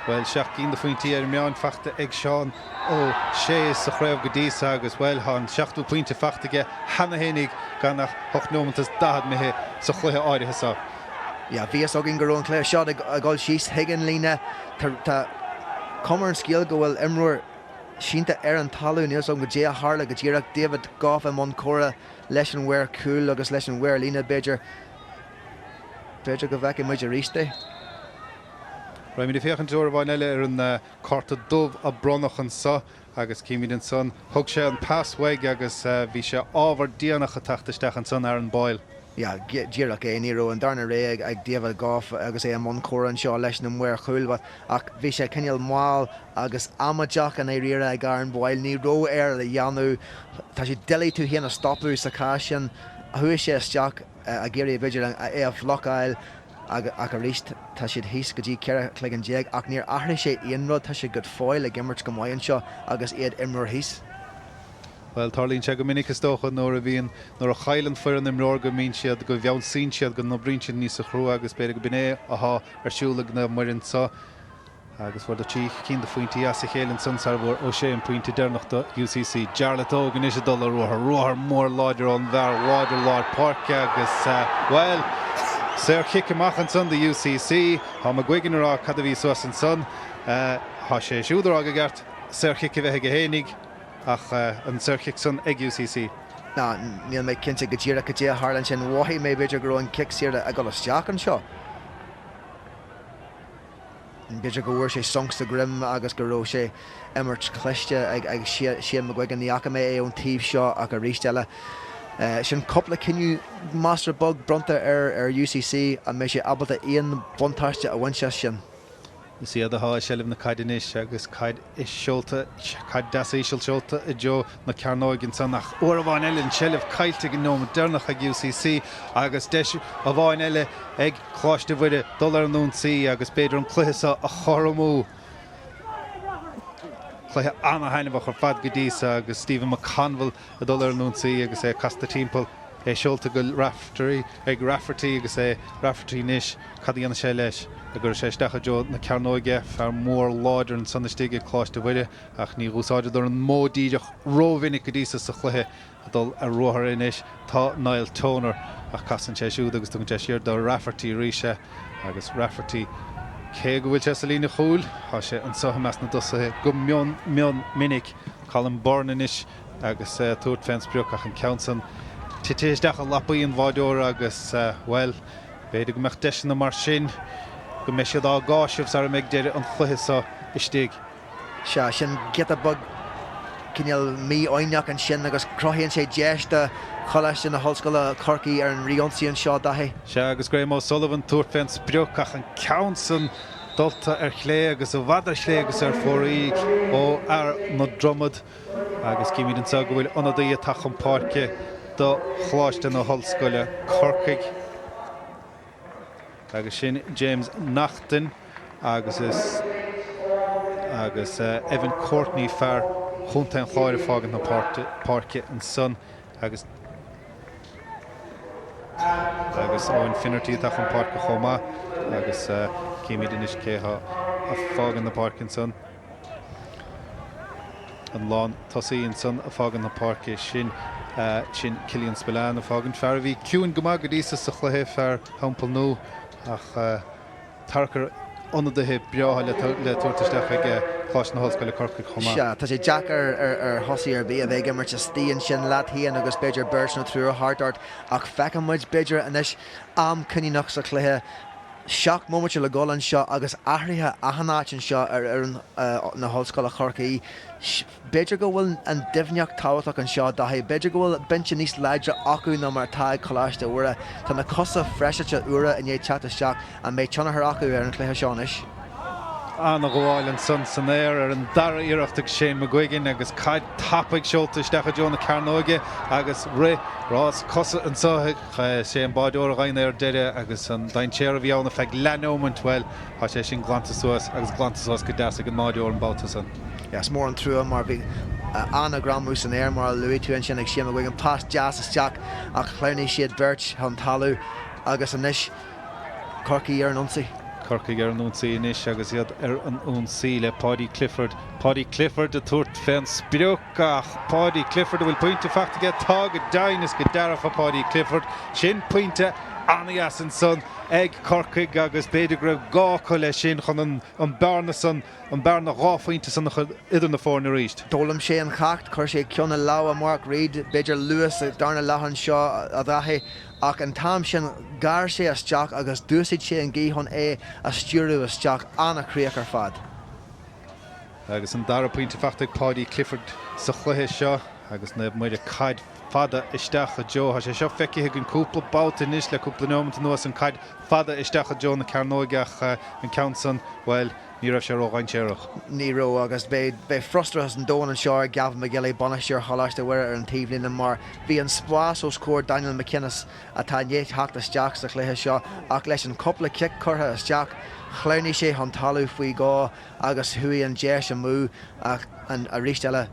Bhuel, 7 gcinn de phointí ar an meán fachta ag Seán Ó Sé sa chraobh go dtí seo agus, bhuel, tá an seachtú pointe fachta aige cheana fhéinig gan ach hocht neomat is 40 imithe sa chluiche áirithe seo. Yeah, bhí fhios againn go raibh an cluiche seo ag dul síos chuig an líne. Tá cuma ar an scéal go bhfuil imreoir sínte ar an talamh. Níl 's agam goidé a tharla go díreach. David Gough i mbun comhrá leis an mhaor cúil agus leis an mhaor líne, b'fhéidir. B'fhéidir go bhfeicfidh muid arís é. Raghaimid ag féachaint uair amháin eile ar an cárta dubh a bronnadh anso agus címid ansan, thug sé an pas uaidh agus bhí sé ábhar déanach ag teacht isteach ansan, Aaron Boyle. Yeah, díreach é. Ní raibh an darna rogha ag David Gough agus é i mbun comhrá anseo leis na maoir chúil ach bhí sé cineál mall agus amaideach i ndáiríre ag Aaron Boyle. Ní raibh air le dhéanamh. Tá sé doiligh tú féin a stopadh sa chás sin. Chuaigh sé isteach. ag iarraidh b'fhéidir é a bhlocáil ach arís tá siad thíos go dtí 14 chloigeann ach níor athraigh sé aon rud, tá siad go fóill ag imirt go maith anseo agus iad imreoir thíos. Bhuel, tarlaíonn sé go minic is dócha nuair a bhíonn, nuair a chailleann foireann imreoir go mbíonn siad, go bhfeabhsaíonn siad, go n-oibríonn siad níosa chrua agus b'fhéidir go b'in é athá ar siúl ag na bhfoireann seo. Agus fuaireadar 3 cinn de phointí as a chéile ansan sara bhfuair O'Shea an pointe deireanach do UCC. Jarlath Óg anois ag dul ar ruathar. Ruathar mór láidir ón bhfear láidir lár páirce agus, bhuel, saorchic amach ansan do UCC. Tá McGuigan ag rá cad a bhí suas ansan. Tá sé siúd ag rá go gceart saorchic a bheith aige fhéinig ach an saorchic san ag UCC. Ná, níl mé cinnte go díreach cad é a tharla ansin. Mhothaigh mé b'fhéidir go raibh an cic saor ag dul isteach anseo. B'fhéidir go bhfuair sé sonc sa droim agus go raibh sé imirt chliste ag Shane McGuigan. Ní fhaca mé é ón taobh seo ach arís eile, sin cúpla cinneadh measartha bog bronnta ar UCC. An mbeidh sé ábalta aon bhuntáiste a bhaint as sin? Is iad atá i seilbh na caide anois agus caid seolta, caid deas íseal seolta i dtreo na cearnóige ansan ach uair amháin eile an tseilbh caillte ag an neomat deireanach ag UCC agus deis amháin eile ag Coláiste Mhuire dul ar an ionsaí agus b'fhéidir an cluiche seo a chothromú. Cluiche ana-thaitneamhach ar fad go dtí so agus Stephen McConville ag dul ar an ionsaí agus é casta timpeall, é seolta go Raftery ag Rafferty agus é Rafferty anois, cad a dhéanfaidh sé leis? An gcuirfidh sé isteach i dtreo na cearnóige, fear mór láidir ansan istigh ag Coláiste Mhuire ach ní dh'úsáideadar an modh díreach rómhinic go dtí so sa chluiche. Ag dul ar ruathar anois tá Niall Toner ach casann sé siúd agus tugann sé siar do Rafferty arís é agus Rafferty, cé go bhfuil sé sa líne chúil, tá sé anseo i measc na dtosaithe go mion mion minic. Colin Byrne anois agus é ag tabhairt fén sprioc ach an ceann san tite isteach i lapaí an bháireora agus, bhuel, b'fhéidir go mbeadh deiseanna mar sin go mbeidh siad á gcáiseamh sara mbeidh deireadh an chluiche so istigh. Sea, sin giota beag cineál mífhoighneach ansin agus cruthaíonn sé deis do Choláiste na hOllscoile Corcaigh ar an fhrith-ionsaí anseo, Daithí. Sea, agus Graham O'Sullivan tabhairt fén sprioc ach an ceann san dulta ar chlé agus i bhfad ar chlé agus ar fóraoil ó fhear na Dromad agus címid anseo go bhfuil ionadaí ag teacht chun páirce do Choláiste na hOllscoile Corcaigh. Agus sin James Naughton agus is agus Evan Courtney, fear Chontae an Chláir ag fágaint na páirce ansan agus agus Owen Finnerty atá chun páirce chomh maith agus címid anois cé atá ag fágaint na páirce ansan. An lán tosaí ansan ag fágaint na páirce sin, sin Killian Spillane ag fágaint. Fear a bhí ciúin go maith go dtí so sa chluiche, fear Theampall Nua ach tarchur ionadaithe breátha le tabhairt isteach ag Coláiste na hOllscoile Corcaigh chomh maith. Sea, tá sé deacair ar thosaí ar bith a bheith ag imirt istigh ansin leat féin agus b'fhéidir beirt nó triúr thart ort ach feiceann muid, b'fhéidir, anois am cinniúnach sa chluiche. 7 mbomaite le dhul anseo agus athruithe achan áit anseo ar fhoireann na hOllscoile Chorcaí. B'fhéidir go bhfuil an doimhneacht tábhachtach anseo, Daithí. B'fhéidir go bhfuil binse níos láidre acu ná mar atá ag Coláiste Mhuire. Tá na cosa freiseáilte úra i ndiaidh teacht isteach. An mbeidh tionchar acu ar an chluiche seo anois? An-ghabháil ansan san aer ar an dara iarracht ag Shane McGuigan agus caid tapaidh seolta isteach i dtreo na cearnóige agus rith rás cosa anseo ag Is é an báireoir a gheibheann é ar deireadh agus an dainséar a bhí ann ar feadh leathneomaint, bhuel, tá sé sin glanta suas agus glanta suas go deas ag an mbáireoir an babhta san. Is mór an trua mar bhí an-ghreamú san aer mar a luaigh tú ansin ag Shane McGuigan, pas deas isteach ach shleamhnaigh siad beirt chun talaimh agus anois Corcaigh ar an ionsaí. Corcaigh ar an ionsaí anois agus iad ar an ionsaí le Paudie Clifford. Paudie Clifford ag tabhairt fén sprioc. Ach Paudie Clifford, an bhfuil pointe faighte aige? Tá go deimhin is go dearfa Paudie Clifford. Sin pointe an-dheas ansan ag Corcaigh agus b'fhéidir go raibh gá acu leis sin chun an bearna san, an bearna dha phointe san a chur idir na foirne arís. D'fhoghlaim sé an ceacht, chuir sé ceann i lámha Mark Reid, b'fhéidir luath sa darna leath anseo a Dhaithí, ach an t-am sin ghearr sé isteach agus d'úsáid sé an ghaoth chun é a stiúradh isteach. An-chríoch ar fad. Agus an dara pointe faighte ag Paudie Clifford sa chluiche seo agus Naomh Muire caid fada isteach i dtreo. Tá sé seo feicthe againn cúpla babhta anois le cúpla neomat anuas, an caid fada isteach i dtreo na cearnóige ach an ceann san, bhuel, ní raibh sé ródhainséarach. Ní raibh agus beidh frustrachas an domhain anseo ar Gavin McGilly, bainisteoir Choláiste Mhuire ar an taobhlíne mar bhí an spás os comhair Daniel McInnes atá i ndiaidh theacht isteach sa chluiche seo ach leis an cúpla cic curtha isteach, shleamhnaigh sé chun talaimh faoi dhó. Agus chuaigh an deis amú ach arís eile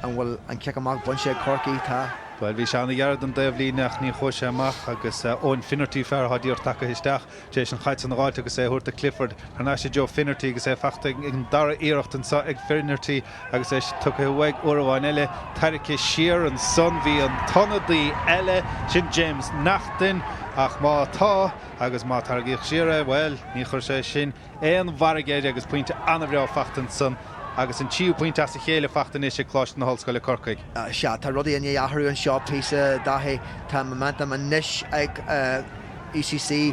an bhfuil an cic amach bainte ag Corcaigh? Tá. Bhuel, bhí sé an-ghar don dtaobhlíne ach ní chuaigh sé amach agus Eoin Finnerty, fear atá díreach tagtha isteach, tar éis an chaid san a dh'fháilt agus é a thabhairt do Clifford thar n-ais i dtreo Finnerty agus é faighte ag an dara iarracht anseo ag Finnerty agus é tugtha uaidh uair amháin eile, tarraicthe siar ansan bhí an t-ionadaí eile, sin James Naughton ach má tá agus má tarraingíodh siar é, bhuel, ní chuir sé sin aon mhairg air agus pointe an-bhreá faighte ansan agus an tríú pointe as a chéile faighte anois ag Coláiste na hOllscoile Corcaigh. Sea, tá rudaí i ndiaidh athrú anseo píosa, Daithí. Tá momentum anois ag UCC.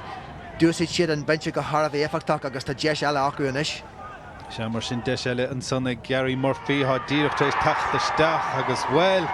D'úsáid siad an binse go thar a bheith éifeachtach agus tá deis eile acu anois. Sea, mar sin deis eile ansan ag Gary Murphy, atá díreach tar éis teacht isteach agus, bhuel.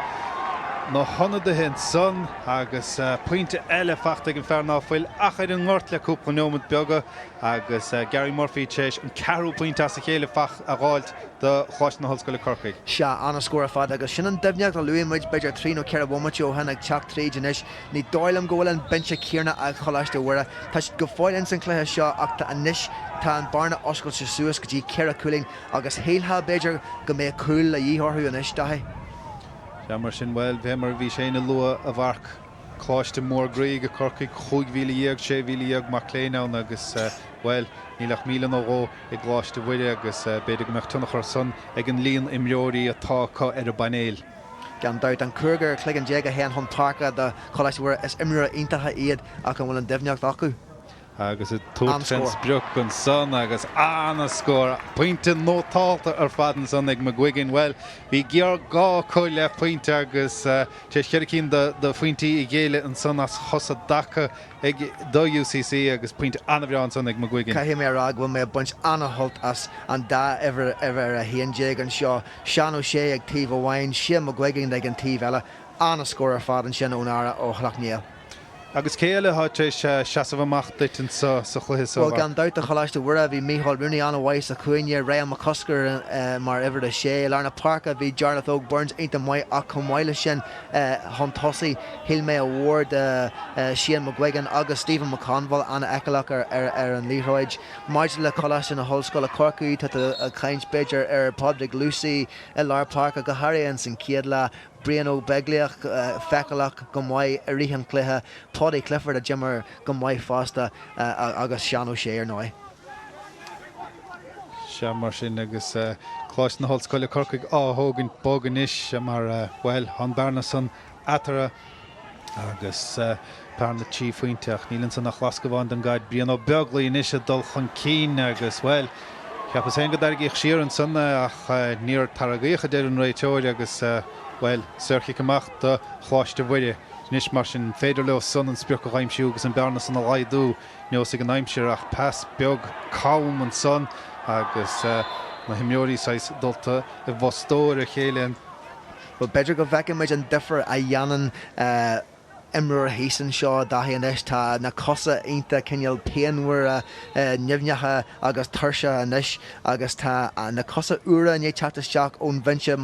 na hionadaithe ansan agus pointe eile fachta ag an fear ná fuil ach ar an ngort le cúpla neomat beaga agus Gary Murphy tar éis an ceathrú pointe as a chéile a dh'fháilt do Choláiste na hOllscoile Corcaigh. Sea, an-scór ar fad agus sin an doimhneacht a luaigh muid b'fhéidir trí nó ceithre bhomaite ó shin ag teacht tríd anois. Ní dóigh liom go bhfuil an binse céanna ag Choláiste Mhuire. Tá siad go fóill ins an chluiche seo ach tá anois tá an bearna oscailte suas go dtí ceithre chúilín agus shílfeá b'fhéidir go mbeadh cúl le dhíth orthu anois, Daithí. Sea, mar sin, bhuel, fé mar a bhís féin a lua, a Mharc, coláiste mór groí ag Corcaigh, 15,000, 16,000 mac léinn ann agus, bhuel, níl ach 1,000 nó dhó i gColáiste Mhuire agus b'fhéidir go mbeadh tionchar san ag an líon imreoirí atá acu ar an bpainéal. Gan dabht, an cúigear cloigeann déag a théann chun páirce do Choláiste Mhuire, is imreoirí iontacha iad ach an bhfuil an doimhneacht acu? Agus ag tabhairt fén sprioc ansan agus ana-scór, pointe nótálta ar fad ansan ag McGuigan. Bhuel, bhí géarghá acu le pointe agus tar éis cheithre cinn de phointí a ghéilleadh ansan as chosa dtaca ag do UCC agus pointe an-bhreá ansan ag McGuigan. Caithfidh mé a rá go bhfuil mé ag baint ana-shult as an dá uimhir, uimhir 11 anseo, Seán O'Shea ag taobh amháin, Shane McGuigan ag an taobh eile. Ana-scór ar fad ansin ón fhear ó Shleacht Néill. Agus cé eile atá tar éis seasamh amach duit anso sa chluiche so, Bhuel, gan dabht do Choláiste Mhuire, bhí Mícheál Rooney an-mhaith sa chúinne, Ryan McCusker mar uimhir a sé. I lár na páirce bhí Jarlath Óg Burns iontach maith ach chomh maith leis sin chun tosaigh, shíl mé a mhór de Shane McGuigan agus Stephen McConville an-fheiceálach ar an liathróid. Maidir le Coláiste na hOllscoile Corcaigh, tá tú ag caint b'fhéidir ar Padraig Lucey i lár páirce, go háirithe ins an chéad leath. Brian Óg Beaglaoich feiceálach go maith i rith an chluiche, Paudie Clifford a d'imir go maith fosta agus Seán O'Shea ar ndóigh. Sea, mar sin, agus Coláiste na hOllscoile Corcaigh á thógaint bog anois mar, bhuel, tá an bearna san eatarthu agus bearna 3 phointe ach níl ansan ach lasc amháin den gcaid. Brian Ó Beaglaoich anois ag dul chun cinn agus, bhuel, cheapas féin go dtarraingíodh siar ansan é ach níor tarraingíodh a deir an réiteoir agus, bhuel, saorchic amach do Choláiste Mhuire. Anois, mar sin, an féidir leo san an sprioc a dh'aimsiú agus an bearna san a laghdú? Neosfaidh an aimsir ach pas beag cam ansan agus na himreoirí saghas dulta i bhfostóir a chéile. Bhuel, b'fhéidir go bhfeicfidh muid an difear a dhéanann imreoir thíos anseo, Daithí, anois. Tá na cosa iontach cineál pianmhar, nimhneacha agus tuirseach anois agus tá na cosa úra i ndiaidh teacht isteach ón bhinse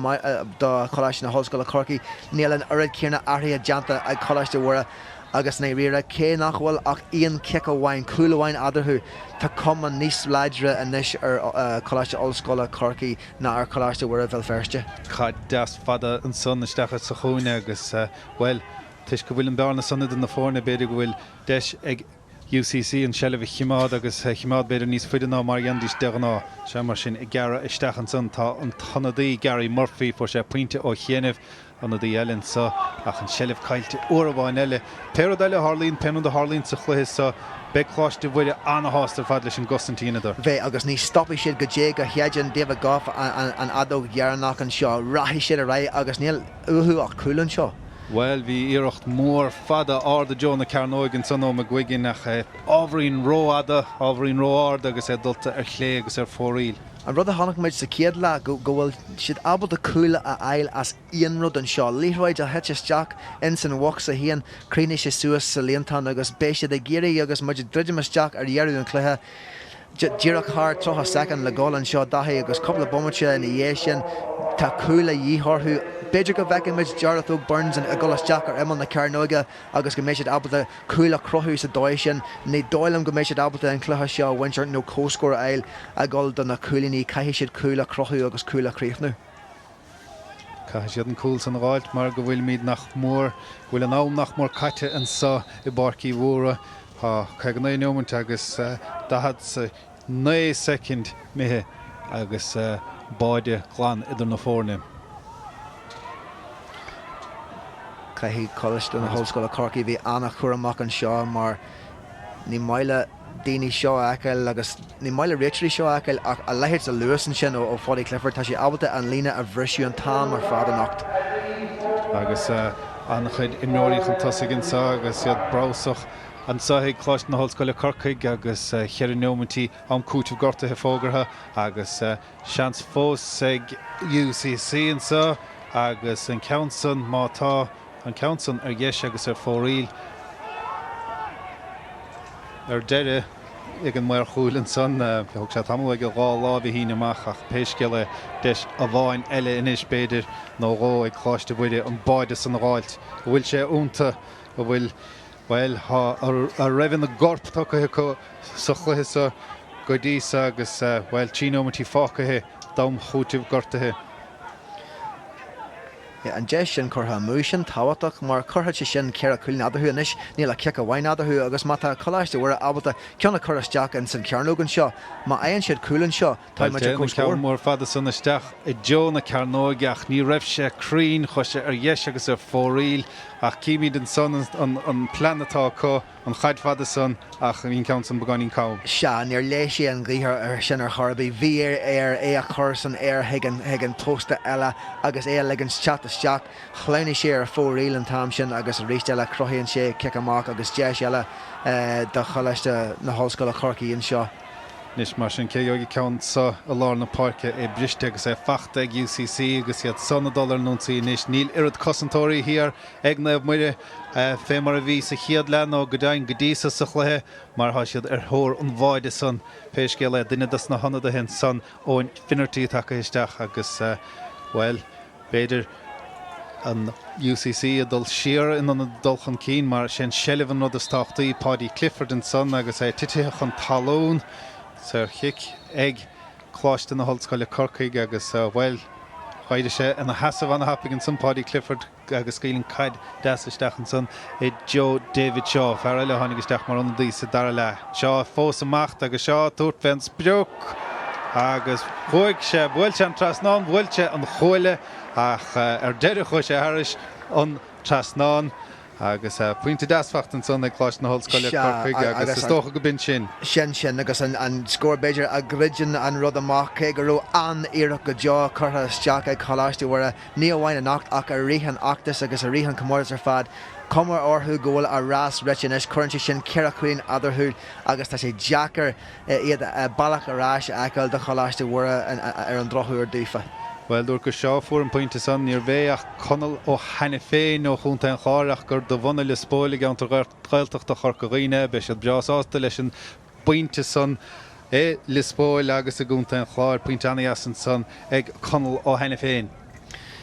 do Choláiste na hOllscoile Corcaigh. Níl an oiread céanna athruithe déanta ag Coláiste Mhuire. Agus i ndáiríre, cé nach bhfuil ach aon chic amháin, cúl amháin eadarthu, tá cuma níos láidre anois ar Choláiste Ollscoile Chorcaí ná ar Choláiste Mhuire Bhéal Feirste. Caid deas fada ansan isteach sa chúinne agus, bhuel, toisc go bhfuil an bearna san idir na foirne, b'fhéidir go bhfuil deis ag UCC an seilbh a chimeád agus a chimeád b'fhéidir níos faide ná mar a dhéanfaidís de ghnáth. Sea, mar sin, ag gearradh isteach ansan tá an t-ionadaí Gary Murphy, fuair sé pointe ó chianaibh. Ionadaí eile anso ach an tseilbh caillte uair amháin eile. Pé rud eile a tharlaíonn, pé rud a tharlaíonn sa chluiche so, beidh Coláiste Mhuire ana-shásta ar fad leis an gcosaint a dheineadar. Beidh, agus ní stopfaidh siad go dtí go shéideann David Gough an fheadóg dheireanach anseo. Rachaidh siad ar aghaidh agus níl uathu ach cúl anseo. Bhuel, bhí iarracht mhór fada ard i dtreo na cearnóige ansan ó McGuigan ach é ábhairín rófhada, ábhairín ró-ard agus é dulta ar chlé agus ar fóraoil. An rud a chonaic muid sa chéad leath, go bhfuil siad ábalta cúl a fháil as aon rud anseo. Liathróid a thit isteach ins an bhocsa féin, chríochnaigh sé suas sa líontán agus beidh siad ag iarraidh agus muid ag druidim isteach ar dheireadh an chluiche, díreach thar 30 soicind le dhul anseo, Daithí, agus cúpla bomaite ina dhiaidh sin tá cúl a dhíth orthu. B'fhéidir go bhfeicfidh muid Jarlath Óg Burns ag dul isteach ar imeall na cearnóige agus go mbeidh siad ábalta cúl a chruthú sa dóigh sin. Ní dóigh liom go mbeidh siad ábalta an cluiche seo a bhaint nó comhscór a fháil a dhul do na cúilíní. Caithfidh siad cúl a chruthú agus cúl a chríochnú. Caithfidh siad an cúl san a dh'fháilt mar go bhfuilimid nach mór, go bhfuil an am nach mór caite anso i bPáirc Uí Mhórdha. Tá 59 neomant agus 49 soicind imithe agus báide glan idir na foirne. Caithfidh Coláiste na hOllscoile Corcaigh bheith an-chúramach anseo mar ní maith le daoine seo a fheiceáil agus ní maith le réiteoirí seo a fheiceáil ach a leithéid de luas ansin ó Phaudie Clifford, tá sé ábalta an líne a bhriseadh an t-am ar fad anocht. Agus an-chuid imreoirí chun tosaigh anseo agus iad breabhsach anseo ag Coláiste na hOllscoile Corcaigh agus cheithre neomaintí am cúitimh gortaithe fógartha agus Seans fós ag UCC anseo agus an ceann san, má tá. an ceann san ar dheis agus ar fóraoil ar deireadh ag an maor chúil ansan. Thóg sé tamall uaidh a dhá láimh a shíneadh amach ach pé scéal é, deis amháin eile anois, b'fhéidir, nó dhó ag Coláiste Mhuire an báide san a dh'fháilt. An bhfuil sé iontu? An bhfuil? Bhuel, tá a raibh ina gcorp tugtha acu sa chluiche so go dtí so agus, bhuel, 3 nóimeintí fágtha d'am chúitimh gortaithe. An deis sin curtha amú, sin tábhachtach mar chuirfeadh sé sin 4 chúilín eadarthu anois, níl ach cic amháin eadarthu agus má tá Coláiste Mhuire ábalta ceann a chur isteach ins an chearnóg anseo, má fhaigheann siad cúl anseo, tá muid ar Téann an comhscór. ceann mór fada san isteach i dtreo na cearnóige ach ní raibh sé cruinn, chuaigh sé ar dheis agus ar fóraoil ach címid ansan an plean atá acu. An chaid fada san, ach bhí an ceann san beagáinín cam. Sea, níor léigh sé an ghaoth ar sin ar chor ar bith. Bhí air é a chur san aer chuig an, chuig an pósta eile agus é a ligint teacht isteach. Shleamhnaigh sé ar fóraoil an t-am sin agus arís eile cruthaíonn sé cic amach agus deis eile do Choláiste na hOllscoile Chorcaí anseo. Anois mar sin, cé a gheobhaidh an ceann so i lár na páirce, é briste agus é fachta ag UCC agus iad san ag dul ar an ionsaí anois. Níl oiread cosantóirí thiar ag Naomh Muire fé mar a bhí sa chéad leath nó go deimhin go dtí so sa chluiche mar tá siad ar thóir an bháide san. Pé scéal é, duine dos na hionadaithe ansan, Eoin Finnerty, tagtha isteach agus, bhuel, b'fhéidir an UCC ag dul siar in ionad dul chun cinn mar sé an seilbh an rud is tábhachtaí. Paudie Clifford ansan agus é titithe chun talún. Saorchic ag Coláiste na hOllscoile Corcaigh agus, bhuel, d'éirigh sé ina sheasamh ana-thapaidh ansan, Paudie Clifford, agus scaoil an caid deas isteach ansan i dtreo David Shaw, fear eile a tháinig isteach mar ionadaí sa dara leath. Shaw fós ag imeacht agus Shaw ag tabhairt fén sprioc agus chuaigh sé, bhuail sé an trasnán, bhuail sé an chuaille ach ar deireadh chuaigh sé thairis an trasnán agus pointe deas fachta ansan ag Coláiste na hOllscoile, Corcaigh agus is dócha go b'in sin. Sin sin agus an scór b'fhéidir a dhruideann an rud amach cé go raibh an-iarracht go deo curtha isteach ag Coláiste Mhuire Ní amháin anocht ach i rith an fheachtais agus i rith an chomórtais ar fad. Cuma orthu go bhfuil a rás rite anois, cuireann sé sin 4 chúilín eadarthu agus tá sé deacair iad bealach ar ais a fheiceáil do Choláiste Mhuire ar an drochuair daofa. Bhuel, dúirt gur Shaw a fuair an pointe san, níorbh é ach Conall Ó hAiniféin ó Chontae an Chláir ach gur de bhunadh Lios Póil i gceantar Gaeltachta Chorca Dhuibhne. Beidh siad breá sásta leis an bpointe san i Lios Póil agus i gContae an Chláir. Pointe an-dheas ansan ag Conall Ó hAiniféin.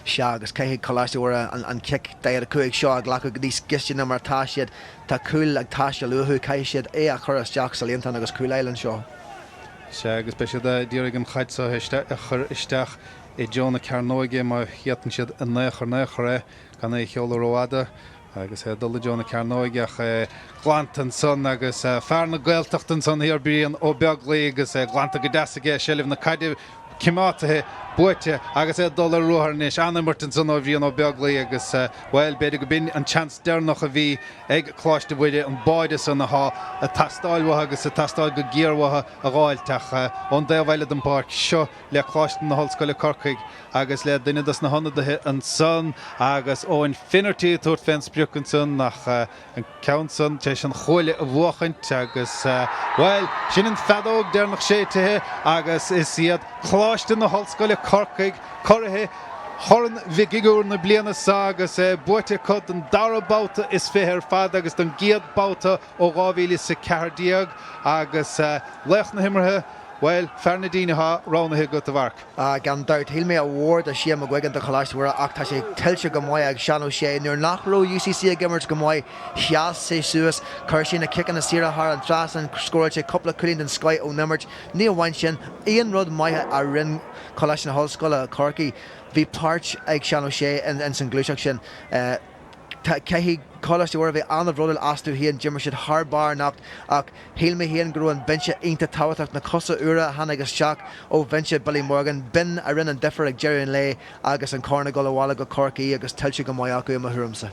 Sea, agus caithfidh Coláiste Mhuire an cic 45 seo a ghlacadh níos gaiste ná mar atá siad. Tá cúl ag teastáil uathu, caithfidh siad é a chur isteach sa líontán agus cúl a fháil anseo. Sea, agus beidh siad ag iarraidh an chaid seo a chur isteach i dtreo na cearnóige má fhéadann siad in aon chor in aon chor é, gan é a sheoladh rófhada. Agus é ag dul i dtreo na cearnóige ach é glanta ansan agus fear na Gaeltachta ansan thiar, Brian Ó Beaglaoi agus é glanta go deas aige, seilbh na caide coimeádtaithe, buaite agus é ag dul ar ruathar anois. An-imirt ansan ó Bhrian Ó Beaglaoi agus, bhuel, b'fhéidir go b'in an tseans deireanach a bhí ag Coláiste Mhuire an báide san athá ag teastáil uathu agus ag teastáil go géar uathu a dh'fháilt ach ón dtaobh eile den bpáirc seo le Coláiste na hOllscoile Corcaigh agus le duine dos na hionadaithe ansan agus Eoin Finnerty ag tabhairt fén sprioc ansan ach an ceann san tar éis an chuaille a bhuachaint agus, bhuel, sin an feadóg deireanach séidtithe agus is iad Coláiste na hOllscoile Corcaigh curaithe Chorn Mhic Uigiúir na bliana seo agus é buaite acu don dara babhta is 20 ar fad agus don gcéad babhta ó 2014 agus laoch na himeartha, Bhuel, fear na dTine athá roghnaithe agat, a Mharc. Ah, gan dabht. Shíl mé a mhór do Shane McGuigan do Choláiste Mhuire ach tá sé tuillte go maith ag Seán O'Shea. Nuair nach raibh UCC ag imirt go maith, sheas sé suas, chuir sé na ciceanna saora thar an trasnán, scóráil sé cúpla cúilín den scoith ón imirt. Ní amháin sin, aon rud maith a rinne Coláiste na hOllscoile, Corcaigh, bhí páirt ag Seán O'Shea ins an ghluaiseacht sin. Caithfidh Coláiste Mhuire a bheith an-bhródúil astu féin, d'imir siad thar barr anocht ach shíl mé féin go raibh an binse iontach tábhachtach, na cosa úra a tháinig isteach ó bhinse Billy Morgan, b'in a rinne an difear ag deireadh an lae agus an corn ag dul abhaile go Corcaigh agus tuillte go maith acu i mo thuairimse.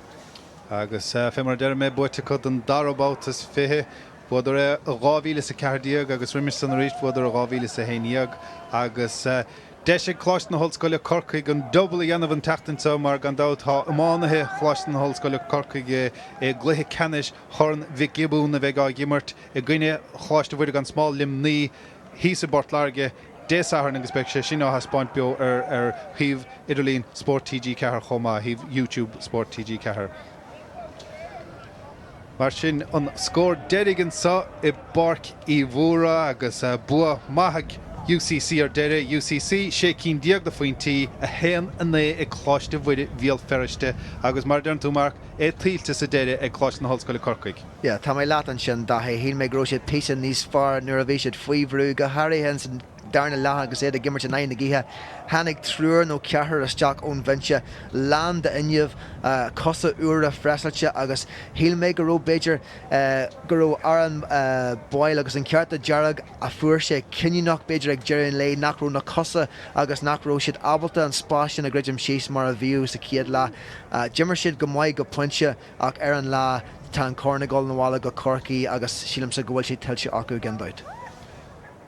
Agus fé mar a deir mé, buaite acu don dara babhta is 20. Bhuadar é i 2014 agus roimis san arís bhuadar i 2011 agus Deis ag Coláiste na hOllscoile Corcaigh an double a dhéanamh an tseachtain seo mar gan dabht tá iománaithe Choláiste na hOllscoile Corcaigh i gcluiche ceannais Chorn Mhic Giobúin a bheidh á dh'imirt i gcoinne Choláiste Mhuire gan Smál Luimnigh thíos i bPort Láirge. Dé Sathairn agus beidh sé sin á thaispeáint beo ar ar shuíomh idirlín Spórt TG4 chomh maith, shuíomh YouTube Spórt TG4. Mar sin, an scór deiridh anseo i bPáirc Uí Mhórdha agus bua maith ag UCC ar deireadh. UCC, 16 cinn de phointí, 1, 9 ag Coláiste Mhuire Bhéal Feirste agus mar a deireann tú Mark, é tuillte sa deireadh ag Coláiste na hOllscoile Corcaigh. Yeah, tá mé leat ansin, Daithí. Shíl mé go raibh siad píosa níos fearr nuair a bhí siad faoi bhrú, go háirithe ins an darna leath agus iad ag imirt in aghaidh na gaoithe. Tháinig triúr nó ceathrar isteach ón bhinse, lán d'fhuinneamh, cosa úra freiseáilte agus shíl mé go raibh, b'fhéidir, go raibh Aaron Boyle agus an cárta dearg a fuair sé cinniúnach, b'fhéidir, ag deireadh an lae, nach raibh na cosa agus nach raibh siad ábalta an spás sin a dhruidim síos mar a bhíodh sa chéad leath. D'imir siad go maith go pointe ach ar an lá tá an corn ag dul 'na bhaile go Corcaigh agus sílimse go bhfuil sé tuillte acu gan dabht.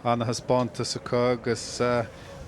Ana-thaispeántas acu agus,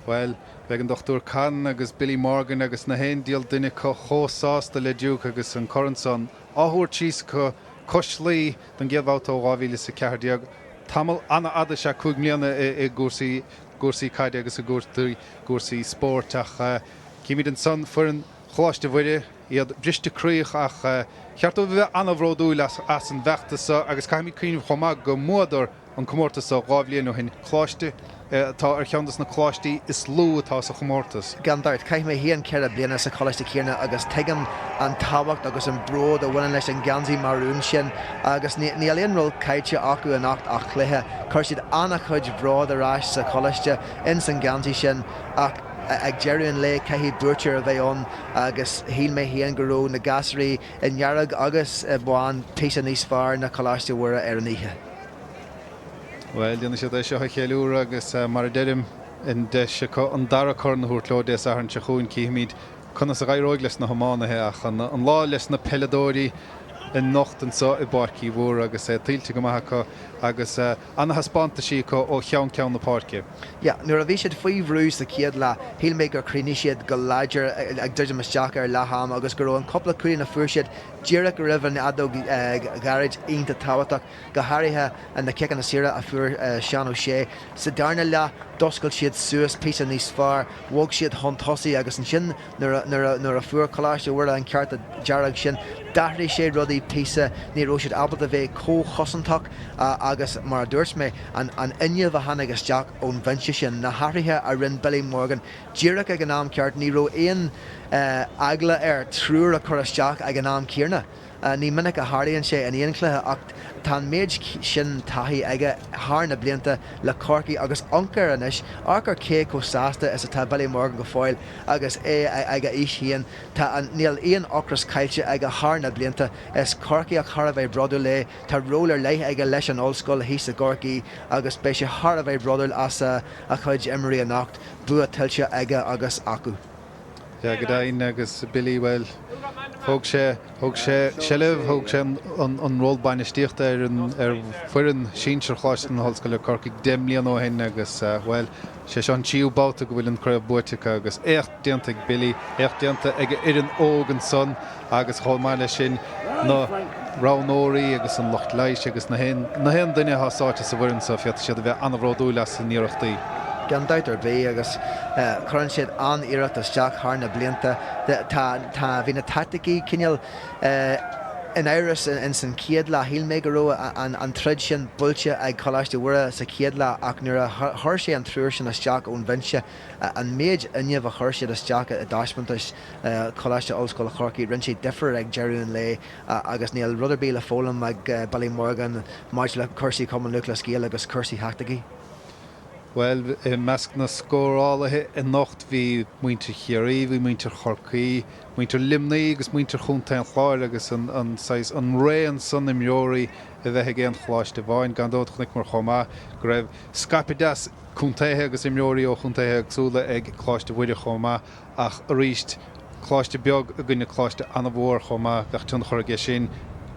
bhuel, beidh an Dr Con agus Billy Morgan agus na haon diabhal duine acu chomh sásta le Duke agus an corn san á thabhairt síos acu cois Laoi don gcéad bhabhta ó 2014. Tamall an-fhada is ea 5 mbliana i gcúrsaí gcúrsaí caide agus i gcúrsaí gcúrsaí spóirt ach címid ansan foireann Choláiste Mhuire, iad briste croíoch ach cheart dóibh a bheith an-bhródúil as as an bhfeachtas seo agus caithfimid cuimhneamh chomh maith go mbuadar an comórtas seo 2 bhliain ó shin, coláiste atá ar cheann des na coláistí is lú atá sa chomórtas. Gan dabht, chaith mé féin 4 bliana sa choláiste céanna agus tuigim an tábhacht agus an bród a bhaineann leis an geansaí marún sin agus níl aon rud caillte acu anocht ach cluiche. Chuir siad an-chuid bhród ar ais sa choláiste ins an geansaí sin ach ag deireadh an lae caithfidh buaiteoir a bheith ann agus shíl mé féin go raibh na gasúraí i ndearg agus i bán píosa níos fearr ná Coláiste Mhuire ar an oíche. Bhuel, déanfaidh siad é seo a cheiliúradh agus, mar a deirim, an deis acu an dara corn a thabhairt leo Dé Sathairn seo chugainn. Cífimid conas a dh'éireoidh leis na hiománaithe ach an lá leis na peileadóirí anocht anseo i bPáirc Uí Mhórdha agus é tuillte go maith acu agus ana-thaispeántaisí acu ó cheann ceann na páirce. Yeah, nuair a bhí siad faoi bhrú sa chéad leath, shíl mé gur chríochnaigh siad go láidir ag druidim isteach ar leath am agus go raibh an cúpla cúilín a fuair siad díreach roimh an fheadóg ghairid iontach tábhachtach. go háirithe na ciceanna saora a fuair Seán O'Shea. Sa darna leath, d'oscail siad suas píosa níos fearr, bhog siad chun tosaigh agus ansin nuair a fuair Coláiste Mhuire an cárta dearg sin, d'athraigh sé rudaí píosa, ní raibh siad ábalta bheith chomh chosantach agus mar a dúirt mé, an fhuinneamh a tháinig isteach ón bhinse sin, na hathruithe a rinne Billy Morgan díreach ag an am ceart, ní raibh aon eagla air triúr a chur isteach ag an am céanna. Ní minic a tharlaíonn sé in aon chluiche ach tá an méid sin taithí aige thar na blianta le Corcaigh agus amharc air anois, amharc ar cé chomh sásta is atá Billy Morgan go fóill agus é ag a aois féin. Tá an, níl aon ocras caillte aige thar na blianta. Is Corcaíoch thar a bheith bródúil é. Tá ról ar leith aige leis an ollscoil thíos i gCorcaigh agus beidh sé thar a bheith bródúil as a chuid imreoirí anocht. Bua tuillte aige agus acu. Sea, go deimhin, agus Billy, bhuel, thóg sé, thóg sé seilbh, thóg sé an ról bainistíochta ar an, ar foireann sinsir Choláiste na hOllscoile Corcaigh 10 mbliana ó shin agus, bhuel, sé seo an tríú babhta go bhfuil an craobh buaite acu agus éacht déanta ag Billy, éacht déanta ag a fhoireann óg ansan agus chomh maith leis sin na roghnóirí agus an lucht leighis agus na haon, na haon duine atá sáite sa bhfoireann seo, féadfaidh siad a bheith an-bhródúil as a n-iarrachtaí. Gan dabht ar bith, agus cuireann siad an-iarracht isteach thar na blianta. Tá, tá, bhí na taicticí cineál in amhras ins an chéad leath. Shíl mé go raibh an, an troid sin buailte ag Coláiste Mhuire sa chéad leath ach nuair a chuir sé an triúr sin isteach ón bhinse, an méid fhuinnimh a chuir siad isteach i dtaispeántais Choláiste Ollscoile Chorcaí, rinne sé difear ag deireadh an lae agus níl rud ar bith le foghlaim ag Billy Morgan maidir le cúrsaí Chumann Lúthchleas Gael agus cúrsaí thaicticí. Bhuel, i measc na scórálaithe anocht bhí muintir Chiarraí, bhí muintir Chorcaí, muintir Luimnigh agus muintir Chontae an Chláir agus an saghas, an raon san imreoirí a bheith ag aon choláiste amháin. Gan dabht chonaiceamar chomh maith go raibh scaipeadh deas contaetha agus imreoirí ó chontaetha éagsúla ag Coláiste Mhuire chomh maith ach arís, coláiste beag i gcoinne coláiste an-mhór chomh maith, bheadh tionchar aige sin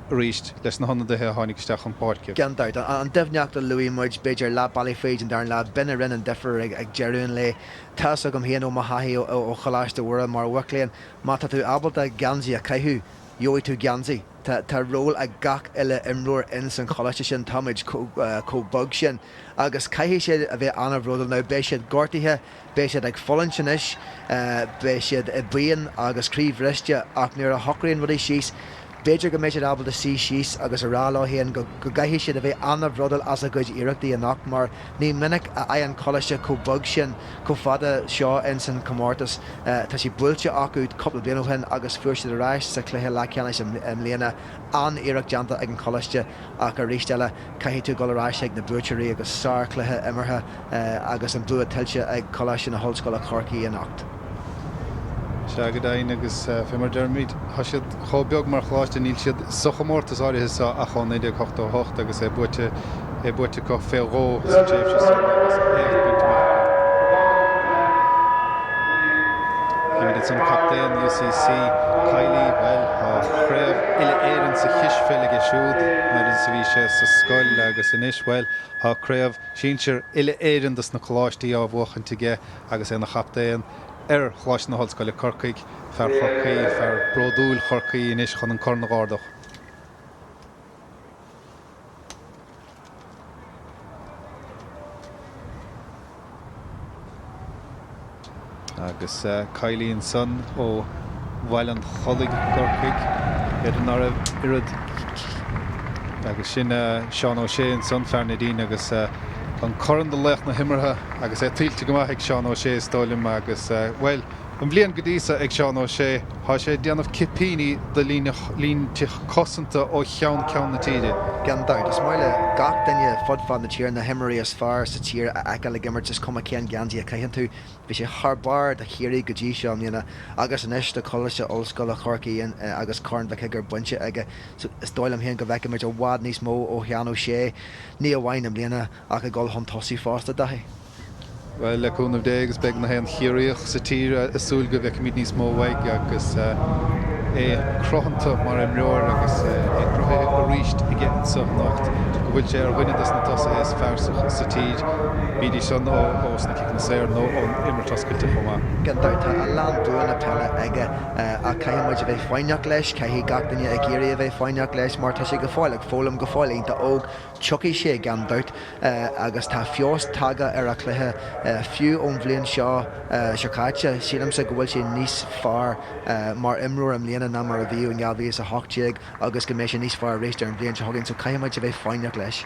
arís leis na hionadaithe a tháinig isteach chun páirce. Gan dabht, an doimhneacht a luaigh muid, b'fhéidir, leath bealaigh fríd an darna leath, b'in a rinne an difear ag deireadh an lae. Tá fhios agam féin ó mo thaithí ó Choláiste Mhuire mar mhac léinn, má tá tú ábalta geansaí a chaitheamh, Gheobhaidh tú geansaí. Tá, tá ról ag gach uile imreoir ins an choláiste sin, táimid chomh beag sin. Agus caithfidh siad a bheith an-bhródúil. Now beidh siad gortaithe, beidh siad ag fulaingt anois, beidh siad i bpian agus croíbhriste ach nuair a shocraíonn rudaí síos, b'fhéidir go mbeidh siad ábalta suí síos agus a rá leo féin go gcaithfidh siad a bheith an-bhródúil as a gcuid iarrachtaí anocht mar ní minic a fhaigheann coláiste chomh beag sin chomh fada seo ins an chomórtas. Tá sé buailte acu cúpla bliain ó shin agus fuair siad ar ais sa chluiche leathcheannais i mbliana. An-iarracht déanta ag an choláiste ach arís eile caithfidh tú dul ar ais ag na buaiteoirí agus sár-chluiche imeartha agus an bua tuillte ag Coláiste na hOllscoile Corcaigh anocht. Sea, go deimhin, agus fé mar deirimid, tá siad chomh beag mar choláiste, níl siad sa chomórtas áirithe seo ach ó 1988 agus é buaite, é buaite acu fé dhó sa tréimhse san agus éacht bainte amach acu. Címid ansan captaen UCC, Kiely, bhuel, tá craobh uile-Éireann sa chispheil aige siúd nuair is a bhí sé sa scoil agus anois, bhuel, tá craobh sinsir uile-Éireann dos na coláistí á bhuachaint aige agus é ina chaptaen ar Choláiste na hOllscoile Corcaigh, fear Chorcaí, fear bródúil Chorcaí anois chun an corn a dh'ardach. Agus Kiely ansan ó Bhaile an Chollaigh i gCorcaigh, b'fhéidir ná raibh oiread agus sin Seán Ó Sé ansan, fear Neidín agus an corn do laoch na himeartha agus é tuillte go maith ag Seán Ó Sé is dóigh liom agus, bhuel, An bhliain go dtí so ag Seán Ó Sé, tá sé ag déanamh cipíní de línte cosanta ó cheann ceann na tíre. Gan dabht, is maith le gach duine fud fad na tíre na himreoirí is fearr sa tír a fheiceáil ag imirt, is cuma cén geansaí a chaitheann tú. Bhí sé thar barr do Chiarraí go dtí seo i mbliana agus anois do Choláiste Ollscoile Chorcaí agus Corn Mhic Uidhir bainte aige. Is dóigh liom féin go bhfeicfimid i bhfad níos mó ó Sheán Ó Sé, ní amháin i mbliana ach ag dul chun tosaigh fosta, Daithí. Bhuel, le cúnamh Dé, agus beidh gach aon Chiarraíoch sa tír ag súil go bhfeicfimid níos mó uaidh agus é cruthanta mar imreoir agus é cruthaithe arís aige anseo anocht go bhfuil sé ar dhuine dos na tosaithe is fearr sa tír, bídís san ó sna ciceanna saor nó ón imirt oscailte chomh maith. Gan dabht, tá a lán buanna peile aige ach caithfidh muid a bheith foighneach leis, caithfidh gach duine i gCiarraí a bheith foighneach leis mar tá sé go fóill ag foghlaim, go fóill iontach óg. Tiocfaidh sé, gan dabht, agus tá feabhas tagtha ar a chluiche, fiú ón bhliain seo seo caite. Sílimse go bhfuil sé níos fearr mar imreoir i mbliana ná mar a bhíodh in 2018 agus go mbeidh sé níos fearr arís ar an bhliain seo chugainn, so caithfidh muid a bheith foighneach leis.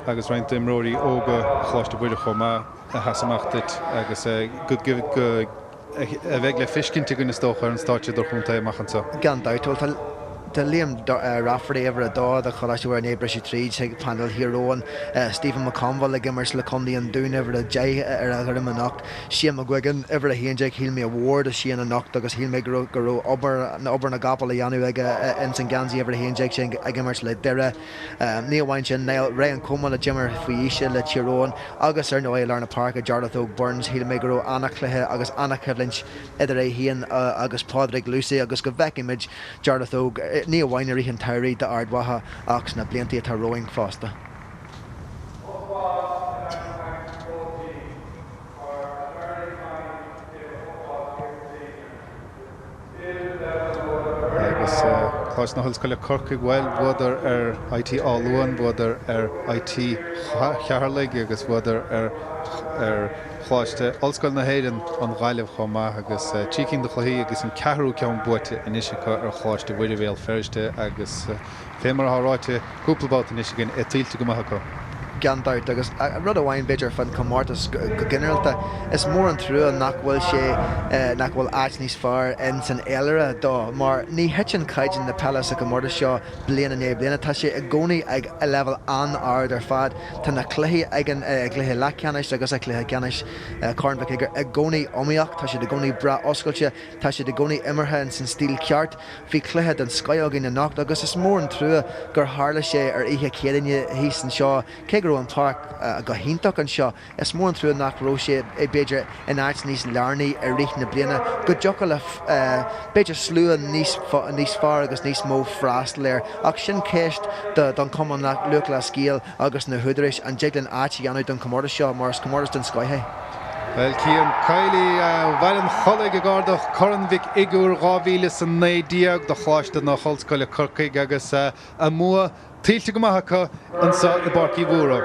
Agus roinnt d'imreoirí óga Choláiste Mhuire chomh maith a sheas amach duit agus go. a bheidh le feiscint againn, is dócha, ar an stáitse idirchontae amach anseo. Gan dabht. Bhuel, tá tá Liam Rafferty, uimhir 2 do Choláiste Mhuire i ndiaidh briseadh tríd chuig painéal Thír Eoghain, Stephen McConville ag imirt le Contae an Dúin, uimhir 10 ar a dhroim anocht, Shane McGuigan, uimhir 11, shíl mé a mhór do Shane anocht agus shíl mé go raibh go raibh obair obair na gcapall á dhéanamh aige ins an geansaí uimhir 11 sin ag imirt le Doire. Ní amháin sin, Niall Ryan Coleman a d'imir faoi aois le Tír Eoghain agus ar ndóigh i lár na páirce Jarlath Óg Burns, shíl mé go raibh ana-chluiche agus ana-choimhlint idir é féin agus Pádraig Lucey agus go bhfeicfimid Jarlath Óg ní amháin i rith an tsamhraidh d'Ard Mhacha ach sna blianta atá romhainn fosta. Agus Coláiste na hOllscoile Corcaigh, bhuel, bhuadar ar IT Áth Luain, bhuadar ar IT Cheatharlaigh agus bhuadar ar ar Choláiste Ollscoil na hÉireann, an Ghaillimh chomh maith agus trí cinn de chluichí agus an ceathrú ceann buaite anois acu ar Choláiste Mhuire Bhéal Feirste agus Fé mar atá ráite cúpla babhta anois againn, é tuillte go maith acu. Gan dabht, agus rud amháin b'fhéidir fán chomórtas go ginearálta, is mór an trua nach bhfuil sé, nach bhfuil áit níos fearr in san fhéilire dó, mar ní thiteann caighdeán na peile sa chomórtas seo bliain i ndiaidh bliana, tá sé i gcónaí ag leibhéal an-ard ar fad. Tá na cluichí ag an gcluiche leathcheannais agus ag cluiche ceannais Chorn Mhic Uidhir i gcónaí iomaíoch, tá siad i gcónaí breá oscailte, tá siad i gcónaí imeartha in san stíl ceart. Bhí cluiche den scoith againn anocht agus is mór an trua gur tharla sé ar oíche Chéadaoine thíos anseo. Cé go raibh an pháirc go hiontach anseo, is mór an trua nach raibh sé b'fhéidir in áit níos lárnaí i rith na bliana go dtiocfadh le b'fhéidir slua níos níos fearr agus níos mó freastal air. Ach sin ceist don Chumann Lúthchleas Gael agus na húdaráis, an dtig linn áit a dhéanamh don chomórtas seo mar is comórtas den scoith é. Bhuel, Cian Kiely, Baile an Chollaigh ag ardach Corn Mhic Uigiúir 2019 do Choláiste na hOllscoile Corcaigh agus a mbua tuillte go maith acu anseo i bPáirc Uí Mhórdha.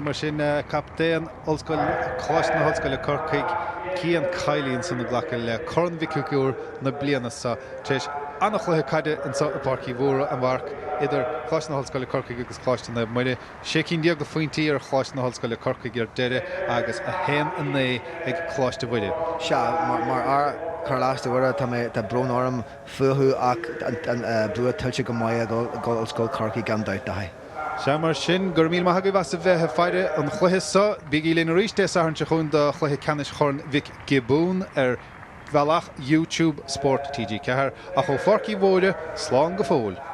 Mar sin, captaen Ollscoil, Coláiste na hOllscoile Corcaigh, Cian Kiely ansan ag glacadh le Corn Mhic Uigiúir na bliana seo tar éis an-chluiche caide anseo i bPáirc Uí Mhórdha, a Mharc, idir Coláiste na hOllscoile Corcaigh agus Coláiste Naomh Muire. 16 cinn de phointí ar Choláiste na hOllscoile Corcaigh ar deireadh agus 1, 9 ag Coláiste Mhuire. Sea, mar fhear Choláiste Mhuire tá mé, tá brón orm fúthu ach an bua tuillte go maith ag Ollscoil Chorcaí gan dabht, Daithí. Sea, mar sin, go raibh míle maith agaibh as a bheith ag faire an chluiche seo. Bígí linn arís Dé Sathairn seo chugainn do chluiche ceannais Chorn Mhic Giobúin ar bhealach YouTube Spórt TG4. Ach ó Pháirc Uí Mhórdha, slán go fóill.